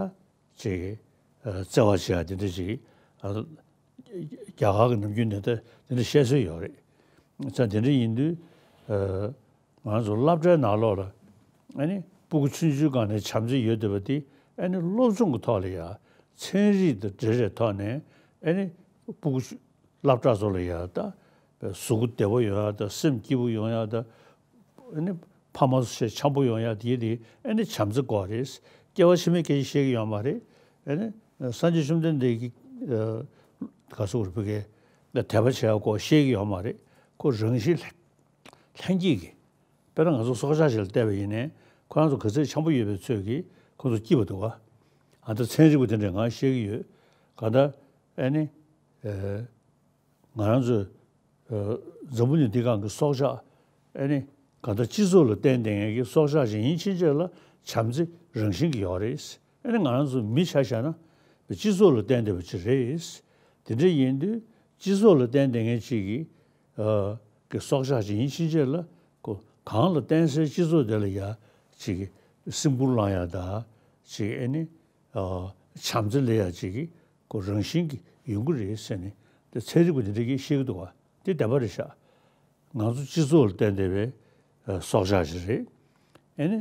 ཅིག་ ཨ་བརྩེ་བ་བྱེད་ཡ་དེ་འདྲ་ཅིག་ཨ་རྒྱ་གར་གྱི་ནམ་རྒྱུན་ནས་ད་དེ་འདྲ་བཤད་སྲོལ་ཡོད་རེད། ཙང་དེ་འདྲ་ཡིན་དུས་ཨ་ང་ཚོ་སློབ་གྲྭའི་ནང་ལོགས་ལ་ཨ་ནི་སྤུ་གུ་ཆུང་ཆུང་སྒང་ནས་བྱམས་བརྩེ་ཡོད་བསྡད་པ་དེ་ཨ་ནི་སློབ་སྦྱོང་གི་ཐོག་ལ་ཡ་ཚན་རིག་དང་འབྲེལ་བའི་ཐོག་ནས་ཨ་ནི་སྤུ་གུ་ཆུ་སློབ་གྲྭ་ཚོ་ལ་ཡ་ད་གཟུགས་པོ་བདེ་པོ་ཡོང་ཡ་ད་སེམས་སྐྱིད་པོ་ཡོང་ཡ་ད་ཨ་ནི་ཕ་མ་ཚོ་ཞེ་འཆམ་པོ་ཡོང་ཡ་དེ་དེ་ཨ་ནི་བྱམས་བརྩེ་དགོས་རེད། སྐྱེ་བ་ཕྱི་མའི་སྐད་ཆ་བཤད་ཀྱི་ཡོད་མ་རེད། ཨ་ནི་སངས་རྒྱས་བཅོམ་ལྡན་འདས་ཀྱིས་ཨ་ག་སོགས་རེད་བུ་གའི་དད་པ་བྱེད་ཡ་སྐོར་བཤད་ཀྱི་ཡོད་མ་རེད། ཁོ་རང་བཞིན་ལྷན་སྐྱེས་ཀྱི། དཔེར་ན་ང་ཚོ་སྲོག་ཆགས་ཤིག་ལ་བལྟས་པ་ཡིན་ནའི་ཁོ་རང་ཚོ་ག་ཚོད་འཆམ་པོ་ཡོད་པའི་ཚོད་ཀྱིས་ཁོ་ཚོ་སྐྱིད་པ་འདུག་ག་ཨ་ད་ཚན་རིག་པ་དེ་འདྲས་ང་བཤད་ཀྱི་ཡོད། གང་ལྟར་ཨ་ནི་ཨ་ང་རང་ཚོས་ཨ་འཛམ་བུ་གླིང་འདི་སྒང་གི་སྲོག་ཆགས་ཨ་ནི་གང་ལྟར་སྤྱི་ཚོགས་ལ་བརྟེན་བསྡད་མཁན་གྱི་སྲོག་ཆགས་ཤིག་ཡིན་ཕྱིན་ཆད་ལ་བྱམས་བརྩེ་རང་བཞིན་གྱི་ཡོད་རེད། ཨ་ནི་ང་རང་ཚོ་མི་ཆ་བཞག་ན་སྤྱི་ཚོགས་ལ་བརྟེན་བསྡད་པ་ཅིག་རེད། དེ་འདྲ་ཡིན་དུས་སྤྱི་ཚོགས་ལ་བརྟེན་བསྡད་མཁན་ཅིག་གིས་ཨ་གི་སྲོག་ཆགས་ཅིག་ཡིན་ཕྱིན་ཆད་ལ་ཁོ་གང་ལ་བརྟེན་སའི་སྤྱི་ཚོགས་དེ་ལ་ཡ་ཅིག་གི་སེམས་ཁུར་བླངས་ཡ་ད་ཅིག་ཨ་ནི་ཨ་བྱམས་བརྩེ་སླེབས་ཡ་ཅིག་གི་ཁོ་རང་བཞིན་གྱི་ཡོང་གི་རེད་ཟེར་ནས་དེ་ཚན་རིག་པ་དེ་འདྲ་གིས་བཤད་ཀྱི་འདུག་བ། དེ་བདེན་པ་རེད་ཤག་ང་ཚོ་སྤྱི་ཚོགས་ལ་བརྟེན་བསྡད་པའི་ཨ་སྲོག་ཆགས་ཤིག་རེད། ཨ་ནི།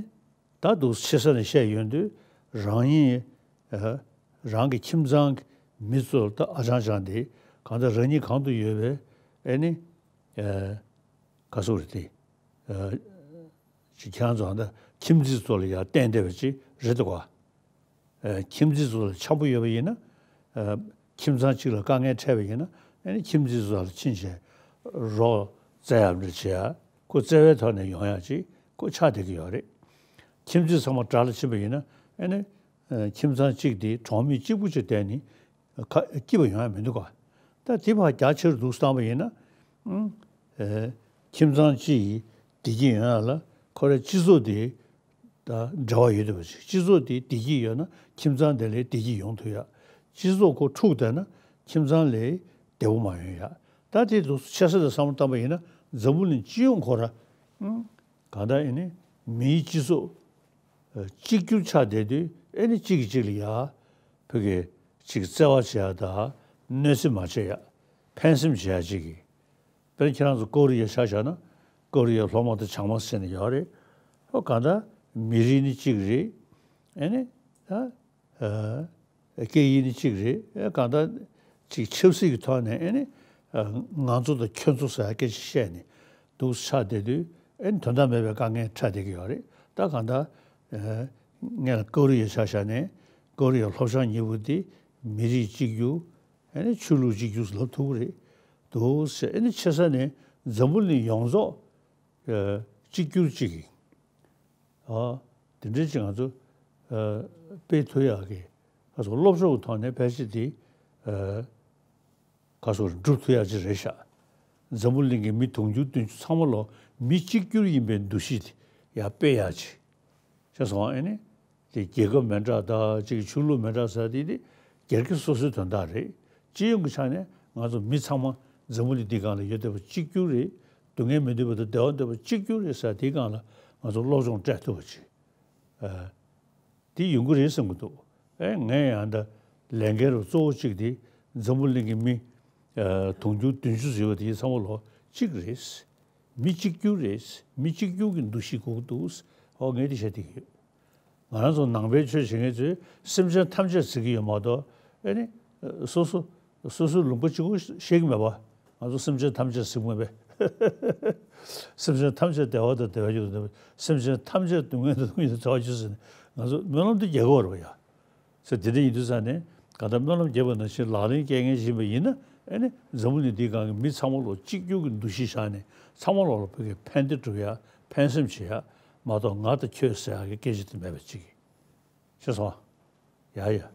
ད་འདུག་ཆེ་ས་ནས་བཤད་ཡོང་དུས་རང་ཉིད་ཨ་རང་གི་ཁྱིམ་ཚང་གི་མི་ཚོ་ད་ཨ་ཅང་ཅང་དེ་གང་ལྟར་རང་ཉིད་གང་དུ་ཡོད་པའི་ཨ་ནི་ཨ་ག་སོགས་རེད་དེ་ཨ་ཅིག་ཁྱེད་རང་ཚོ་ད་ཁྱིམ་མཚེས་ཚོ་ལ་ཡང་བརྟེན་བསྡད་པ་ཅིག་རེད་འདུག་ག་ཨ་ཁྱིམ་མཚེས་ཚོ་ལ་འཆམ་པོ་ཡོད་པ་ཡིན་ན་ཨ་ཁྱིམ་ཚང་གཅིག་ལ་དཀའ་ངལ་འཕྲད་པ་ཡིན་ན་ཨ་ནི་ཁྱིམ་མཚེས་ཚོ་ལ་ཕྱིན་བྱས་རོགས་བཙལ་ཡ་འདྲ་བྱེད་ཡ་ཁོ་བཙལ་བའི་ཐོག་ནས་ཡོང་ཡ་ཅིག་ཁོ་ཆགས་བསྡད་ཀྱི་ཡོད་རེད། ཁྱིམ་མཚེས་ཚང་མ་དགྲ་ལ་ཕྱིན་པ་ཡིན་ན་ཨ་ནི་ཨ་ཁྱིམ་ཚང་གཅིག་དེ་གྲོང་མི་གཅིག་པུ་ཅིག་བསྡད་ནས་ཁ་སྐྱིད་པ་ཡོང་ཡ་མི་འདུག་ག་ད་དེ་ཕར་རྒྱ་ཆེར་འདུག་བཏང་པ་ཡིན་ན་ཨ་ཁྱིམ་ཚང་གཅིག་བདེ་སྐྱིད་ཡོང་ཡ་ལ་ཁོ་རའི་སྤྱི་ཚོགས་དེ་ད་འབྲེལ་བ་ཡོད་བསྡད་པ་ཞིག་སྤྱི་ཚོགས་དེ་བདེ་སྐྱིད་ཡོད་ན་ཁྱིམ་ཚང་དེ་ལས་བདེ་སྐྱིད་ཡོང་ཐུབ་ཡ། སྤྱི་ཚོགས་ཁོ་འཁྲུག་བསྡད་ན་ཁྱིམ་ཚང་ལས་བདེ་པོ་མ་ཡོང་ཡ། ད་དེ་ཚོ་ཆེ་ས་ལ་བསམ་བློ་བཏང་པ་ཡིན་ན་འཛམ་བུ་གླིང་སྤྱི་ཡོངས་ཁོ་ར་ཨང་གང་ལྟར་ཨེ་ནི་མིའི་སྤྱི་ཚོགས་ཨ་གཅིག་གྱུར་ཆགས་བསྡད་དུས་ཨེ་ནི་གཅིག་གིས་གཅིག་ལ་ཡ་བོད་སྐད་ཅིག་བརྩེ་བ་བྱེད་ཡ་དང་གནོད་འཚེ་མ་བྱེད་ཡ་ཕན་སེམས་བྱེད་ཡ་གཅིག་གིས། དཔེར་ན་ཁྱེད་རང་ཚོ་ཀོ་རི་ཡ་ཆ་བཞག་ན་ཀོ་རི་ཡའི་སློབ་མ་དང་བྱང་མ་ཟེར་ནས་ཡོད་རེད། ཨོ་གང་ལྟར་མི་རིགས་ནི་གཅིག་རེད། ཨེ་ནི་ད་ཨ་སྐད་ཡིག་ནི་གཅིག་རེད། ཨེ་གང་ལྟར་ཅིག་ཆབ་སྲིད་ཀྱི་ཐོག་ནས་ཨེ་ནི་ཨ་ང་ཚོ་དང་ཁྱོད་ཚོ་ཟེར་སྐད་ཆ་བཤད་ནས་འདུག་ཆགས་བསྡད་དུས་ཨེ་ནི་དོན་དག་མེད་པའི་དཀའ་ངལ་འཕྲད་བསྡད་ཀྱི་ཡོད་རེད། ད་གང་ལྟར་ཨ་ངས་ལ་ཀོ་རི་ཡ་ཆ་བཞག་ནས་ཀོ་རི་ཡའི་སློབ་སྦྱོང་གཉིས་པོ་འདི་མི་རིགས་གཅིག་གྱུར། ཨེ་ནི་ཆོས་ལུགས་གཅིག་གྱུར་ལབ་ཐུབ་ཀྱི་རེད་འདུག་ཟེར། ཨེ་ནི་ཆེ་ས་ནས་འཛམ་བུ་གླིང་ཡོངས་རྫོགས་ཨ་གཅིག་གྱུར་གཅིག་གི་ཨ་དེ་འདྲའི་ཅིག་ང་ཚོ་ཨ་སྤེལ་ཐུབ་ཡག་གི་ཁ་སོ་སློབ་སྦྱོང་གི་ཐོག་ནས་ཕལ་ཆེར་དེ་ཨ་ཁ་སོ་སྒྲུབ་ཐུབ་ཡག་ཅིག་རེད་ཤག་འཛམ་བུ་གླིང་གི་མི་དུང་ཕྱུར་བདུན་ཅུ་ཚང་མ་ལོ་མི་གཅིག་གྱུར་ཡིན་པའི་འདུ་ཤེས་དེ་ཡར་སྤེལ་ཡག་ཅིག་ཤེས་སོང་ཨེ་ནི། དེ་རྒྱལ་ཁབ་མི་འདྲ་དང་གཅིག་ཆོས་ལུགས་མི་འདྲ་ཟེར་དེ་དེ་སྒེར་གྱི་སོ་སོའི་དོན་དག་རེད། སྤྱི་ཡོངས་ཀྱི་ཆ་ནས་ང་ཚོ་མི་ཚང་མ་འཛམ་བུ་གླིང་འདི་སྒང་ལ་ཡོད་བསྡད་པ་གཅིག་གྱུར་རེད། སྡུག་བསྔལ་མི་འདོད་པ་དང་བདེ་བ་འདོད་པ་གཅིག་གྱུར་རེད་ཟེར་དེའི་སྒང་ལ་ང་ཚོ་སློབ་སྦྱོང་སྤྲད་ཐུབ་པ་ཅིག་ཨ་དེ་ཡོང་གི་རེད་བསམ་གྱི་འདུག་ཨེ་ངས་ཡང་ད་ལས་འགན་རུ་གཙོ་བོ་གཅིག་དེ་འཛམ་བུ་གླིང་གི་མི་ཨ་དུང་ཕྱུར་བདུན་ཅུ་ཟེར་བ་དེ་ཚང་མ་ལོ་གཅིག་རེད། མི་གཅིག་གྱུར་རེད། མི་གཅིག་གྱུར་གྱི་འདུ་ཤེས་དགོས་ཀྱི་འདུག་ཨོ་ངས་དེ་བཤད་བསྡད་ཀྱི་ཡོད། ང་རང་ཚོ་ནང་པའི་ཆོས་བྱེད་མཁན་ཚོས་སེམས་ཅན་ཐམས་ཅད་ཟེར་གྱི་ཡོད་མ་གཏོགས་ཨེ་ནི་སོ་སོ་སོ་སོའི་ལུང་པ་གཅིག་པོ་བཤད་ཀྱི་མེད་པ། ང་ཚོ་སེམས་ཅན་ཐམས་ཅད་ཟེར་གྱི་མེད་པས། སེམས་ཅན་ཐམས་ཅད་བདེ་བ་དང་བདེ་བ་ཡོད་དོ། སེམས་ཅན་ཐམས་ཅད་སྡུག་བསྔལ་དང་སྡུག་བསྔལ་དང་བྲལ་བར་གྱུར་ཟེར་ནས་ང་ཚོ་སྨོན་ལམ་དེ་རྒྱག་གི་ཡོད་རེད་པ་ཡ། ཟེར་དེ་འདྲ་ཡིན་དུས་ཙང་ནས་གང་ལྟར་སྨོན་ལམ་རྒྱབ་པ་ནང་བཞིན་ལག་ལེན་བསྟར་མཁན་ཞིག་ཡིན་པ་ཡིན་ན་ཨེ་ནི་འཛམ་བུ་གླིང་འདིའི་སྒང་གི་མི་ཚང་མ་ལོ་གཅིག་གྱུར་གྱི་འདུ་ཤེས་བཞག་ནས་ཚང་མ་ལོ་ལ་བོད་ཀྱི་ཕན་བདེ་སྒྲུབ་ཡ་ཕན་སེམས་བྱེད་ཡ་མ་གཏོགས་ང་དང་ཁྱོད་ཟེར་ཡ་གི་སྐད་ཆ་དེ་མེད་པ་ཅིག་ཤེས་སོང་། ཡ་ཡ།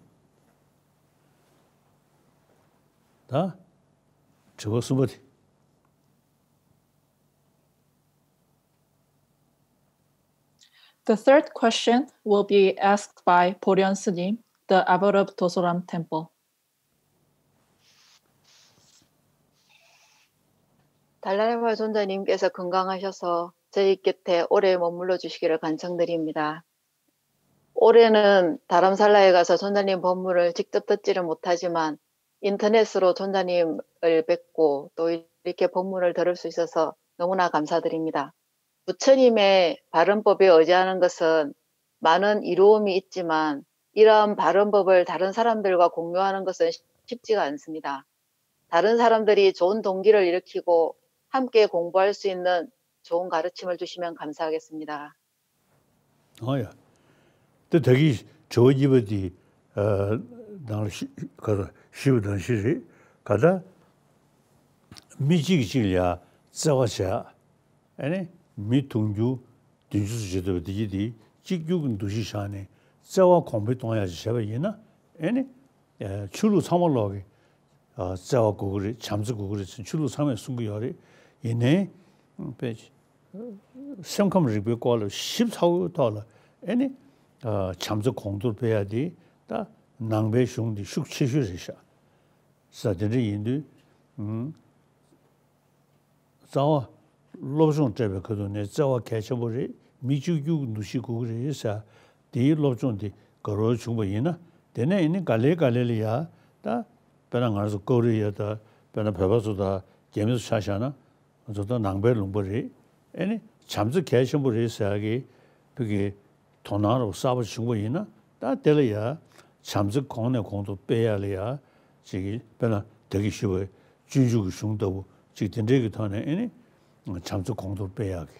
ད་དྲི་བ་གསུམ་པ་དེ། The third question will be asked by Boryon Slim, the abbot of Dosoram Temple. 달라라마尊者님께서 건강하셔서 저희 곁에 오래 머물러 주시기를 간청드립니다. 올해는 다람살라에 가서 촌장님 법문을 직접 듣지를 못하지만 인터넷으로 촌장님을 뵙고 또 이렇게 법문을 들을 수 있어서 너무나 감사드립니다. 부처님의 발언법에 의지하는 것은 많은 이로움이 있지만 이러한 발언법을 다른 사람들과 공유하는 것은 쉽지가 않습니다. 다른 사람들이 좋은 동기를 일으키고 함께 공부할 수 있는 좋은 가르침을 주시면 감사하겠습니다. ཨོ་ཡ། དེ་ད་གིན་དྲི་བ་གཉིས་པ་དེ་ནང་ལ་ཞི་ག་ད་ཞི་བ་ནང་བཞིན་རེད། ག་ད་མི་གཅིག་གིས་གཅིག་ལ་ཡ་བརྩེ་བ་བྱས། ཨ་ནི་མི་དུང་ཕྱུར་བདུན་ཅུ་ཙམ་བྱེད་ཐུབ་པ་དེ་གྱིས་དེ་གཅིག་གྱུར་གྱི་འདུ་ཤེས་བཞག་ནས་བརྩེ་བ་གོང་འཕེལ་གཏོང་ཡག་ཅིག་བྱས་པ་ཡིན་ན། ཨ་ནི་ཆོས་ལུགས་ཚང་མ་ལོག་གི་བརྩེ་བ་དགོས་ཀྱི་རེད། བྱམས་བརྩེ་དགོས་ཀྱི་རེད་ཟེར་ཆོས་ལུགས་ཚང་མས་གསུང་གི་ཡོད་རེད། ཡིན་ནའི་དཔེ་སེམས་ཁམས་རིག་པའི་སྐོར་ལ་ཞིབ་ཚགས་པོའི་ཐོག་ལ་ཨེ་ནི་བྱམས་བརྩེ་གོང་མཐོར་སྤེལ་ཡ་དེ་ད་ནང་པའི་གཞུང་འདི་ཤུགས་ཆེ་ཤོས་རེད་ཤག་ཟེར། དེ་འདྲ་ཡིན་དུས། རྩ་བ་སློབ་སྦྱོང་སྤྲད་པའི་ཁ་ཐུག་ནས་བརྩེ་བ་གལ་ཆེན་པོ་རེད། མི་གཅིག་གྱུར་གྱི་འདུ་ཤེས་དགོས་ཀྱི་རེད་ཟེར། དེའི་སློབ་སྦྱོང་དེ་དགའ་རབ་བྱུང་པ་ཡིན་ན། དེ་ནས་ཨེ་ནི་ག་ལེ་ག་ལེ་ལ་ཡ་ད་དཔེར་ན་ང་རང་ཚོ་ཀོ་རི་ཡ་ད་དཔེར་ན་བོད་པ་ཚོ་ད་རྒྱ་མི་ཚོ་ཆ་བཞག་ན་ང་ཚོ་ད་ནང་པའི་ལུང་པ་རེད། ཨེ་ནི་བྱམས་བརྩེ་གལ་ཆེན་པོ་རེད་ཟེར་ཡ་གི་བོད་ཀྱི་དོ་སྣང་རོགས་གསར་པ་བྱུང་བ་ཡིན་ན། ད་དེ་ལ་ཡ་བྱམས་བརྩེ་གོང་ནས་གོང་དུ་སྤེལ་ཡ་ལ་ཡ་ཅིག་དཔེར་ན་ད་གིན་ཞུས་པའི་སྤྱོད་འཇུག་གི་གཞུང་ལྟ་བུ་ཅིག་དེ་འདྲའི་གི་ཐོག་ནས་ཨེ་ནི་བྱམས་བརྩེ་གོང་དུ་སྤེལ་ཡག་གི་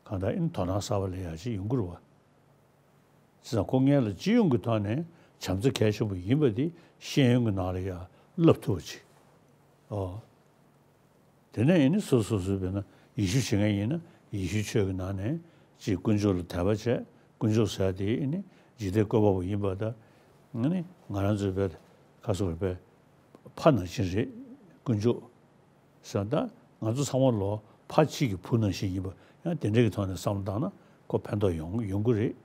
གང་ལྟར་ཨེ་ནི་དོ་སྣང་གསར་པ་སླེབས་ཡག་ཅིག་ཡོང་གི་རེད་བ། བྱས་ཙང་ཁོ་སྔོན་ལ་སྤྱི་ཡོངས་ཀྱི་ཐོག་ནས་བྱམས་བརྩེ་གལ་ཆེན་པོ་ཡིན་པ་དེ་ཤེས་ཡོན་གྱི་ནང་ལ་ཡ་བསླབ་ཐུབ་པ་ཅིག་ཨོ། དེ་ནས་ཨེ་ནི་སོ་སོ་སོས་དཔེར་ན་ཡེ་ཤུ་བྱེད་མཁན་ཡིན་ན་ཡེ་ཤུའི་ཆོས་ཀྱི་ནང་ནས་ཅིག་དཀོན་མཆོག་ལ་དད་པ་བྱས། དཀོན་མཆོག་ཟེར་དེ་ཨེ་ནི་འཇིག་རྟེན་བཀོད་པ་པོ་ཡིན་པ་དང་། ཨེ་ནི་ང་རང་ཚོའི་དཔེ་ཁ་སོ་བའི་དཔེ་ཕ་ནང་བཞིན་རེད། དཀོན་མཆོག་ཟེར། ད་ང་ཚོ་ཚང་མ་ལོ་ཕ་གཅིག་གི་བུ་ནང་བཞིན་ཡིན་པ་ཡང་དེ་འདྲ་གི་ཐོག་ནས་བསམ་བློ་བཏང་ན་ཁོ་ཕན་ཐོགས་ཡོང་ཡོང་གི་རེད།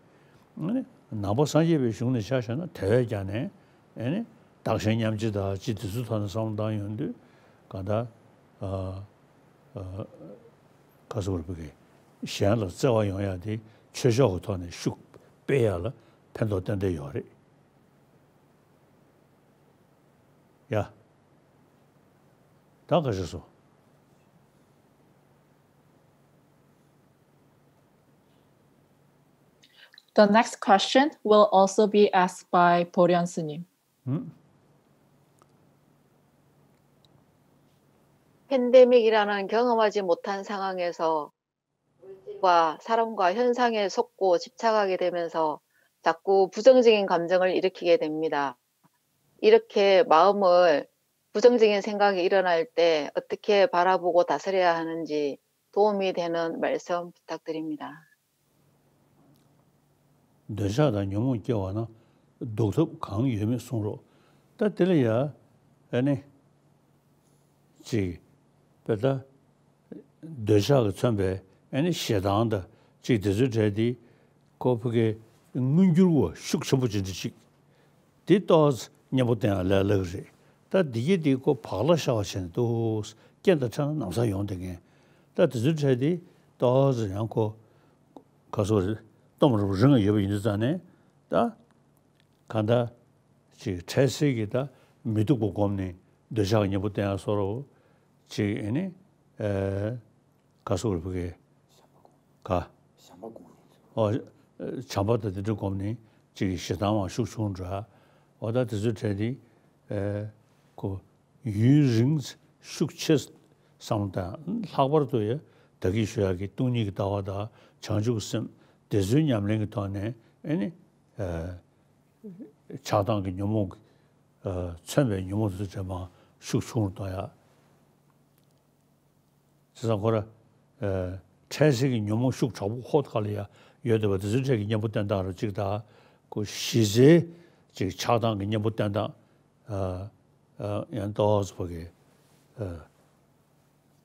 ཨེ་ནི་ནང་པ་སངས་རྒྱས་པའི་གཞུང་ནས་ཆ་བཞག་ན་དེ་བས་ཀྱང་ནས་ཨེ་ནི་བདག་གཞན་མཉམ་བརྗེ་དང་ཅིག་དེ་ཚོའི་ཐོག་ནས་བསམ་བློ་བཏང་ཡོང་དུས་གང་ལྟར་ཨ་ཨ་ག་ཟེར་དགོས་རེད། བོད་ཀྱི་གཞན་ལ་བརྩེ་བ་ཡོང་ཡག་དེ་ཆོས་ཕྱོགས་ཀྱི་ཐོག་ནས་ཤུགས་སྤེལ་ཡག་ལ་ཕན་ཐོགས་ཏན་ཏན་ཡོད་རེད་ཡ། ད་ག་རེ་སོང་། The next question will also be asked by Boryan 스님. 팬데믹이라는 경험하지 못한 상황에서 물질과 사람과 현상에 속고 집착하게 되면서 자꾸 부정적인 감정을 일으키게 됩니다. 이렇게 마음을 부정적인 생각이 일어날 때 어떻게 바라보고 다스려야 하는지 도움이 되는 말씀 부탁드립니다. འདོད་ཆགས་དང་ཉོན་མོངས་སྐྱེ་བ་ན་ལྡོག་ཐབས་གང་ཡོད་མེད་གསུང་རོགས། ད་དེ་ལ་ཡ་ཨ་ནི་ཅིག་དཔེ་ད་འདོད་ཆགས་ཀྱིས་མཚོན་པའི་ཨ་ནི་ཞེ་སྡང་དང་ཅིག་དེ་ཚོའི་གྲས་དེ་ཁོ་ཕ་གི་མངོན་འགྱུར་བ་ཤུགས་ཆེན་པོ་ཅིག་འདྲ་ཅིག་དེ་ཏོག་ཙམ་གཉེན་པོ་བསྟེན་ཡག་ལས་སླ་གི་རེད། ད་འདི་གྱད་དེ་ཁོ་བག་ལ་ཞ་བ་བྱས་ནས་འདུག་རྐྱེན་དང་འཕྲད་ན་ན་ཚ་ཡོང་བསྡད་མཁན། ད་དེ་ཚོའི་གྲས་དེ་ཏོག་ཙམ་ཡང་ཁོ་ག་ཟེར་དགོས་རེད། གཏོང་རུ་རིང་ང་ཡོད་པ་ཡིན་དུས་ཙང་ནས་ད་གང་ལྟར་ཅིག་འཕྲལ་སེལ་གྱི་ད་མི་སྡུག་པ་སྒོམ་ནས་འདོད་ཆགས་ཀྱི་གཉེན་པོ་བསྟེན་ཡག་བཟོ་འདྲ་ཅིག་ཨེ་ནི་ཨེ། ག་ཟེར་དགོས་རེད་ཕ་གི། ག་བྱམས་པ་སྒོམ་ནས། ཨོ། བྱམས་པ་དང་དེ་འདྲ་སྒོམ་ནས་ཅིག་ཞེ་སྡང་བ་ཤུགས་ཆུང་འདྲ། ཨོ་ད་དེ་ཚོའི་གྲས་དེ་ཨེ་ཁོ་ཡུན་རིང་ཤུགས་ཆེ་བསམ་བློ་བཏང་། ལྷག་པར་དུ་ཡ་ད་གིན་ཞུ་ཡག་གི་སྟོང་ཉིད་ཀྱི་ལྟ་བ་དང་བྱང་ཆུབ་ཀྱི་སེམས་དེ་ཚོའི་ཉམས་ལེན་གྱི་ཐོག་ནས་ཨེ་ནི་ཨེ་ཆགས་སྡང་གི་ཉོན་མོངས་ཀྱི་ཨེ་མཚོན་པའི་ཉོན་མོངས་དེ་ཚོ་ཇེ་མང་ཤུགས་ཆུང་རུ་གཏོང་ཡག་བྱས་ཙང་ཁོ་ར། ཨེ། འཕྲལ་སེལ་གྱི་ཉོན་མོངས་ཤུགས་དྲག་པོ་ཧོ་ཁ་ལ་ཡ་ཡོད་བསྡད་པ་དེ་ཚོའི་གྲས་ཀྱི་གཉེན་པོ་བསྟེན་སྟངས་རུ་གཅིག་དང་། ཁོ་གཞི་རྩའི་ཅིག་ཆགས་སྡང་གི་གཉེན་པོ་བསྟེན་སྟངས། ཨ། ཨ། ཡང་ཏོག་ཙམ་ཕ་གི། ཨ།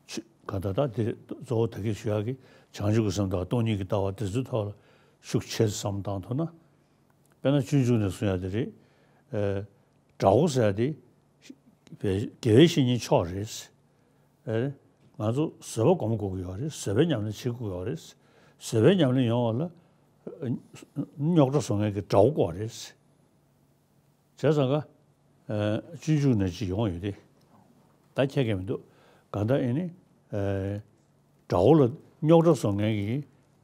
ཆུ་ག་ད་ད་དེ་གཙོ་བོ་ད་གིན་ཞུ་ཡག་གི་བྱང་ཆུབ་ཀྱི་སེམས་དང་སྟོང་ཉིད་ཀྱི་ལྟ་བ་དེ་ཚོའི་ཐོག་ལ་ཤུགས་ཆེ་ཙམ་བཏང་ཐུབ་ན། དཔེར་ན་སྤྱོད་འཇུག་ནས་གསུང་ཡག་དེ་རེད། ཨ། དགྲ་བོ་ཟེར་ཡག་དེ། དགེ་བའི་བཤེས་གཉེན་མཆོག་རེད། ཨེ། ང་ཚོ་བཟོད་པ་སྒོམ་དགོས་ཀྱི་ཡོད་རེད། བཟོད་པའི་ཉམས་ལེན་བྱེད་དགོས་ཀྱི་ཡོད་རེད། བཟོད་པའི་ཉམས་ལེན་ཡོང་བ་ལ། རྙོག་དྲ་བཟོ་མཁན་གྱི་དགྲ་བོ་དགོས་རེད། བྱས་ཙང་ཀ་སྤྱོད་འཇུག་ནས་ཅིག་ཡོང་ཡོད་དེ། ད་ཁྱད་ཀྱི་མི་འདུག་གང་ལྟར་ཨེ་ནི་དགྲ་བོ་ལ་རྙོག་དྲ་བཟོ་མཁན་གྱི་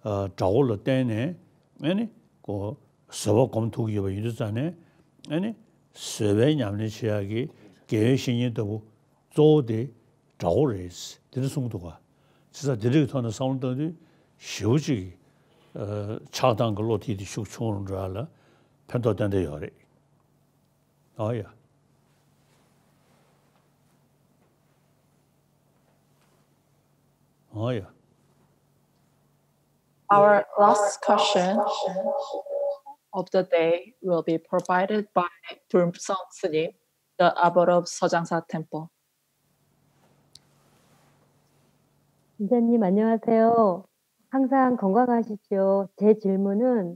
དགྲ་བོ་ལ་བརྟེན་ནས་ཨེ་ནི་ཀོ་བཟོད་པ་སྒོམ་ཐུབ་ཀྱི་ཡོད་པ་ཡིན་དུས་ཙང་ནས་ཨེ་ནི་བཟོད་པའི་ཉམས་ལེན་བྱེད་ཡག་གི་དགེ་བའི་བཤེས་གཉེན་ལྟ་བུ་གཙོ་བོ་དེ་དགྲ་བོ་རེད། དེ་འདྲ་གསུང་གི་འདུག་ག་བྱས་ཙང་དེ་འདྲ་གི་ཐོག་ནས་བསམ་བློ་བཏང་དུས་ཞེ་པོ་ཅིག་ཆགས་སྡང་གི་བློ་དེ་དེ་ཤུགས་ཆུང་རུ་འགྲོ་ཡག་ལ་ཕན་ཐོགས་ཏན་ཏན་ཡོད་རེད། ཨ་ཡ། ཨ་ཡ། Our last question of the day will be provided by Drumsong Slim, the abbot of Sojangsa Temple. 선생님 안녕하세요. 항상 건강하시죠? 제 질문은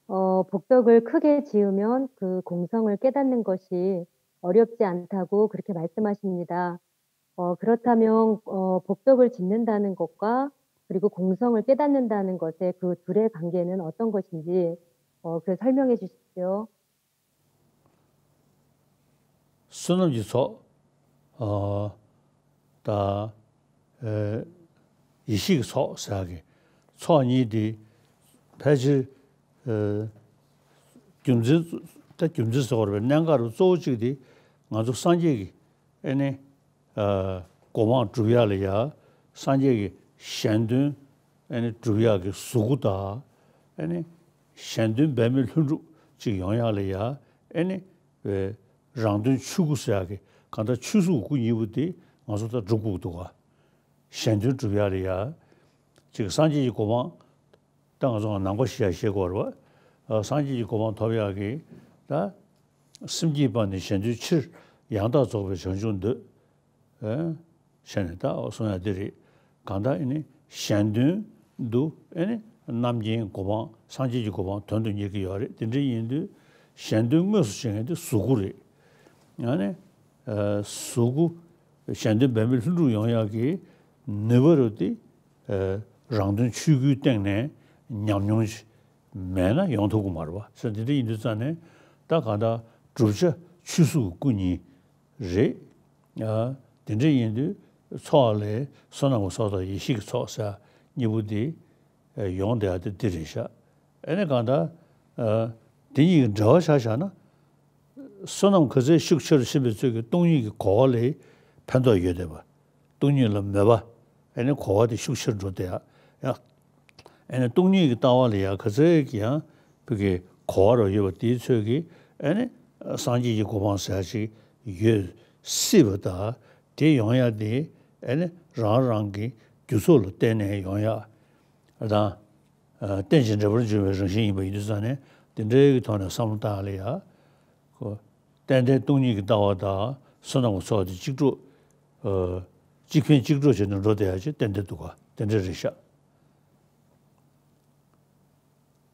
어, 복덕을 크게 지으면 그 공성을 깨닫는 것이 어렵지 않다고 그렇게 말씀하십니다. 어, 그렇다면 어, 복덕을 짓는다는 것과 그리고 공성을 깨닫는다는 것의 그 둘의 관계는 어떤 것인지 어, 그 설명해 주십시오. བསོད་ནམས་ཀྱི་ཚོགས། ཨ། དང་། ཨེ། ཡེ་ཤེས་ཀྱི་ཚོགས་ཟེར་ཡག་གི་ཚོགས་གཉིས་དེ་ཕལ་ཆེར། ཨེ། རྒྱུ་མཚན། ད་རྒྱུ་མཚན་ཟེར་བ་རེད་པས། གནད་འགག་རུ་གཙོ་བོ་གཅིག་དེ་ང་ཚོ་སངས་རྒྱས་ཀྱི་ཨེ་ནི། ཨ། གོ་འཕང་སྒྲུབ་ཡག་ལ་ཡ། སངས་རྒྱས་ཀྱི་གཞན་དོན་ཨེ་ནི་སྒྲུབ་ཡག་གི་གཟུགས་སྐུ་དང་། ཨེ་ནི་གཞན་དོན་འབད་མེད་ལྷུན་གྲུབ་ཅིག་ཡོང་ཡག་ལ་ཡ། ཨེ་ནི་བའི་རང་དོན་ཆོས་སྐུ་ཟེར་ཡག་གི་གང་ལྟར་ཆོས་སྐུ་སྐུ་གཉིས་པོ་དེ་ང་ཚོ་ད་སྒྲུབ་དགོས་འདུག་ག་གཞན་དོན་སྒྲུབ་ཡག་ལ་ཡ། ཅིག་སངས་རྒྱས་ཀྱི་གོ་འཕང་། ད་ང་ཚོ་ནང་པ་ཞེས་བཤད་དགོས་རེད་པ། སངས་རྒྱས་ཀྱི་གོ་འཕང་ཐོབ་ཡག་གི་ད། སེམས་བསྐྱེད་པ་ནི་གཞན་དོན་ཕྱིར། ཡང་དག་རྫོགས་པའི་བྱང་ཆུབ་འདོད། ཨེ། བྱས་ནས་ད་གསུང་ཡག་འདི་རེད། གང་ལྟར་ཨེ་ནི་གཞན་དོན་དུ་ཨེ་ནི་རྣམ་མཁྱེན་གོ་འཕང་སངས་རྒྱས་ཀྱི་གོ་འཕང་དོན་དུ་གཉེར་གྱི་ཡོད་རེད། དེ་འདྲ་ཡིན་དུས་གཞན་དོན་དངོས་སུ་བྱེད་མཁན་དེ་གཟུགས་སྐུ་རེད། ཡང་ནི། ཨ། གཟུགས་སྐུ་གཞན་དོན་འབད་མེད་ལྷུན་གྲུབ་ཡོང་ཡག་གི་ནུས་པ་རུ་དེ། ཨ། རང་དོན་ཆོས་སྐུའི་སྟེང་ནས་ཉམས་མྱོང་ཞིག་མེད་ན་ཡོང་ཐུབ་ཀྱི་མ་རེད་པ། ཟེར་དེ་འདྲ་ཡིན་དུས་ཙང་ནས་ད་གང་ལྟར་བསྒྲུབ་བྱ་ཆོས་སྐུ་སྐུ་གཉིས་རེད། ཨ། དེ་འདྲ་ཡིན་དུས་ཚོགས་ལས་བསོད་ནམས་ཀྱི་ཚོགས་དང་ཡེ་ཤེས་ཀྱི་ཚོགས་ཟེར་གཉིས་པོ་དེ་ཡོང་བསྡད་ཡག་དེ་འདི་རེད་ཤག་ཨེ་ནི་གང་ལྟར། ཨ། དེ་གཉིས་ཀྱི་འབྲེལ་བ་ཆ་བཞག་ན། བསོད་ནམས་ག་ཚད་ཤུགས་ཆེ་རུ་ཕྱིན་པའི་ཚོད་ཀྱིས་སྟོང་ཉིད་ཀྱི་གོ་བ་ལ་ཕན་ཐོགས་ཡོད་བསྡད་པ། སྟོང་ཉིད་ལ་མོས་པ། ཨེ་ནི་གོ་བ་དེ་ཤུགས་ཆེར་འགྲོ་བསྡད་ཡག་ཡ། ཨེ་ནི་སྟོང་ཉིད་ཀྱི་ལྟ་བ་ལ་ཡ་ག་ཚད་ཀྱི་ཡང་བུ་གི་གོ་བ་རུ་ཡོད་པ་དེའི་ཚོད་ཀྱིས་ཨེ་ནི་སངས་རྒྱས་ཀྱི་གོ་འཕང་ཟེར་ཡག་ཅིག་ཡོད་སྲིད་པ་དང་། དེ་ཡོང་ཡག་དེ་ཨེ་ནི་རང་རང་གི་རྒྱུ་ཚོགས་ལ་བརྟེན་ནས་ཡོང་ཡག་དང་། ཨ། རྟེན་ཅིང་འབྲེལ་པར་འབྱུང་བའི་རང་བཞིན་ཡིན་པ་ཡིན་དུས་ཙང་ནས་དེ་འདྲའི་གི་ཐོག་ནས་བསམ་བློ་བཏང་ཡག་ལ་ཡ། ཁོ། ཏན་ཏན་སྟོང་ཉིད་ཀྱི་ལྟ་བ་དང་བསོད་ནམས་ཀྱི་ཚོགས་དེ་གཅིག་གྲོགས། ཨ། གཅིག་ཕན་གཅིག་གྲོགས་བྱས་ནས་འགྲོ་བསྡད་ཡག་ཅིག་ཏན་ཏན་འདུག་ག་དེ་འདྲ་རེད་ཤག་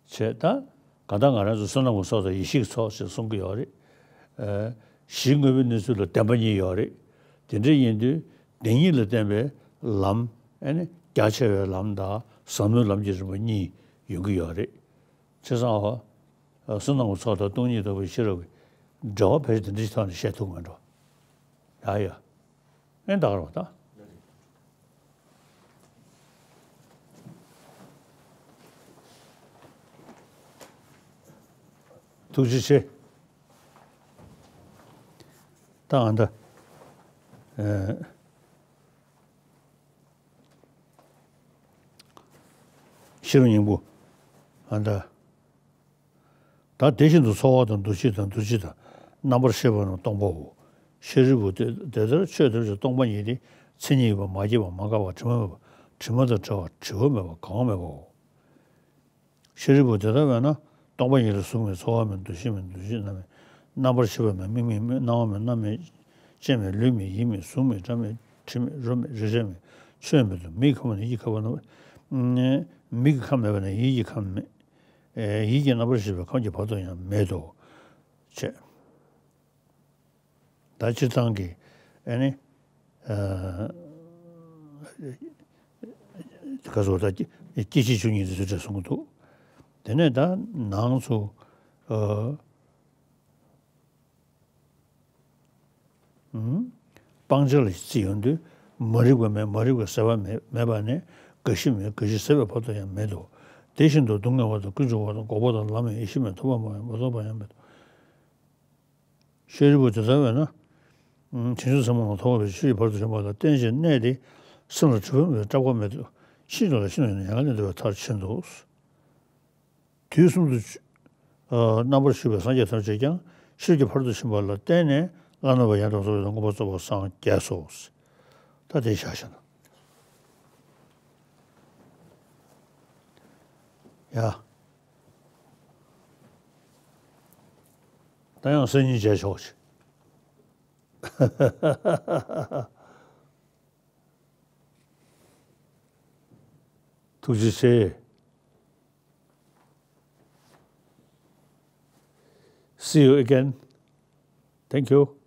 བྱས་ད། གང་ལྟར་ང་རང་ཚོ་བསོད་ནམས་ཀྱི་ཚོགས་དང་ཡེ་ཤེས་ཀྱི་ཚོགས་ཞེས་གསུང་གི་ཡོད་རེད། ཨ། གཞི་དངོས་པོའི་གནས་ཚུལ་ལ་བདེན་པ་གཉིས་ཡོད་རེད། དེ་འདྲ་ཡིན་དུས་བདེན་གཉིས་ལ་བརྟེན་པའི་ལམ། ཨེ་ནི་རྒྱ་ཆེ་བའི་ལམ་དང་ཟབ་མོའི་ལམ་གྱི་རིམ་པ་གཉིས་ཡོང་གི་ཡོད་རེད། བྱས་ཙང་། ཨ། བསོད་ནམས་ཀྱི་ཚོགས་དང་སྟོང་ཉིད་རྟོགས་པའི་ཤེས་རབ་ཀྱི་འབྲེལ་བ་ཕལ་ཆེར་དེ་འདྲ་ཞིག་ཐོག་ནས་བཤད་ཐུབ་ཀྱི་མེད་འགྲོ། ཡ་ཡ། ཨེ་ད་ག་རེད་པ་ད། ཐུགས་རྗེ་ཆེ། ད་ཨ་ད། ཨེ། ཤེས་རབ་སྙིང་པོ། ཨ་ད། ད་དེ་བཞིན་དུ་ཚོར་བ་དང་འདུ་ཤེས་དང་འདུ་བྱེད་དང་རྣམ་པར་ཤེས་པ་རྣམས་སྟོང་པའོ། ཤཱ་རིའི་བུ་དེ་དེ་ལྟར་ཆོས་ཐམས་ཅད་སྟོང་པ་ཉིད་དེ། མཚན་ཉིད་ཡོད་པ། མ་སྐྱེས་པ། མ་འགགས་པ། དྲི་མ་མེད་པ། དྲི་མ་དང་བྲལ་བ། བྲི་བ་མེད་པ། གང་མེད་པའོ། ཤཱ་རིའི་བུ་དེ་ལྟར་བས་ན། སྟོང་པ་ཉིད་ལ་གཟུགས་མེད། ཚོར་བ་མེད། འདུ་ཤེས་མེད། འདུ་བྱེད་རྣམ་མེད། རྣམ་པར་ཤེས་པ་མེད། མིག་མེད། སྣང་བ་མེད། རྣ་མེད། ལྕེ་མེད། ལུས་མེད། ཡིད་མེད། གཟུགས་མེད། སྒྲ་མེད། དྲི་མེད། རོ་མེད། རེག་བྱ་མེད། ཆོས་མེད་དོ། མིག་གི་ཁམས་མེད་ན་ཡིད་ཀྱི་ཁམས་མེད། མིག་གི་ཁམས་མེད་པ་ན་ཡིད་ཀྱི་ཁམས་མེད། ཡིད་ཀྱི་རྣམ་པར་ཤེས་པའི་ཁམས་ཀྱི་བར་དུ་ཡང་མེད་དོ། ཅེས། ད་སྤྱིར་བཏང་གི་ཨ་ནི། ཨ། ག་ཟེར་ད། སྐྱེ་མཆེད་བཅུ་གཉིས་དེ་ཚོའི་གྲས་གསུང་གི་འདུག་དེ་ནས་ད་ནང་ཚུ་ཨ་ཨུམ། སྤང་བྱ་ལ་བརྩིས་ཡོང་དུས་མ་རིག་པ་མེད། མ་རིག་པ་ཟད་པ་མེད་མེད་པ་ནས་རྒ་ཤི་མེད། རྒ་ཤི་ཟད་པའི་བར་དུ་ཡང་མེད་དོ། དེ་བཞིན་དུ་སྡུག་བསྔལ་བ་དང་ཀུན་འབྱུང་བ་དང་འགོག་པ་དང་ལམ་ཡང་ཡེ་ཤེས་མེད། ཐོབ་པ་མ་ཡིན་མ་ཐོབ་པ་ཡང་མེད་དོ། ཤཱ་རིའི་བུ་དེ་ལྟ་བས་ན། བྱང་ཆུབ་སེམས་དཔའ་ལ་ཐོབ་པའི་ཕྱིར་གྱི་ཕ་རོལ་ཏུ་ཕྱིན་པ་ལ་བརྟེན་ཅིང་གནས་ཏེ། སེམས་ལ་གྲུབ་པ་མེད་པའི་སྐྲག་པ་མེད་དོ། ཤིན་ཏུ་ལ་ཤིན་ཏུ་ཡང་ནས་ཡང་དུ་འདུལ་བའི་མཐར་ཕྱིན་ཏོ། དུས་གསུམ་དུ་ཨ་རྣམ་པར་བཞུགས་པའི་སངས་རྒྱས་ཐམས་ཅད་ཀྱང་ཕྱིར་གྱི་ཕ་རོལ་ཏུ་ཕྱིན་པ་ལ་བརྟེན་ནས་བླ་ན་མེད་པ་ཡང་དག་པར་རྫོགས་པའི་མངོན་པར་རྫོགས་པར་སངས་རྒྱས་སོ། ད་དེ་བཞག་བཞག་ན། ཡ། ད་ཡང་གསར་རྙིང་བྱས་ཆོག་ཅིག་ཐུགས་རྗེ་ཆེ། See you again. Thank you.